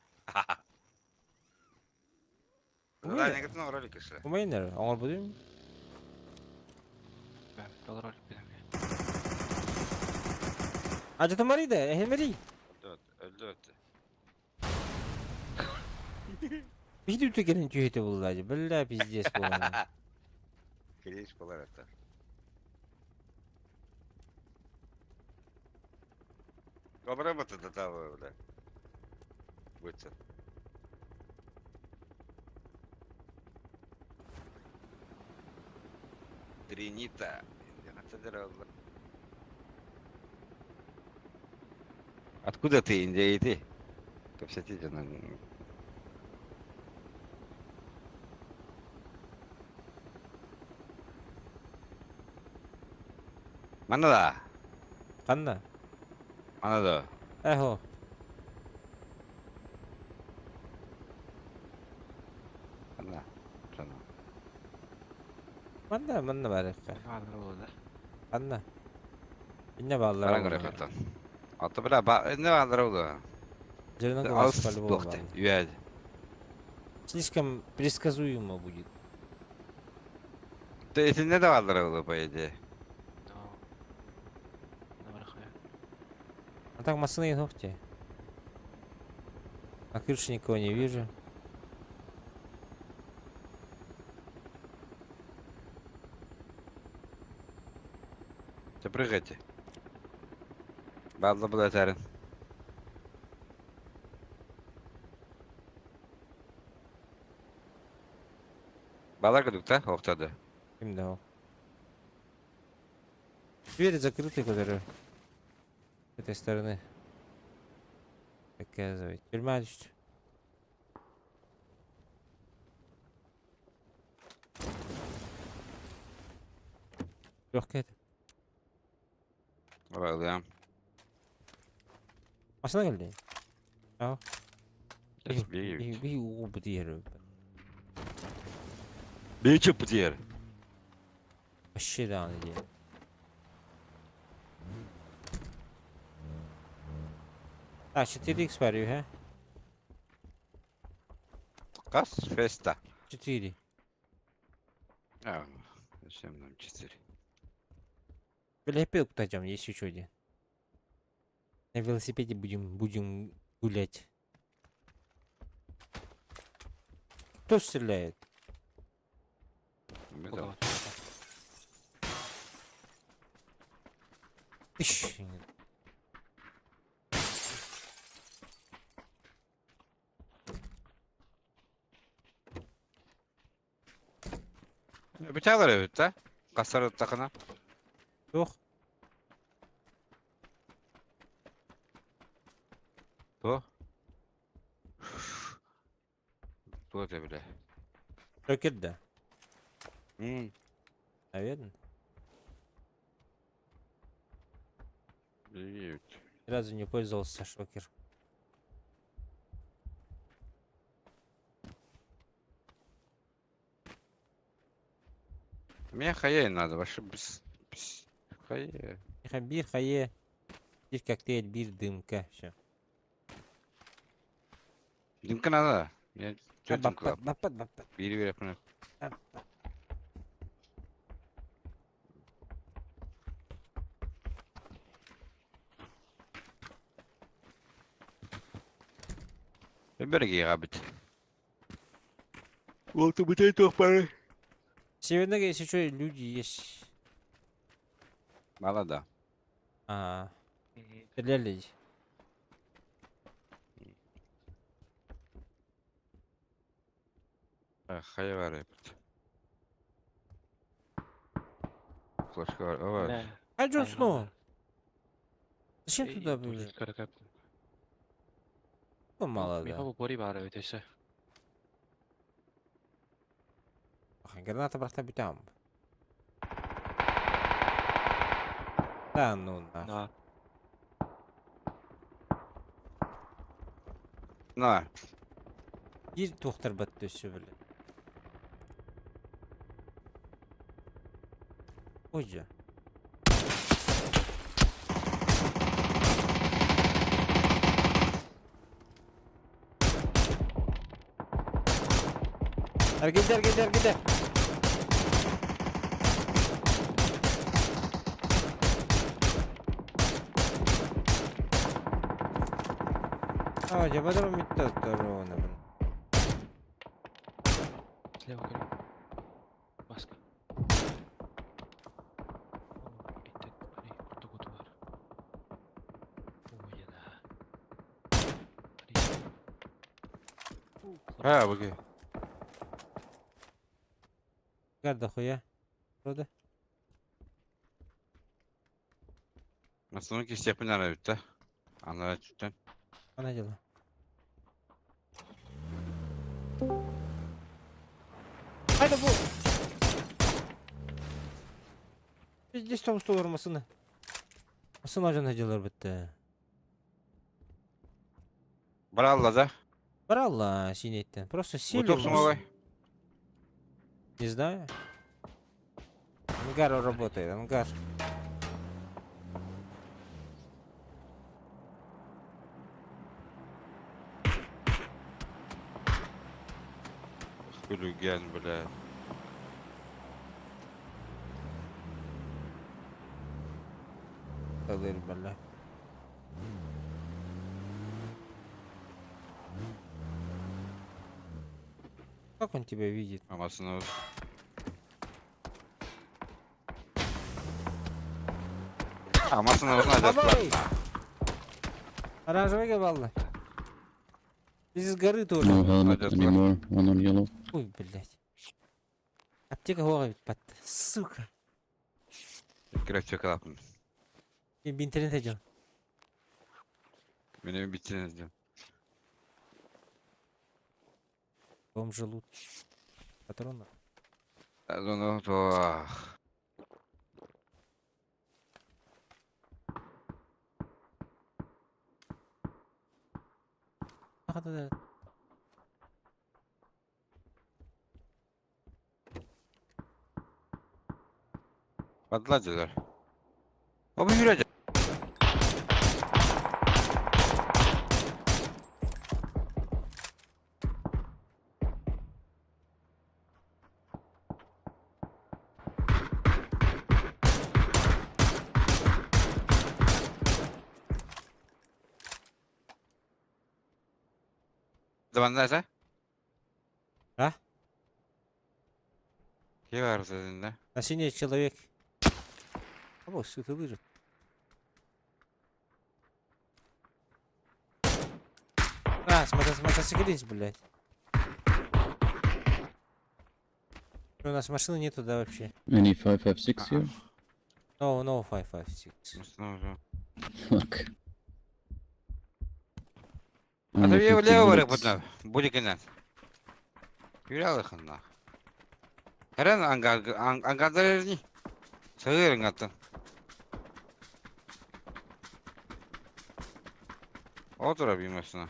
Ролик еще. Умейнер, оҥор будем? Ролик будем. А что Мари да? Эй, Мари. Өлдөт. Биһиги үтүгэрин түһүтэ булла, бля, пиздец буолла. Клич болар это. Добре до того, бля. Будет. Тринита. Откуда ты, Индия, и ты? Капсатите на... Манада. Ханна? Манада. Эхо. Манна. Чана. Манна, манна барыкка. Ханна. Инне баллар. Баран көрөкөтөн. Ата бля, ба, инне баллар олду. Зеленоглаз по-любому. Юәд. Слишком предсказуемо будет. Ты не баллар олду, по идее. А так машины и ногти. На крыше никого не вижу. Ты прыгайте. Балла була тәрін. Бала күдүк та, оқтады. Ким дал? Двери закрыты, которые с этой стороны. Оказывается. Тюрьма түстү. Легкая это. Баралыям. Машина келди. Ау. Би Би уу диэр. Би чөп диэр. Вообще да, он идея. А, 4х бар ha? Кас феста. 4. А, зачем нам 4? Велосипед куда есть еще один. На велосипеде будем гулять. Кто стреляет? Мидл. Иш. Бүтээлэр эбит да? Хастар ыттахына? Туох? Туох? Туох этэ бile? Жокер да? М, Наверное. Билбит. Ни разу не пользовался шокер. Мне хае надо, вообще без... без... Хае. Биир хайе, биир коктейль, биир дымка. Все. Дымка надо. Мне чё дымка? Баппат, баппат, баппат. Бири берепмин. Берги габит. Вот бутей туох бары. Северный, если что, люди есть. Мало да. А, стреляли. Хайа бар эбит. Флешка бар. Ова. А Джон Сноу? Зачем туда побежал? Ну, мало, да. Михаил Бори баар эбит өссө. Граната брата битам. Да ну нахуй. Да. На. Биир туохтар батты өссө били. Ой же. Эргиде, эргиде, эргиде. А, жабадар митта второго, блин. Слева көрүм. Маска. Итте ортоготу бар. Ой, да. А, буги. Гарда хуя. Рода. Масыны кистепин ара бит да. Анара түттен. Она дело. Haydi bu. Здесь там что masını. Masını ajan hacılar bitti. Баралла да. Брала синеттен. Просто сели. Утопсуң ой. Не знаю. Ангар работает, ангар. Күлүгэн, бля. Алыр, бля. Как он тебя видит? Амасыны Амасыны Абай! Оранжевый балла. Здесь с горы тоже. No helmet Пойдет, anymore. One on yellow. Ой, блядь. Аптека ловит, под... Сука. Кирәк калапын. Мен интернет идем. Мине битсен дим. Бомжи лут. Патронов. Ну, то. Ах, да, да. Подладилар. Оба yürüyecek. Zaman neyse. А? Киһи баар сытында. На синий человек. Або, сытылыр. А, с мотоциклист, блядь. У нас машины нету, да, вообще? Any 556 here? No, no, 556. Fuck. А Only то я 50 влево bullets. барыппытына, Будикинен. Юралыхынна. Хэрэн ангардарни. Сыгыр ангаттан. Отура бимасына.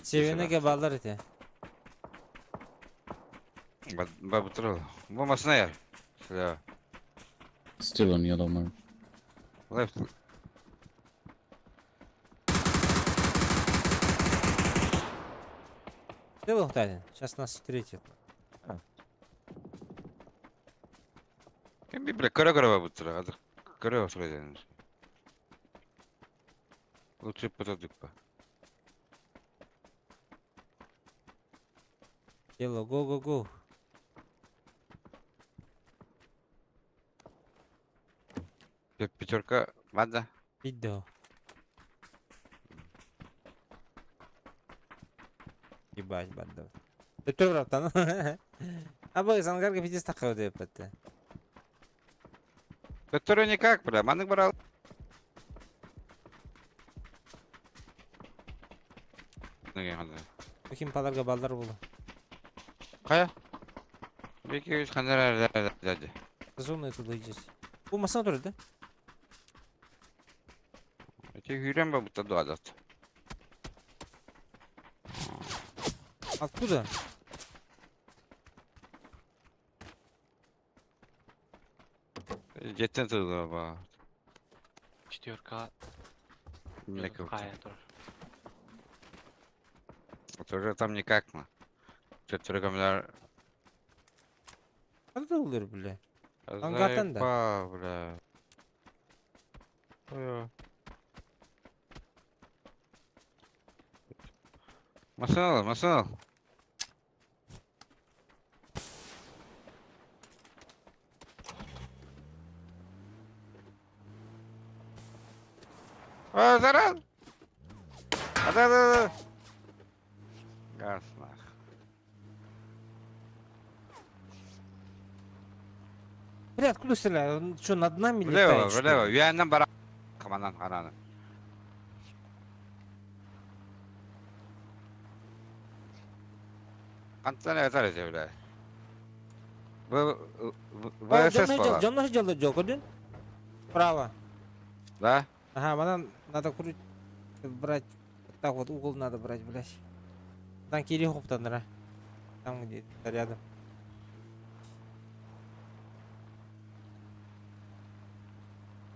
Северныйга бааллар этэ. Бабытыр. Бу масына яр. Сля. Still on yellow mark. Left. Ты был Талин? Сейчас нас встретят. Ким би бля көрө көрө бабытыр. Азыр көрө отура Лучше потодук па. Дело, го, го, го. Пятерка бада. Видео. Ебать, банда. Өтөр братан. Абы сангарга пиздец такой деп бетте. Который никак, бля, манык барал. Ким паларга балдар болу. Кая? Беки үч хандар деді. Зона туда идет. Бу масына турар да? Эти хүрен ба бутта дуадат. Откуда? Жеттен тылды ба. Четверка. Млеко. Кая тоже. Тоже там никак на. Четверка Откуда улыр, бля? Ангартан да. Заебал, бля. Ой. Машина, машина. А, заран! А, да, да, да. Газ, нах. Бля, откуда стреляют? Он что, над нами Влево, летает, что ли? влево. Үйәннен бара. Каманан, қараны. Қантан әтер ете, бля. О, ВСС дьонно была. дьонно дьонно дьонно Право. Да? Ага, нам надо круть брать. Вот так вот угол надо брать, блядь. Там Кирилл да? Там где-то рядом.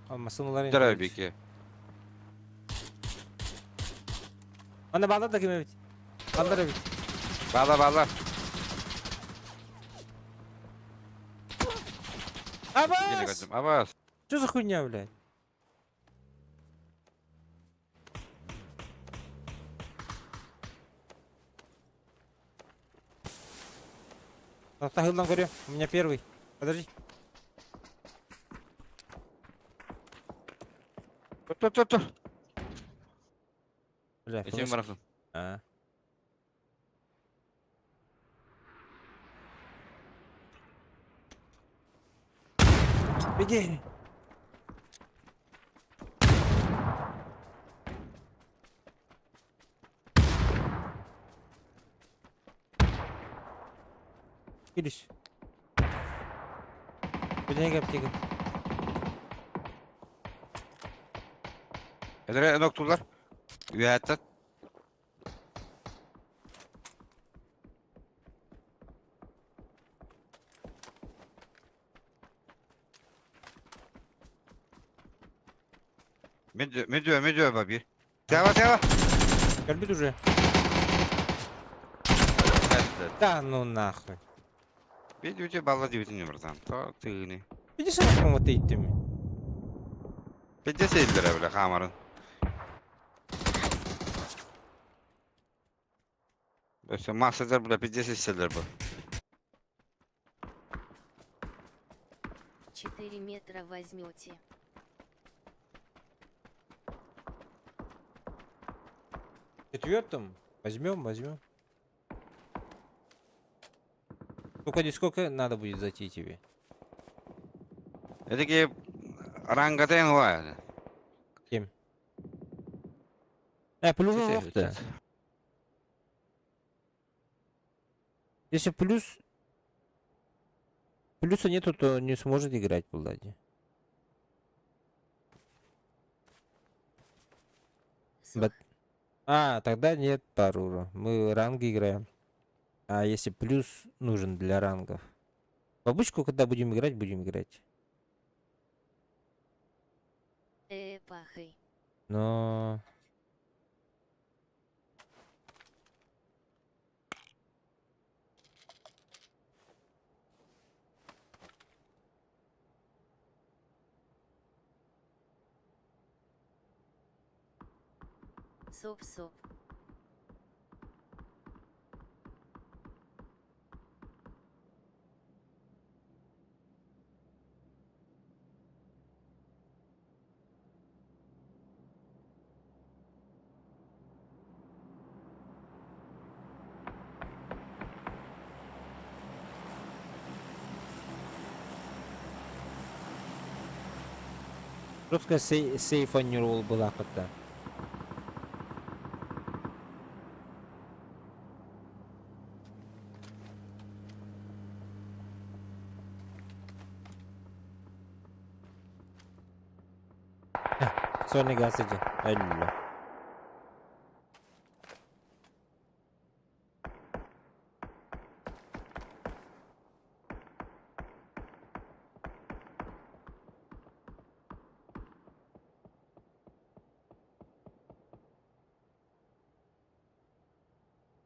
О, масыналар Здорово, Бики. Ана балдар да ким эбит? Балдар эбит. Бала, бала. Абас! Абас. Что за хуйня, блядь? Тахылдан көрүм. У меня первый. Подожди. Ту, ту, ту. Бля, Этим флешка. барахтым. А. Беги! Кириш. Беги, аптека. Эдere ноктулар. Үйәттен. Медио, медио, баби. Тява, тява. Көрбүт уже. Да ну нахуй. Видите, балла дебитин братан. То ты не. Иди сюда, вот ты 50 lira bile kameranın. Өсө масыдар бля 50 lira bu. 4 метра возьмете. Четвертом? Возьмем, возьмем. Сколько, сколько надо будет зайти тебе? Эдики рангатен ва. Кем? Плюс да. Если плюс... Плюса нету, то не сможет играть, Влади. Сух. А, тогда нет парура. Мы ранги играем. А если плюс нужен для рангов? Бабушку, когда будем играть, будем играть. Пахай. Но... Соп-соп. Русская сейф аннюрол была когда. Сольный газ иди. Алло.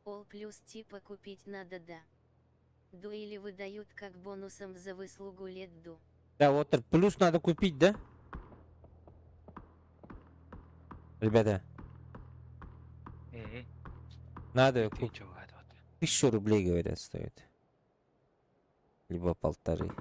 Ол плюс типа купить надо да. Дуэли выдают как бонусом за выслугу лет ду. Да, вот плюс надо купить, да? Ребята, Угу. надо купить. Ты чего это вот? 1000 рублей, говорят, стоит. Либо полторы.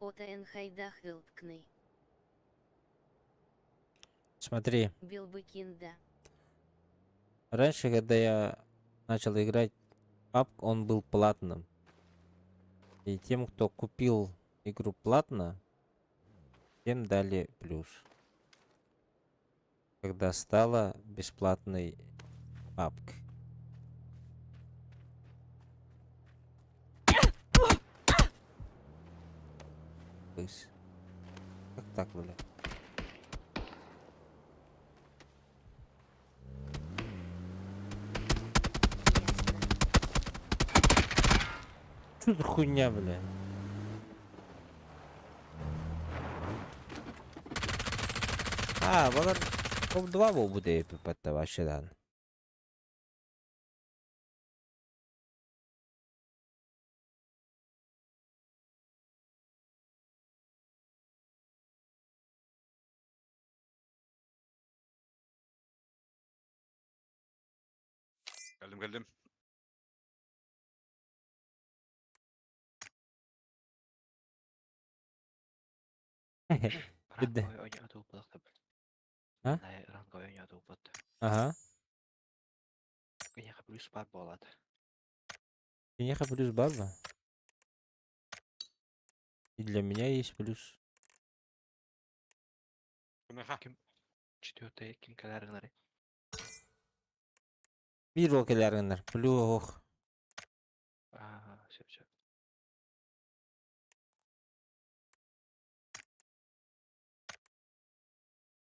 ОТН хайдах илткный. Смотри, Билбыкинда. раньше, когда я начал играть PUBG, он был платным. И тем, кто купил игру платно, тем дали плюс. Когда стала бесплатной PUBG. Пыс. Как так, бля? Ясно. Что за хуйня, бля? А, балар топ-2 буолбут эпипатта вообще. Geldim geldim. Бидде. Ранговый ойнатуу буолуохта. А? Ранговый ойнатуу буолла. Ага. Киниэхэ плюс баар буолла. Киниэхэ плюс баар дуо? И для меня есть плюс. Кимиэхэ? Четвертый ким кэлэр гынар. Биир ол кэлэр гынар. Плюс ох. Аа, сөп сөп.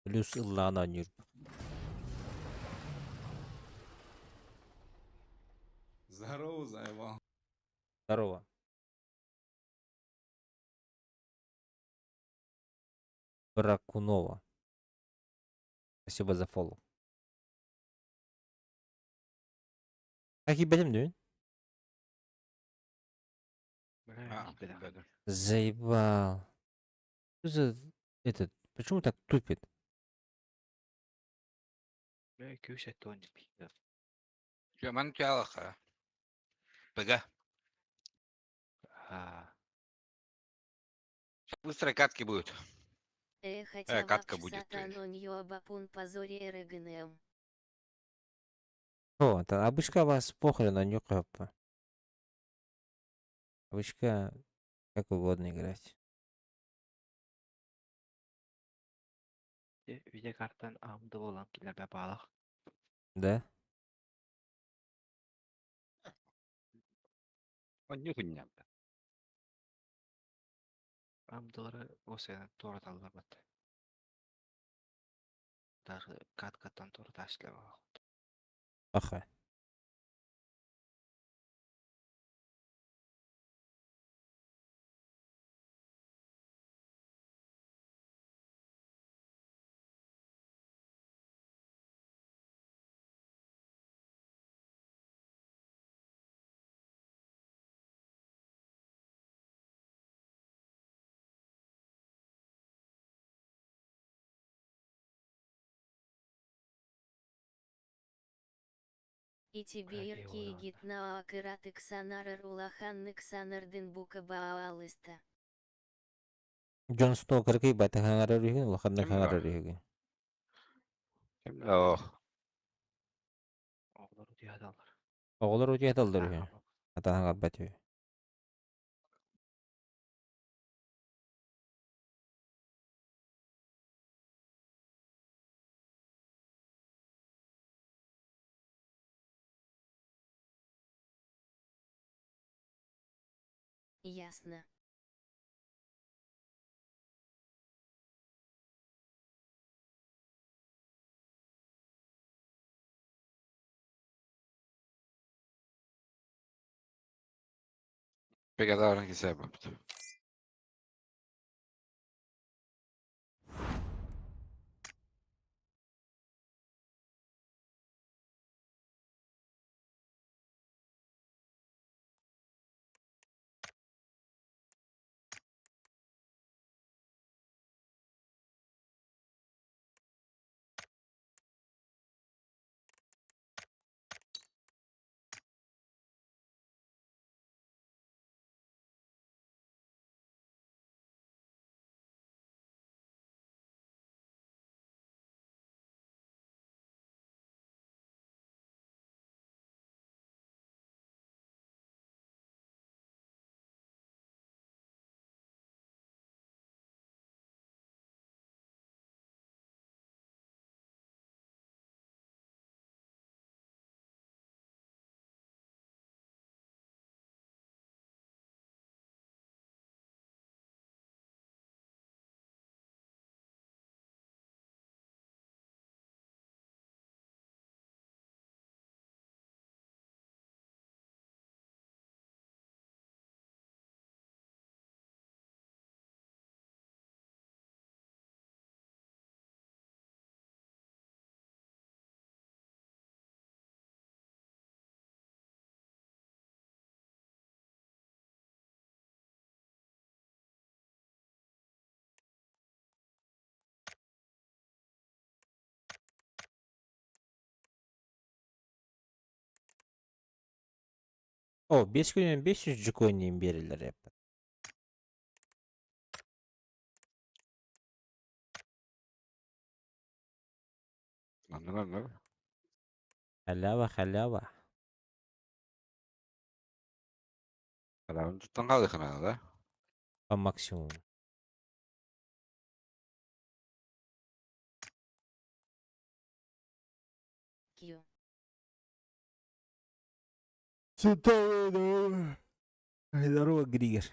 Плюс ыллаан оонньуур. Здорово, заебал. Здорово. Бракунова. Спасибо за фоллоу. Киирбэтим дуу? А, да. Заебал. Что за этот? Почему так тупит? Бля, күүс тони пиздец. Жаман тялаха. ПГ. А, Быстро катки будут. Эх, хотя Катка будет, то есть. сатаноньо позоре РГНМ. О, это обычка вас похрен на нюхапа. Обычка как угодно играть. Видеокартан амды болан килер бе балах. Да? Он нюхунья. Амдылары осена тораталлар бат. Даже каткаттан тораташлы балах. Аха. И тебе Бля, ирки ладно. гитна акырат иксанар рулахан иксанардын бука баалыста. Джон Сноу кыргый бата хаңарар үһүн, улаханна Ким хаңарар бар? үһүн. Ох. Оғлар утуядалар. Оҕолор утуяталлар үһү. Ата хаңарбат үһү. Ясно. Пегадарын кисе бапты. О, 5 күнүн 500 жуконин берилер эп. Аннан Халява, халява. Адамын туттан қалдықына, да? По максимуму. Q. Здорово, Григер.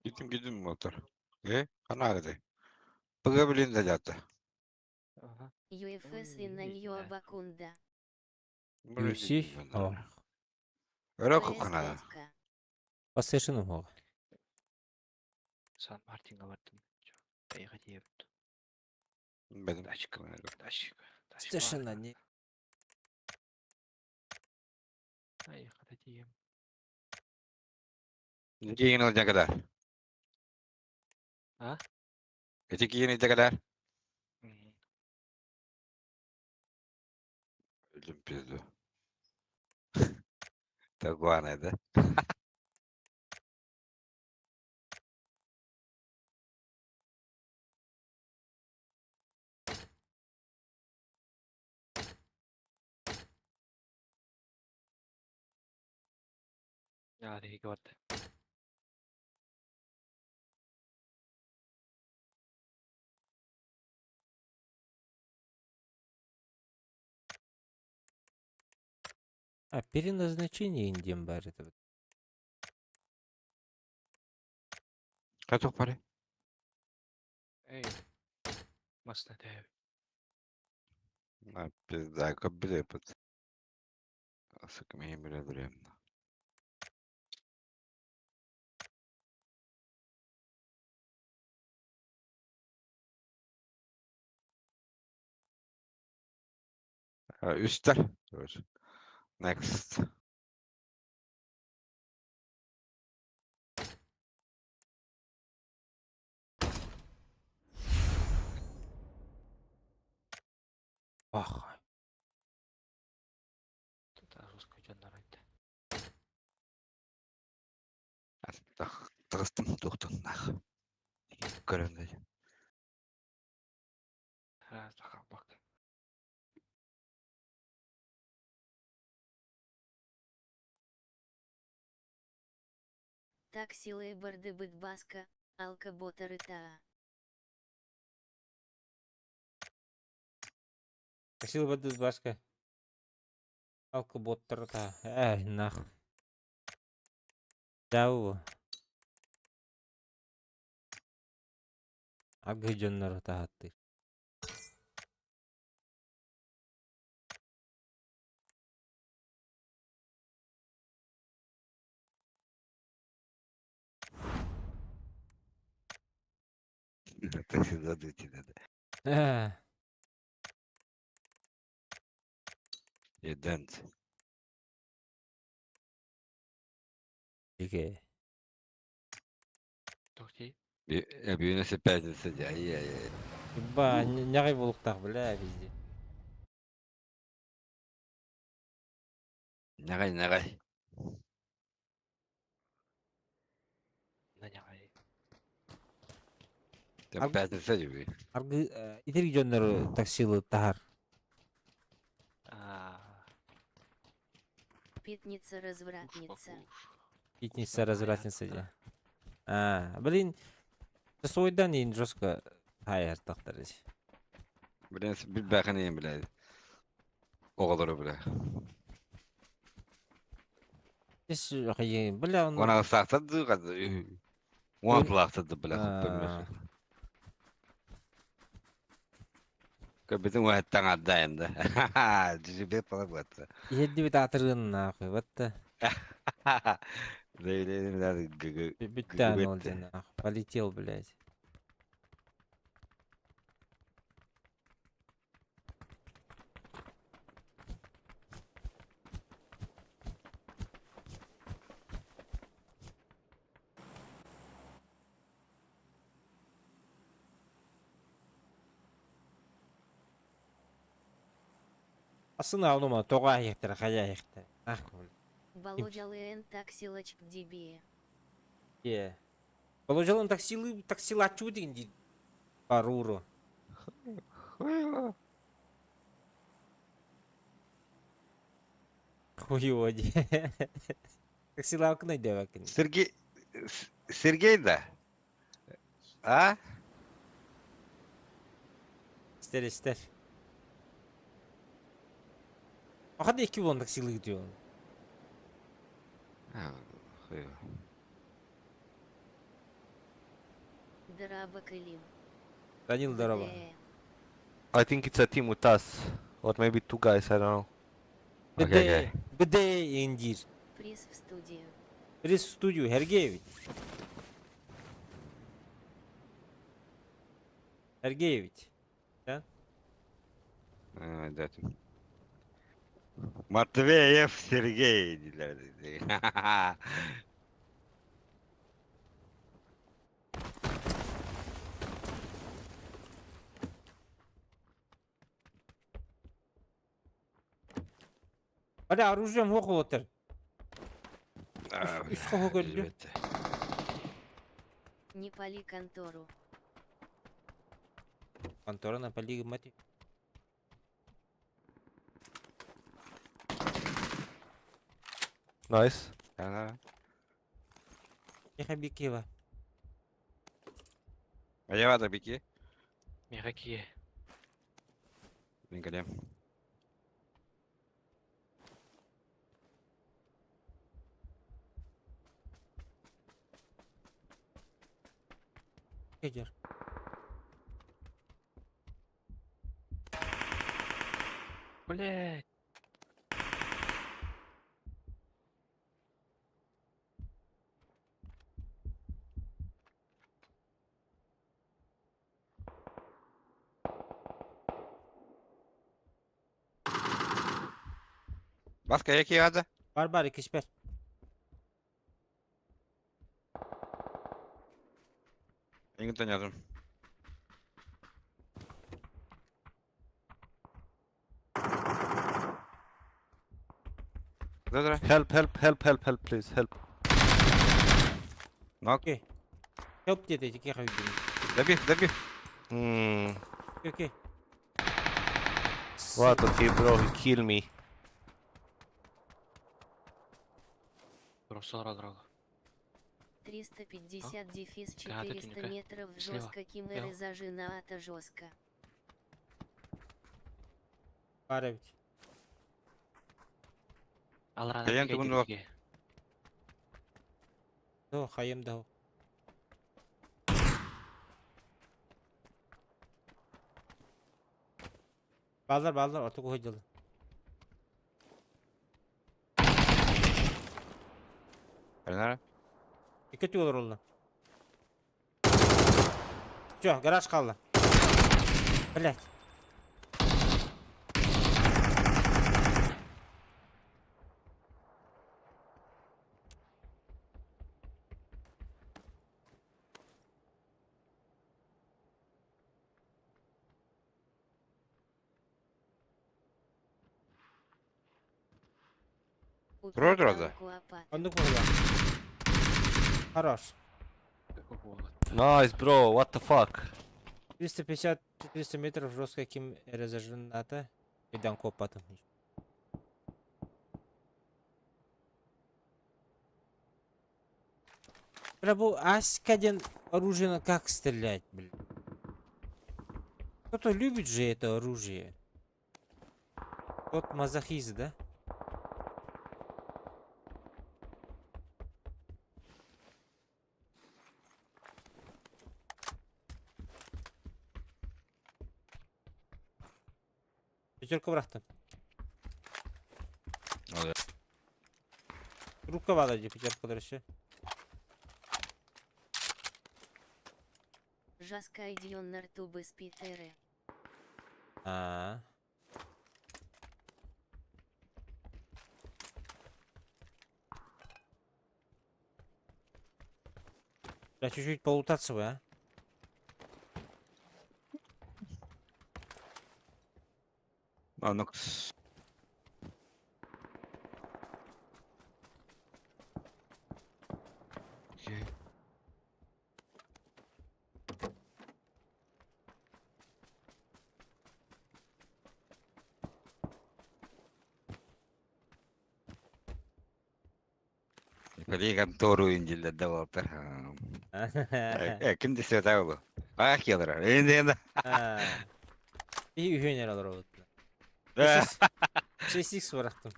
Gittim gittim motor. E? Канагды. Пыга блин дадята. Ага. UFS и на нее Абакунда. UFC? О. Өрө куканада. PS5К. Бассешин уһуга. Сан Мартинга бардым. Эйга диэбит. Бедим. Тачка. Тачка. Тачка. Стешина не. Айга диэм. Киин ылдьакадар. А? Эти киин ылдьакадар. Өлүм пизду. Тагуана да. Яа, барды. А, переназначение индем бар это. Каток пары. Эй. Масна тэв. На пизда, кобилепот. Сука, меня бля древно. Үстер. Короче. Next. Ах. Тағыстым тоқтон нах. Көрөндө. Бак. Таксилы барды бытбаска, алкоботары таа. Таксилы барды баска. Алкоботтар та. Эй, нах. Дау. Агы дьоннор таһаттыр. Такси задуйте надо. Э, Едент. Диге. Тохти. Бүйінесі пятница де. Ай-яй-яй. Ба, нягай булуктах, бля, везде. Нягай, нягай. Нанягай. Там пятница де. Аргы итер дьоннор таксилы тахар. А. Питница развратница. Питница развратница де. А, блин, Сойдан ин жестко хайар тахтар. Блин, bir бәхінейін, бля. Оғалары, бля. Здесь, бля, он... Она сақтады, Он лақтады, бля. Көбітін уәттан аддайын да. Жүжібе палап өтті. Едди бит атырын нахуй, вот та. Бүттән ол нахуй. Полетел, блядь. Асына онума тоға аяқтар, қая аяқтар. Нахуй. Балоджалын таксилочк дибе. Е. Балоджалын таксилы, таксилачу деген дейді. Баруру. Хуйло. Хуево ди. Таксилакны деп Сергей... Сергей да? А? Истер, истер. Ахады екі болон таксилы diyor. Хуево. Дорообо Клим. Данил, здорово. ВД. I think it's a team with us. Or maybe two guys, I don't know. Окей, окей. БД, БД индир. Приз в студию. Приз в студию, Сергеевич. Сергеевич. Ha, dedim. Матвеев Сергей дииллэр. Бля, оружием суох уолаттар. А, Үс хоһу көрдүм. билбэт. Не пали контору. Контора на пали гыммат. Nice. Ана. Миха Бикева. Айава да бики. Миэхэ кие. Мин кэлиэм. Кедер. Блядь. Баска яки ада? Бар бар иккиспэр. Ингин тонядым. Да-да. Help, help, help, help, help, please, help. Knock. Окей. Help диэтэ ити киэхэ өйдүүм. Добив, добив. Окей, окей. What? Okay, bro, he kill me. Бросил дорогу. 350 дефис Да, тут 400 уника. метров Слева. жестко кимеры зажината жестко. Баар эбит. Аллара Кайан тугун дуо? До хайым да. Баллар баллар ортоку сылдьаллар. Анара. Икки өттүгэр олороллор. Чё, гараж хаалла. Блять. Турар турар да? Оннук буолла. Хорош. Nice, bro, what the fuck? 350-400 метров жестко ким разожжената. Идан копатым. Бля, бу Аська диэн оружие как стрелять, блин? Кто-то любит же это оружие. Тот мазохист, да? Пятерку бырахтым. Ол. Трубка баар дии пятерка еще. Жаска идион нартубы спитеры. А. Да чуть-чуть полутаться бы, а? Оннук. Окей. Николай контору индилер да болтар. Э, ким десе табы. Ах, келер. Энди энди. И үйенер алар вот. Да. 6х бырахтым.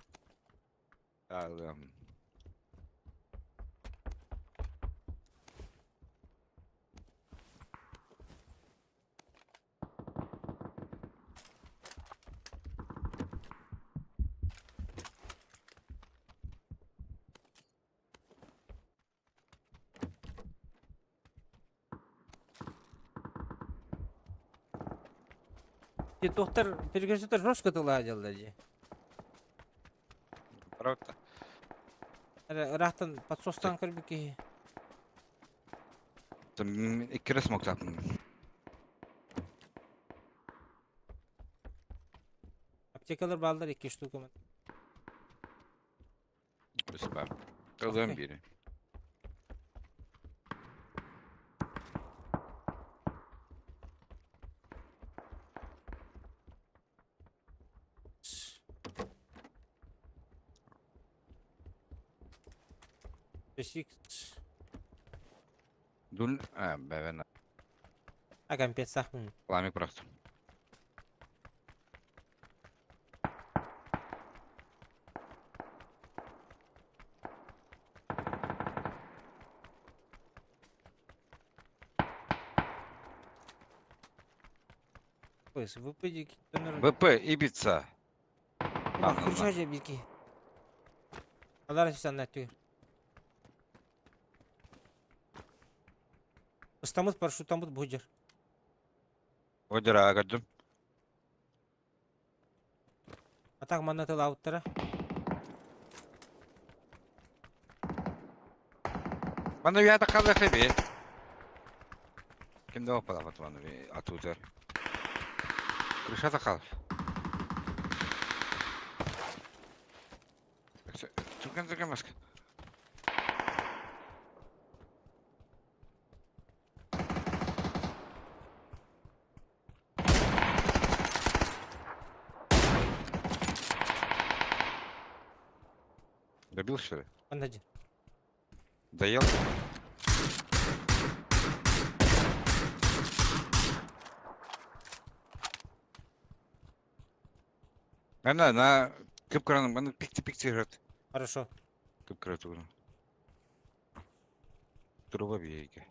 Аллам. Тохтар перекрестер жестко тылаадьаллар дии. Правда. Ыраахтан подсостан көрбүт киһи. Икки смоктаатым. Аптекалар бааллар икки штука. Спасибо. Кылган бири. Дун, а, бэвен. Агам пет сахмын. Пламя просто. ВП, Ибица. Круча бики. Алар санна түгер. Ыстамыт парашюттамыт буһдьар. Одера агадым. Атак манна тылаабыттара. Манна үйәді қалды хеби. Кимде оппала манна атуутар. Крышата қал. Түркен түркен маска. Добил, что ли? Манна дьэ. Доел? Ана, на кып-кран, аны пикти-пикти играет. Хорошо. Кып-кран тугу. Труба бейге.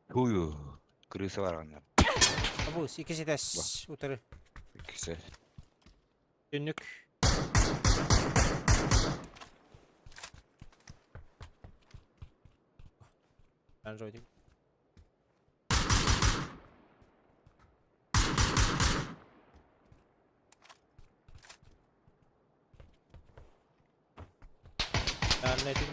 Хую, крыса бар анда. Абу, иккис этээс утары. Иккисе. Түннүк. Оранжевый. Не этим?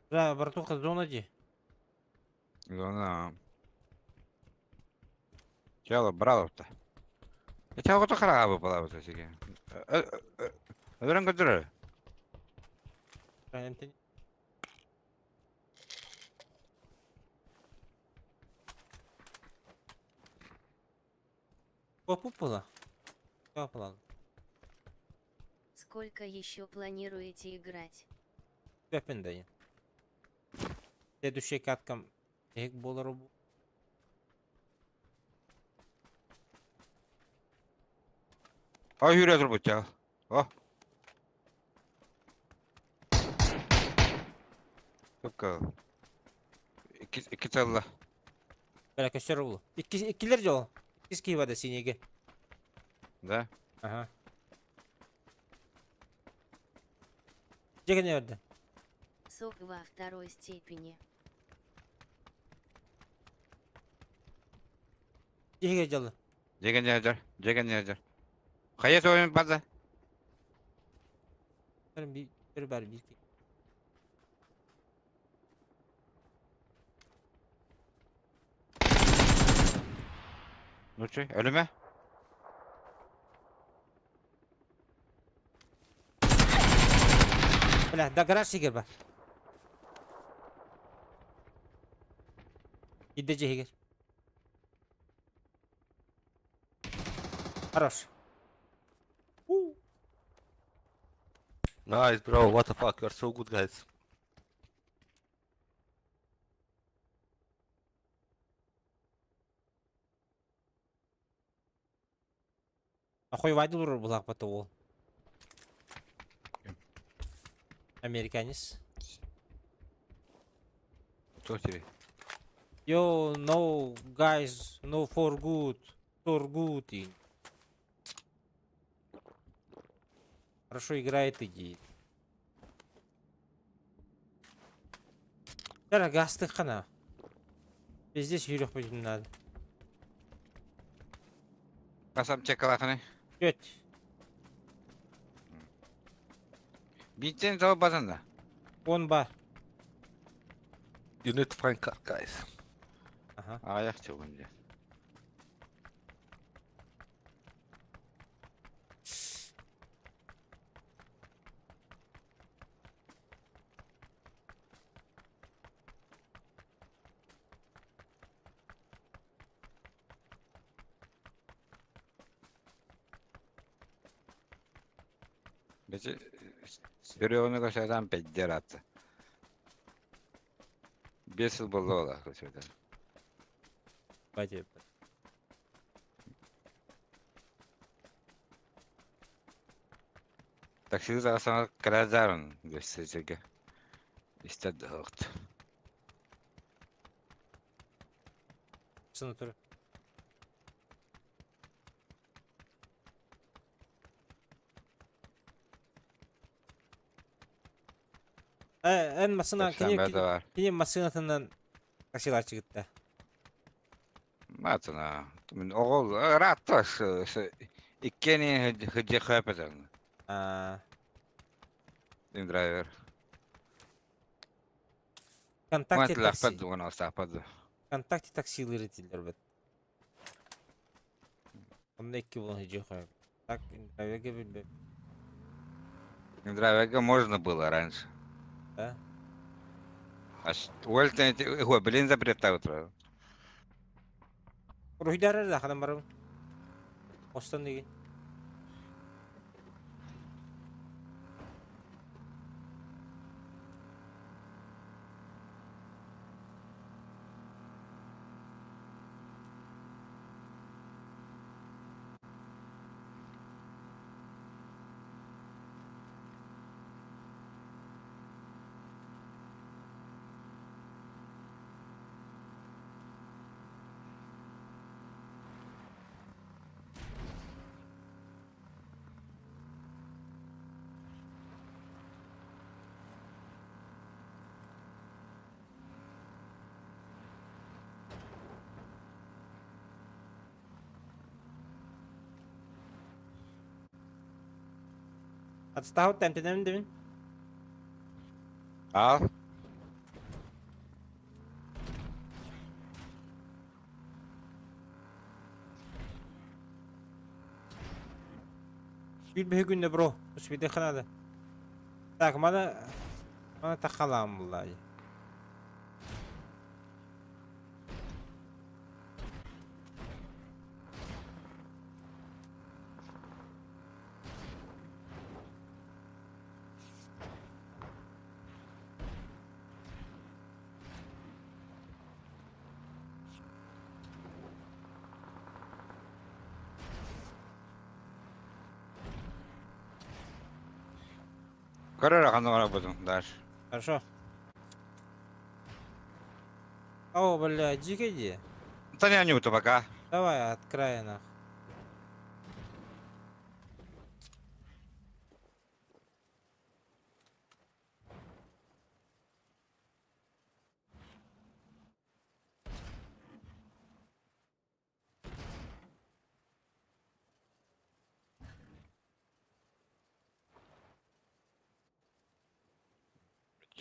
Да, братуха, зона ди. Зона. Чало, брал-то. Я чало то харабы была вот эти. Өрөн көтөрөр. Попупала. Попала. Сколько еще планируете играть? Пепен. Следующая катка. Эх, болару. А жүрө турбут чал. О. Только икки икки чалла. Бля, көстөр булу. Икки иккилер жол. Икки кийбада синеге. Да? Ага. Жеген өрдө. Сок во второй степени. Жеге жолу. Жеген жер, жеген жер. Кая союн база. Bir bir бар bir. Нучу, ölüme. Бля, да гараж сигер бар. Идде жегер. Хорош. Nice, bro. What the fuck? You are so good, guys. Ахой вайдылыр булак бата ол. Американец. Кто тебе? Yo, no, guys, no for good. Тургутин. Хорошо играет, иди. Дара гастыххана. Везде сүүрэх бүтүн надо. Хас аптекалаахыный? Түөрт. Бииртэн тоҕо батан да? 10 бар. You need to find car, guys. Ага. Аҕыйах чугун дьэ. Бэчи Сереганы көсөтөн пэддер аты. 5 сыл буолла ола көсөтөн. Бать. Такси саҕасаҥа кыраазаарын бэссэжэгэ. Истэр да оҕут. Сынытыр. Эн массына кини Кэпсээн бэрдэ баар. кини массыынатынан таксилааччы кытта. Матына. Мин оҕол ыраатта иккиэни хыдьы хөпөтөн. А Драйвер. ВКонтакте Мантылаахпат такси. дуган алсаахпат ду. ВКонтакте таксилыыр этиллэр бит. Онно икки буолан сылдьыах. Так, драйвергэ билбэт. Драйверга можно было раньше. Да? Аж уэльтен блин запреттаутра. Уруһуйдаар да ханан барабын. Остон деген. Атыстаһыт тэмтэнэбин дебин. Ал. Bir bir günde bro. Успейдэх надо. Так, мана тахалаам буллаа. Көрөр ханна будун дальше. Хорошо. О, бля, дико иди. Да не анюта пока. Давай, от края нах.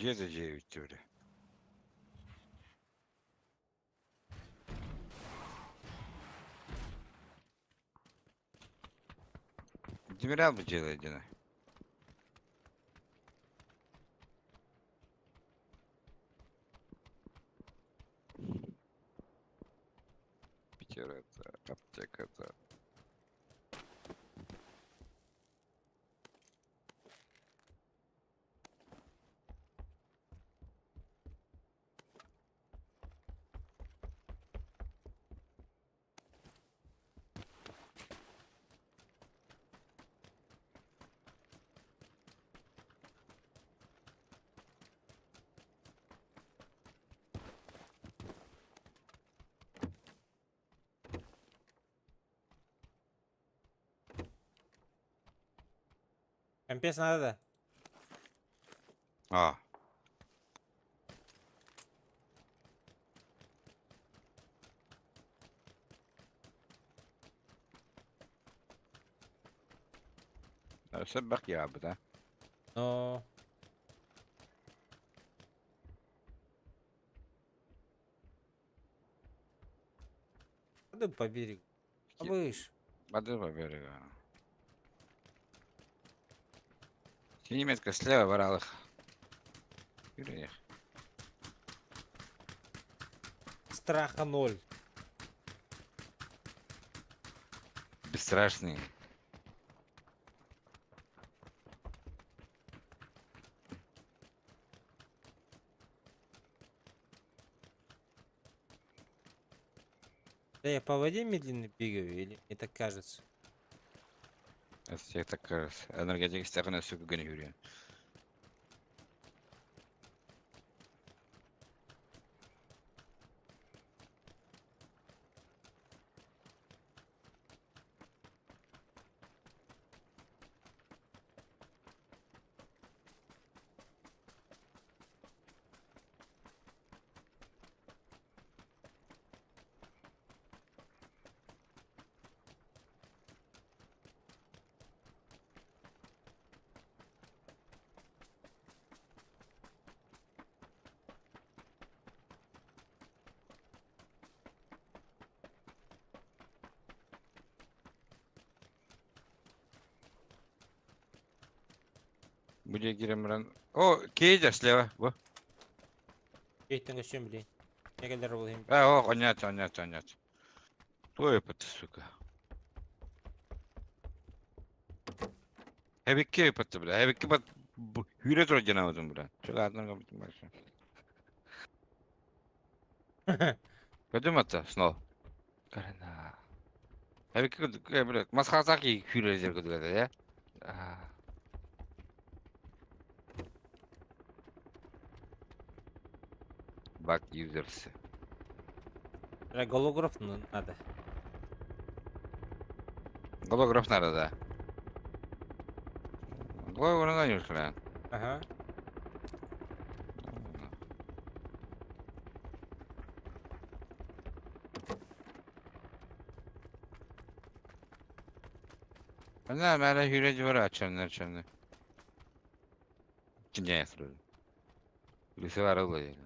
Дьиэ дьиэ үттүрэ. Демирал бы делает дина. Питер это, аптека это. Компес надо да? А. Сөббэх киһи да. Но... Пойду по берегу. А выше. Воды по берегу. Немецкая слева брал их. Или их. Страха ноль. Бесстрашные. Да я по воде медленно бегаю, или мне так кажется? Это тебе так кажется. Энергетик стягна, сука, гонюрия. Будет Геремран. О, Кейдер слева. Во. Бейтен көсөм билейин. Негелер болайын. А, о, понятно, понятно, понятно. Твой опыт, сука. Хебикки опыт, бля. Хебикки бат... Хүрэ тур жана бля. Чего одна гамбит машина. Пойдем это, снова. Карена. Хебикки, бля, масхасаки хүрэ жер я? А. Баг юзерсы. Бля, голограф надо. Голограф надо, да. Голограф надо, не Ага. Она, мара хүрэж бар ачаннар чанны. Кинжа ясры. Лүсэ бар ол.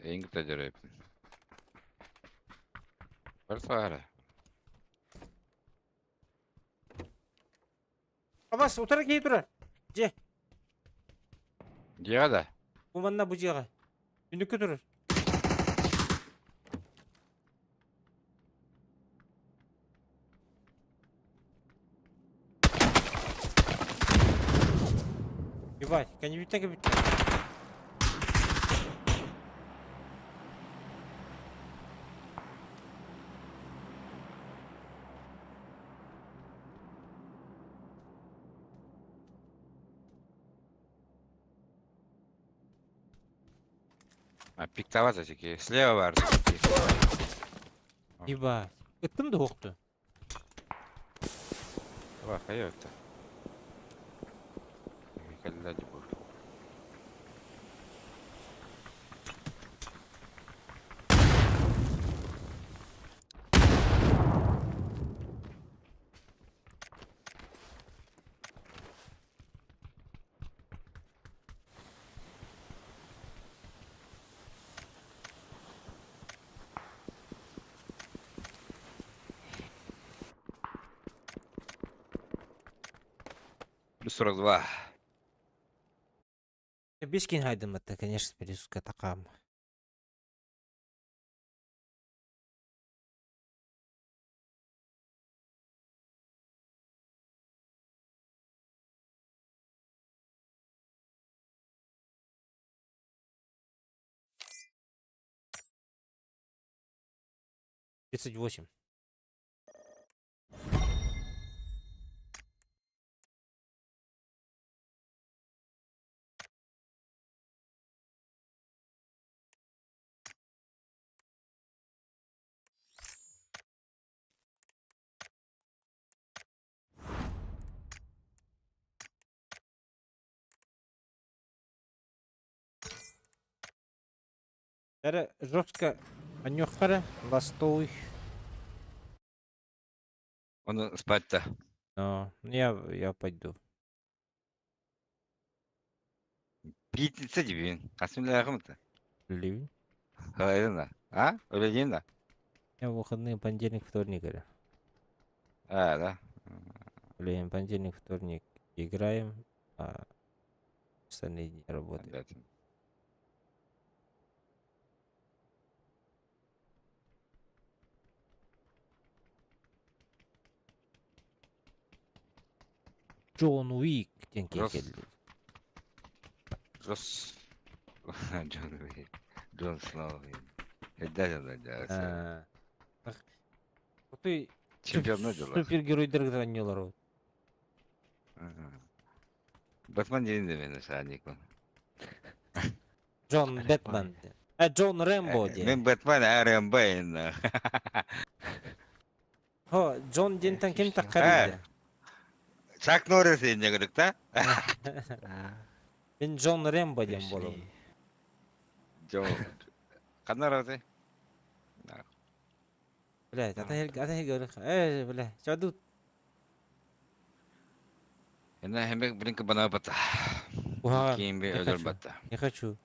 Эйн кытта Бар Абас, утара кей тура. Же. Диада. Бу манна бу жига. Үндүккө турар. Ебать, кани бүттен бүттен. А, пиктовать эти. Слева бар. Ебать. Ыттым да оқту. Бах, это. Когда бур. Плюс 42. Бешкин хайдым это, конечно, пересука такам. 38. Эрэ жестко анньуохха эрэ ластовый. Ону спать-то. Но я пойду. Пятница дебин. Асмилляхым-то. Ливень. Хайдана. А? Өледин да? Я в выходные понедельник, вторник говорю. А, да. Блин, понедельник, вторник играем, а остальные дни работаем. Обязательно. Джон Уик диэн Рос. кэлли. Рос. Джон Уик. Джон Сноу. Да, да, Ты Чемпион дела. супергеройдар оонньуулар. Батман диэн дэмэн сааникон. Джон Бэтмен. А Джон Рэмбо диэн. Мен Батман РМБ энэ. Хо, Джон диэнтэн ким таххарый? Чак Норрис энэ гэрэг та? Мин Джон Рэмбо диэн буолабын. Джон. Ханна рады? Блядь, ата хэр ата хэр э, бля, чадут. Энэ хэмбэг блинк бана бата. Уха, Ким би не өлөр хочу. бата. Не хочу.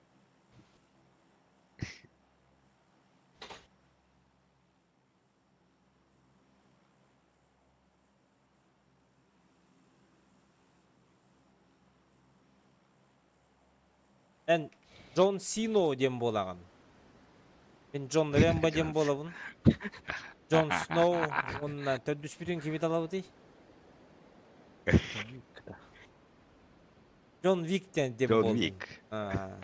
Эн Джон Сино диэн буолаҕын. Мин Джон Рэмбо диэн буолабын. Джон Сноу уонна төрдүспүтүн кими талабытый? Джон Вик диэн диэн Джон буолдум. Вик. А,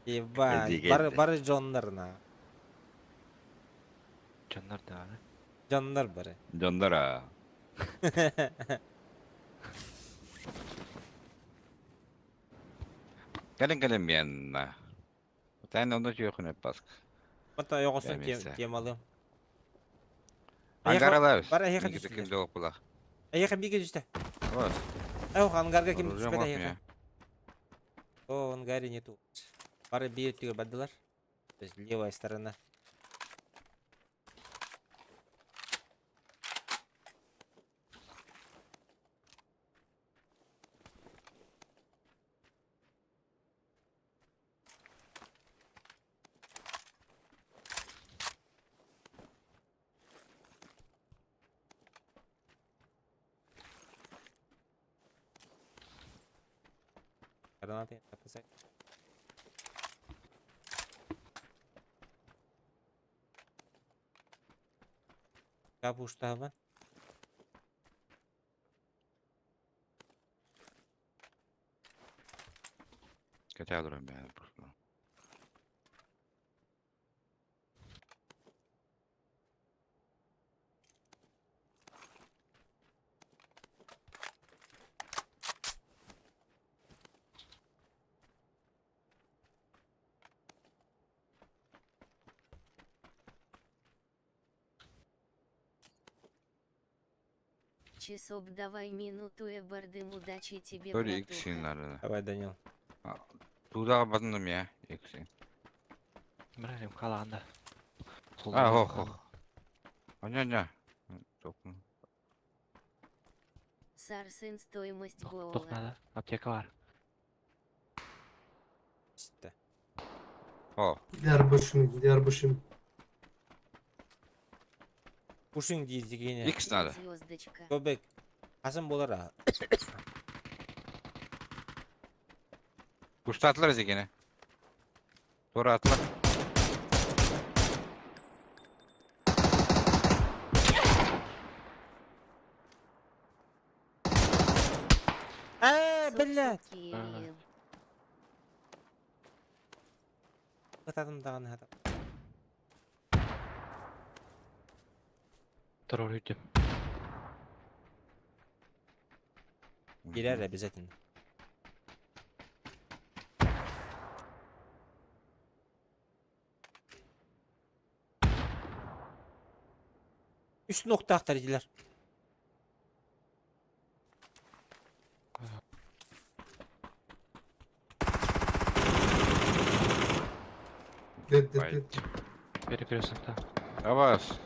Ебать, Эдиге бары эдди. бары Джоннар на. Дьоннор даҕаны. Джоннар бары. Джоннора. Кэлин кэлин миэнна. Тань онно түйөхүнэ паск. Мата йоҕосон Эмисе. темалым. Ангаралар. Бар эһиэхэ Никита түстүлэр. ким доо була. Эһиэхэ бигэ түстэ. Вот. Эх, ангарга ким Оружие түспэт мах эһиэхэ. меня. О, ангаре нету. Бары бии өттүгэр бардылар. То есть левая сторона. Гранаты запасать. Капуштаба. Хотя дурам бэйэн просто. Часов давай минуту эбардым удачи тебе, Тори братуха. иксин нарына. Давай, Данил. Туда бадным я иксин. Бирарим халаанда. А, ох, ох. Аня, ня. Токну. Сарсын стоимость Тух гола. надо. Аптека бар. Ситте. О, They Пушинг диир икс надо. Звездочка. Көбек. Хасан болар а. Куштатлар зекене. Тора атлар. А, блядь. Киев. Ытатым даҕаны хата. Торор үйдүм. Girer обязательно. Үс нуктаахтар итилэр. Dead, dead, dead. Перекресток-то. Абас.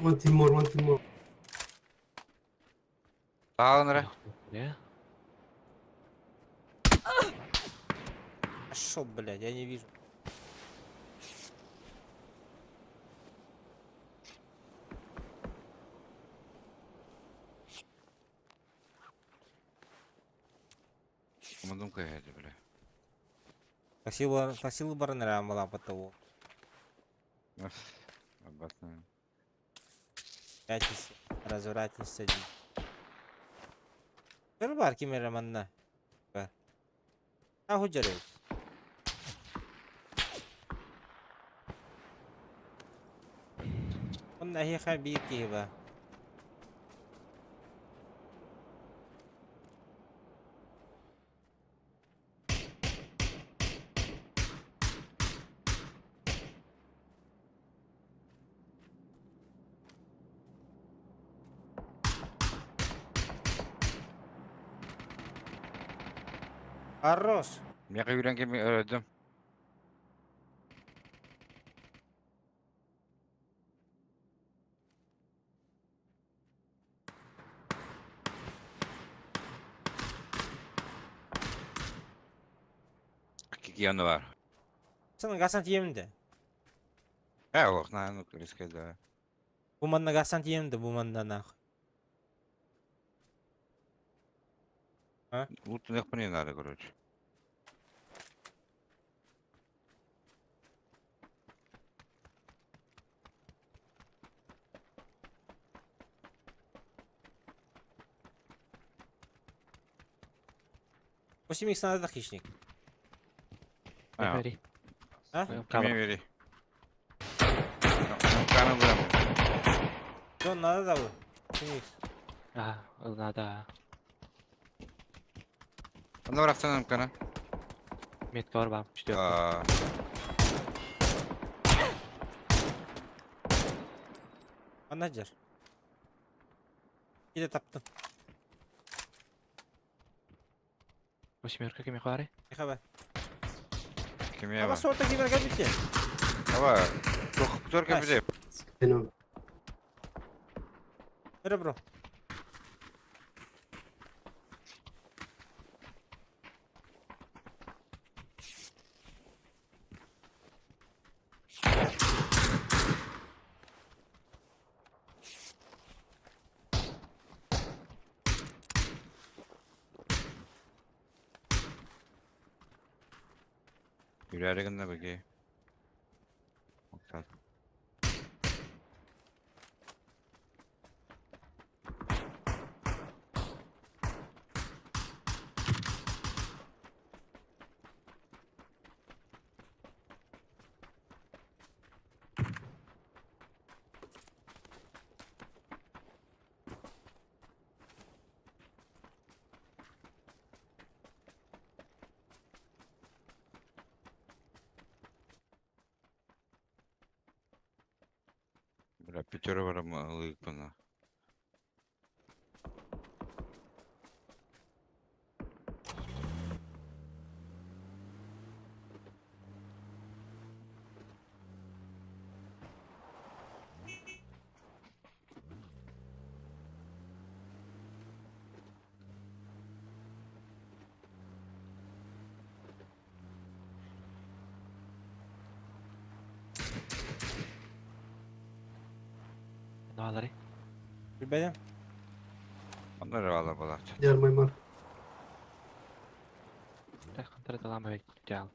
One team more, one team more. Таалын эрэ. Не? А шо, блядь, я не вижу. Мудум кыһыды, бля. Таксилы таксилы баран эрэ амалааппата Абатын. Пятница, развратница дии. Көр баар ким эрэ манна. Бар. А худьарый. Онно эһиэхэ биир киһи баар. Хорош. Миэхэ үүрэн кими өлөрдүм. Кики бар. Сен гасан тиемде. Э, ох, на, ну, рискай, да. Бу манна гасан тиемде, бу манна нах. Лут не надо, короче. 8 надо хищник. А, Бери. А? Кими бери. Каны булам. Что надо да бу? 8 А, надо. Анда барахтан каны. Метка бар бам. Четверка. А, Анна жар. Киде таптым. Восьмерка кими хвары? Хабар. Кими Аба бар. сорта кибер кабите. Аба, тох только Nice. биде. I know. Бері бро. Yürüyerek гына беги. Октан. Бля, пятеро барам лыпана. Налари. Билбедим. Оннор вала балат. They are my mark. Так, хантар далама бек жал.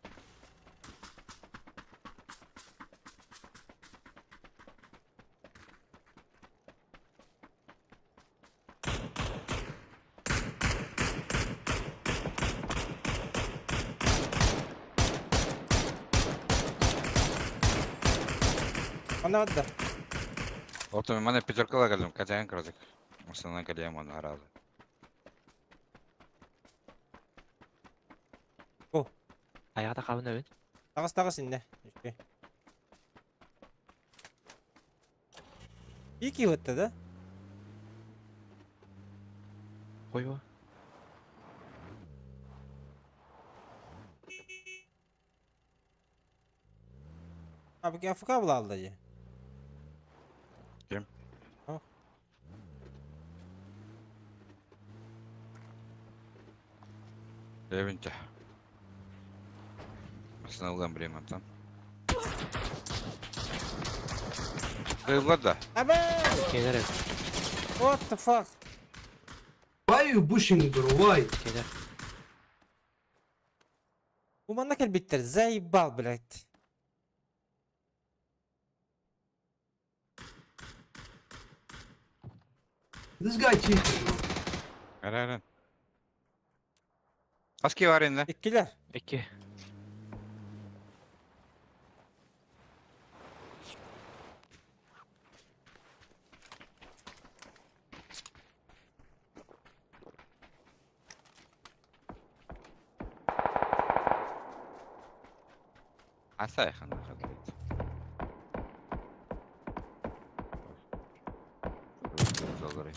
Анна бадда. Отон маны пятеркала кэллим, катян кырдык. Масынан кэлиэм оны араады. О. Аяҕа тахабын эбит. Таҕыс таҕыс иннэ. Үчүгэй. Ики ытта да? Қойуа. Abi AFK булалда дии. Ким? О. Левинте. Масынан бремантан. Кыыллар да. Аба! Келер эбит. What the fuck? Why you pushing, bro? Why? Келер. Бу манна кэлбиттэр, заебал, блядь. This guy cheated, bro. Ара ара. Хаски бар инде. Иккилэр. Икки. Аса яхана хадлит. Залары.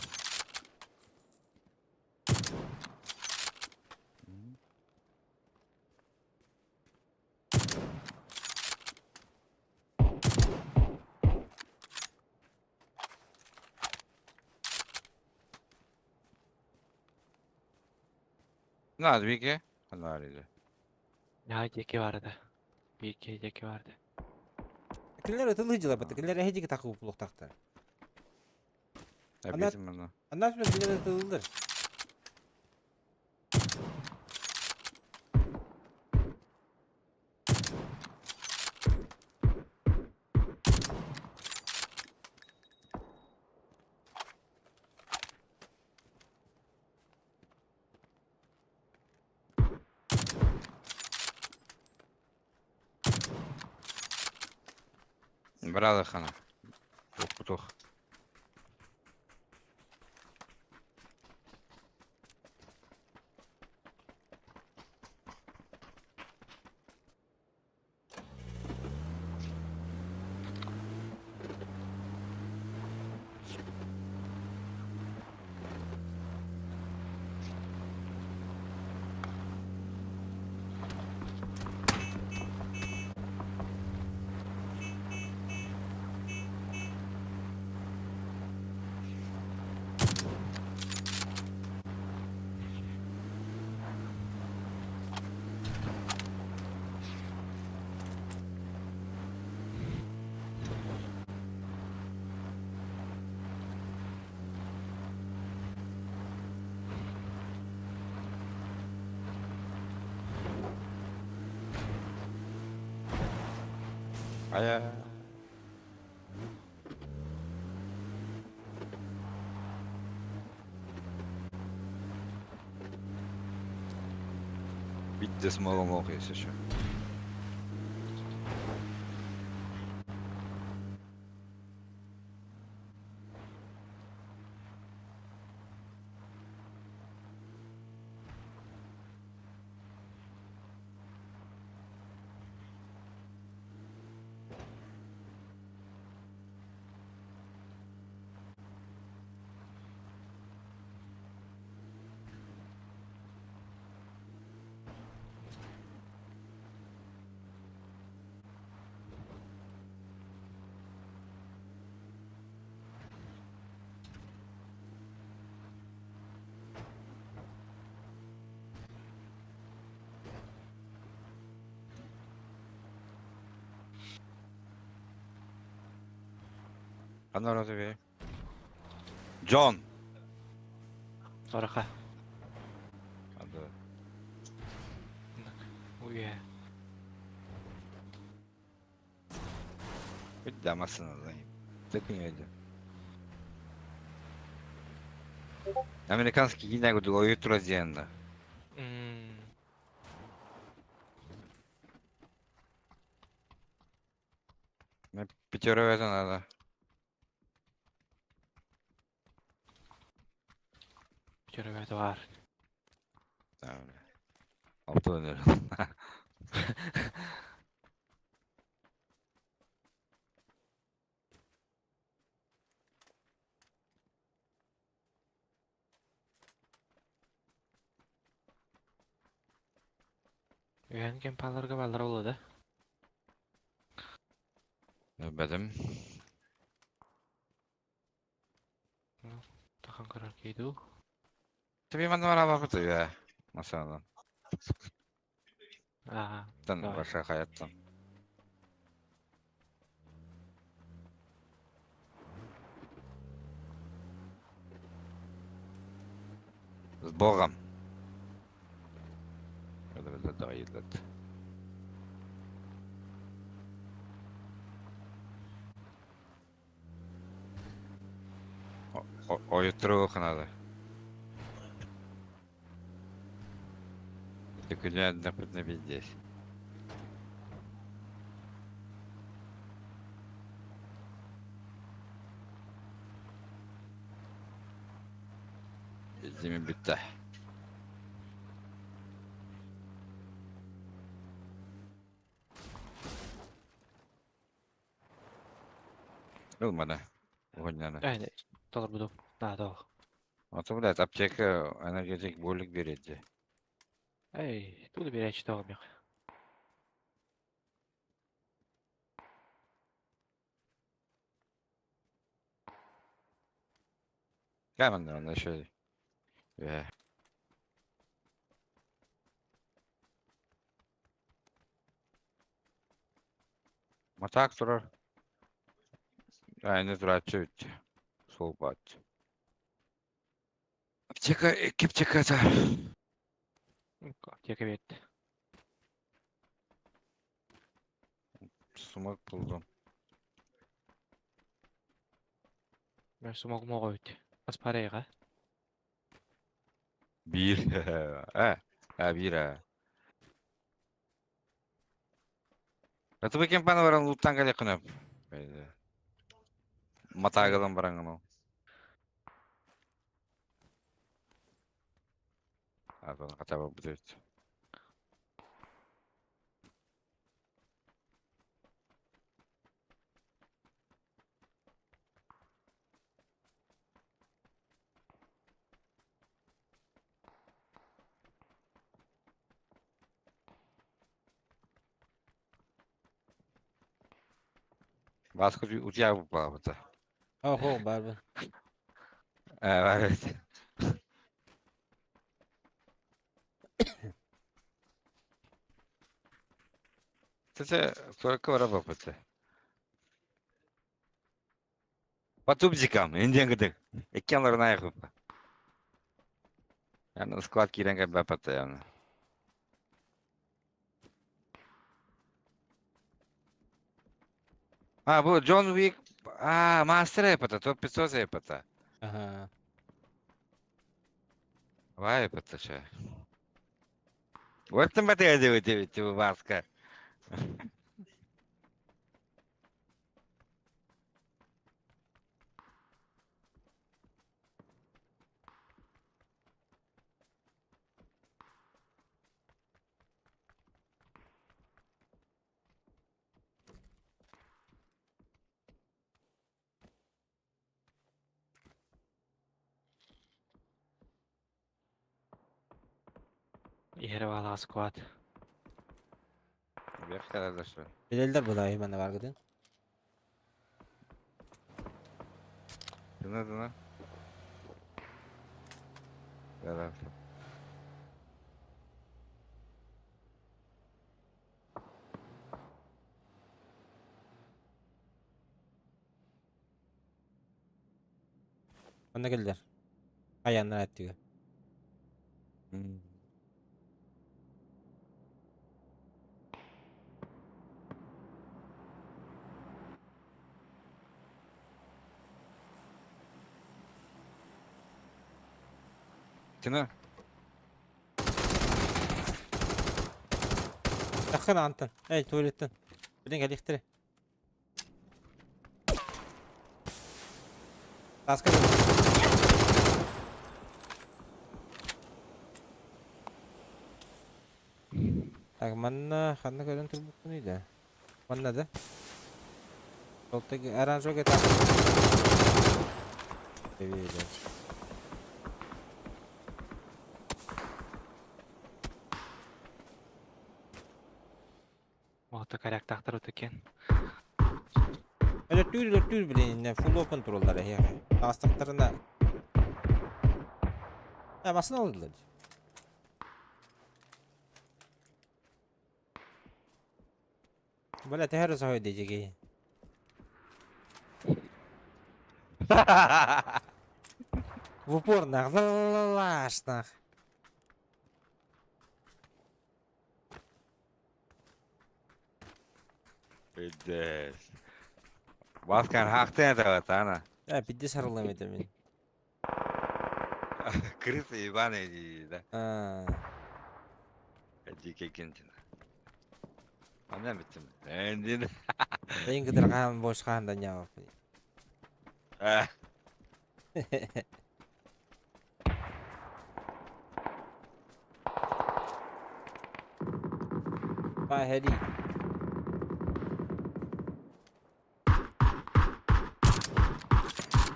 На, двиге. Анализе. Ya жеке барды. Бики жеке барды. Кинилэр ытылыы дьыла бата, кинилэр эһидиги такы упулуктактар. Ана- Обидим аны. Аннас мен кинилэр ытылылар. Брада хана. Тух. Ая. Бидде смолом ох если еще. Ана разве? Джон. Ораха. Ада. Уе. Бидде масына да. Так не видел. Американский гинягу дулою туразиенда. Пятеро это надо. Күтүрүбэт баар. Алты өнөр. Үһэн кемпаларга баллар буолуо да? Билбэтим. Тахан көрөр киһи дуу? Тебе манна барабапыт үйэ. Масадан. Аа, Тан давай. баша хаяттан. С Богом. Ойутуруох надо. Күнү здесь. Izimi bitti. Ылмана. Угонняны. Ээ, толорбутум. Наада ол. Ото, блядь, аптека энергетик бөлік береді. Эй, тугу биэрээччи тоҕо миэхэ. Каменный он еще. Матак турар. Айны турачы үт. Сол бат. Аптека, аптека та. Аптека биэрдэ. Сумак булдум. Мен сумок моҕо үт. Аспарайга. Bir. Ha, ha bir ha. Атыбы кемпаны баран луттан кале кынып. Матагадан баран гына. Атон хотя бы будет. Баска у тебя упала вот. Охо, барбын. Evet. Тete сорокка бара бапыты. Батубзикам, индиан гыдык. Эккенларын аяқып. Яны склад киренге бапыты яны. А, бу Джон Уик, а, мастер эпата, топ 500 эпата. Ага. Вай эпата че. Вот там бата девять маска. Иһэрэ баалаах сквад. Бэх карадашы. Билэллэр булай манна баргытын. Дына дына. Да-да. Онно кэллэр. Аяннар аттыга. Тина. Таххан антан. Эй, туалеттен. Билин кэлихтире. Таска. Так, манна ханна көрөн турбуккунуй да? Манна да? Толтеги оранжевый там. Видишь. Ота коряктахтар утукен. Өлөттүүр өлөттүүр блин, full open тураллар эһиэхэ. Таастахтарына. А, басын алдылар. Бля, төһө эрэ соһуйда дьиги. В упор нах, ла-ла-ла-лаш нах. Пиздец. Баскан хахтын это ана. Э, пиздец арылым это мин. Крысы ебаные, да. А, Дикий кентина. Анан биттим. Эндин. Эйин кытыргаан бош хаанда ньаабаппын. А, Bye, Hedy.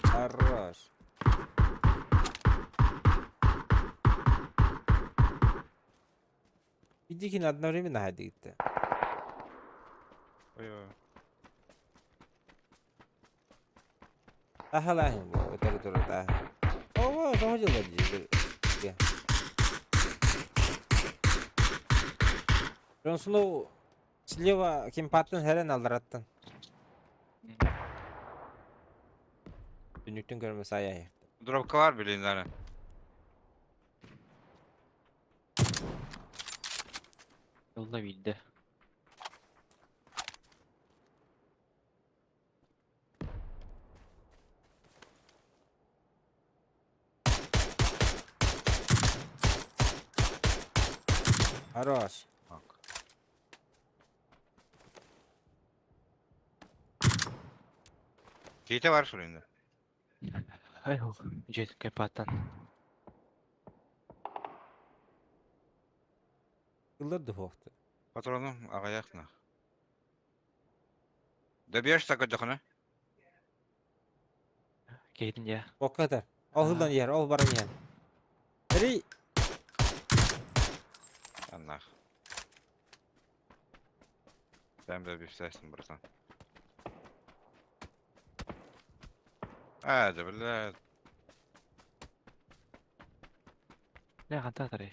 Хорош. Иди одновременно ходит. Ой-ой. Ахалахин, өтөрү турар Ого, тоҕо дьыллар дии. Джон Сноу слева кемпаттын хэрэн аллараттан. Түннүктэн көрмө сая. Дропка бар билин дары. Yolda bildi. Хорош. Кейте бар шурында. Ай ол. Жет кепаттан. Ыллар духовты. Патроном ағаяқна. Добьешь такой дохна? Кейдин я. Оккатар. Ол хылдан ер, ол баран ер. Ри. Аннах. Sen de bir sensin братан. А, да бля. Не хантатары.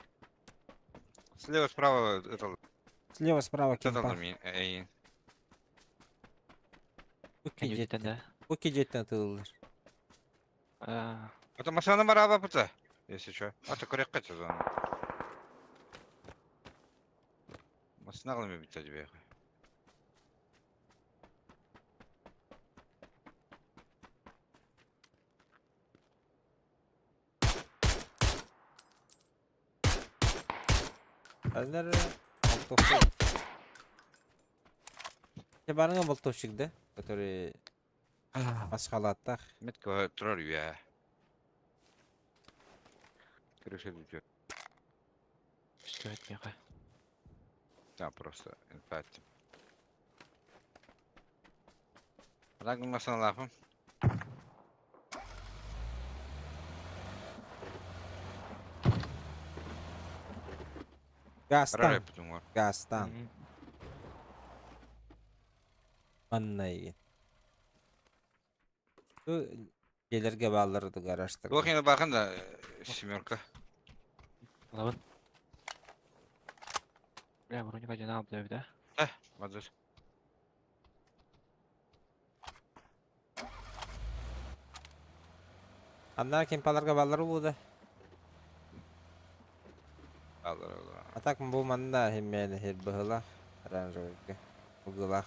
Слева, справа, это, Слева, справа это кемпа. эй. Үкки Жеттен жеттен. да. Үкки жеттен тылылар. А, Это машина мараба пыта. Если что. А то коряк кача зона. Машина глами битта тебе. Әллер болтовщик. Те барыңа болтовщик да, который масхалаттах. Метка тролль я. Крыша идет. Что это меха? Да, просто инфакт. Так, машина лапы. Гастан. Потом. Гастан. Маннайы. Келерге балларды гаражтар. Лохина бакын да семерка. Лабын. Бля, броника жана алып да. Да, мадыр. Анна кемпаларга баллар болду. Алар алар. А так бу манна химмени хир быһылах оранжевый угылах.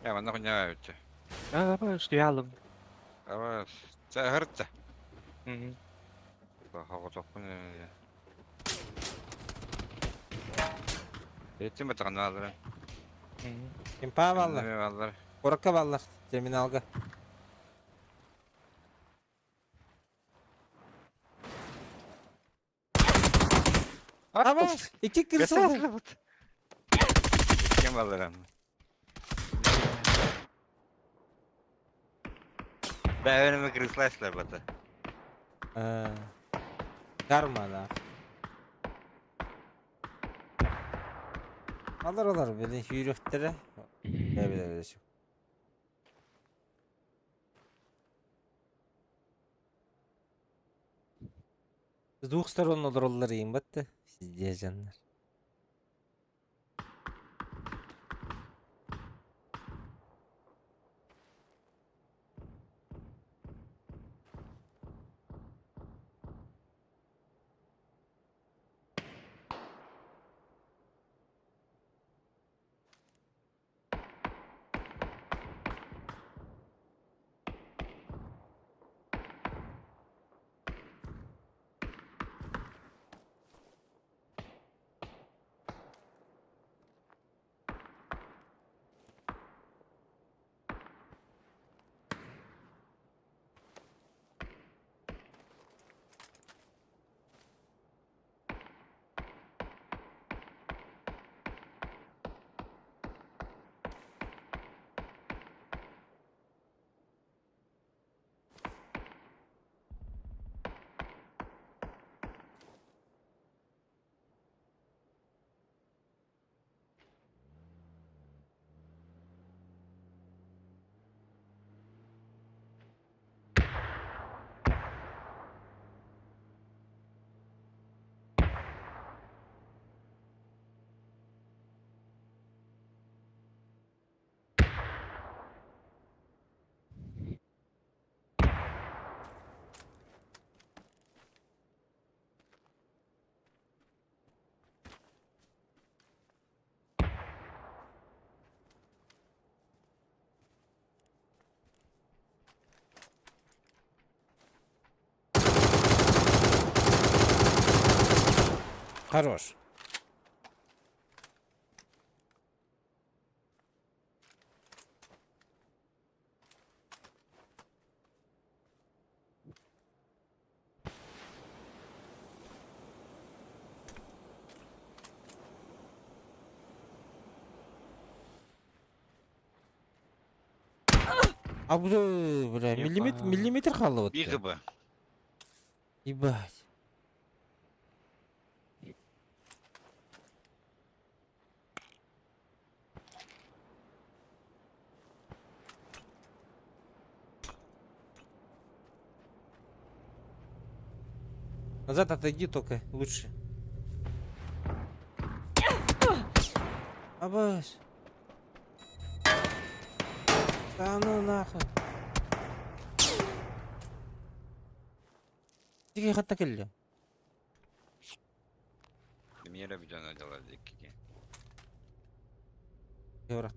Я манна хуйня өттө. А, ба, что я алым. Ава, хыртта. Мгм. Хоготокпун. Эттим батаган алар. Кемпа баллар. Алар. Коракка баллар терминалга. Абас! Икки крысалар. Кем алырам? Да, önüme крыслашлар бата. Карма, да. Алар алар, били сүүрүөхтэрэ. Бэйбилэр С двух сторон олороллор иин батты. Сиздиэ дьоннор. Хорош. А бля, бля, миллиметр, миллиметр хаалла Биир вот. ХБ. Ебать. Назад отойди только, лучше. Абас. Да ну нахуй. Тиги хатта келли. Мира видеоны дела дикие. Брат.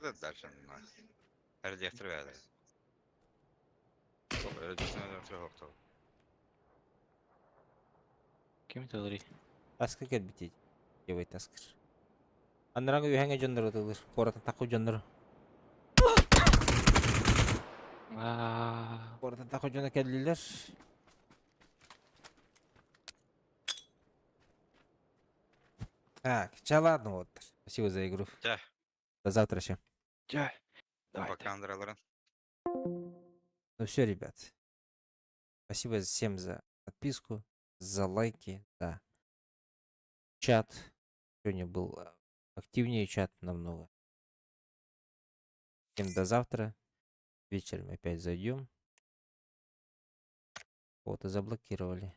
Это дальше у нас. Радиатор вяли. Ким это Таска кэлбит Ебай таскыр. Аннараңы үһәңе дьоннор ытылыр. Куоратын такы дьоннор. Аа. Куоратын такы дьоно кэллилэр. Так, ча ладно вот. Спасибо за игру. Да. До завтра еще. Чэ. Давай. Пока, Андрей. Ну все, ребят. Спасибо всем за подписку, за лайки, за чат. Сегодня был активнее чат намного. Всем до завтра. Вечером опять зайдем. Вот и заблокировали.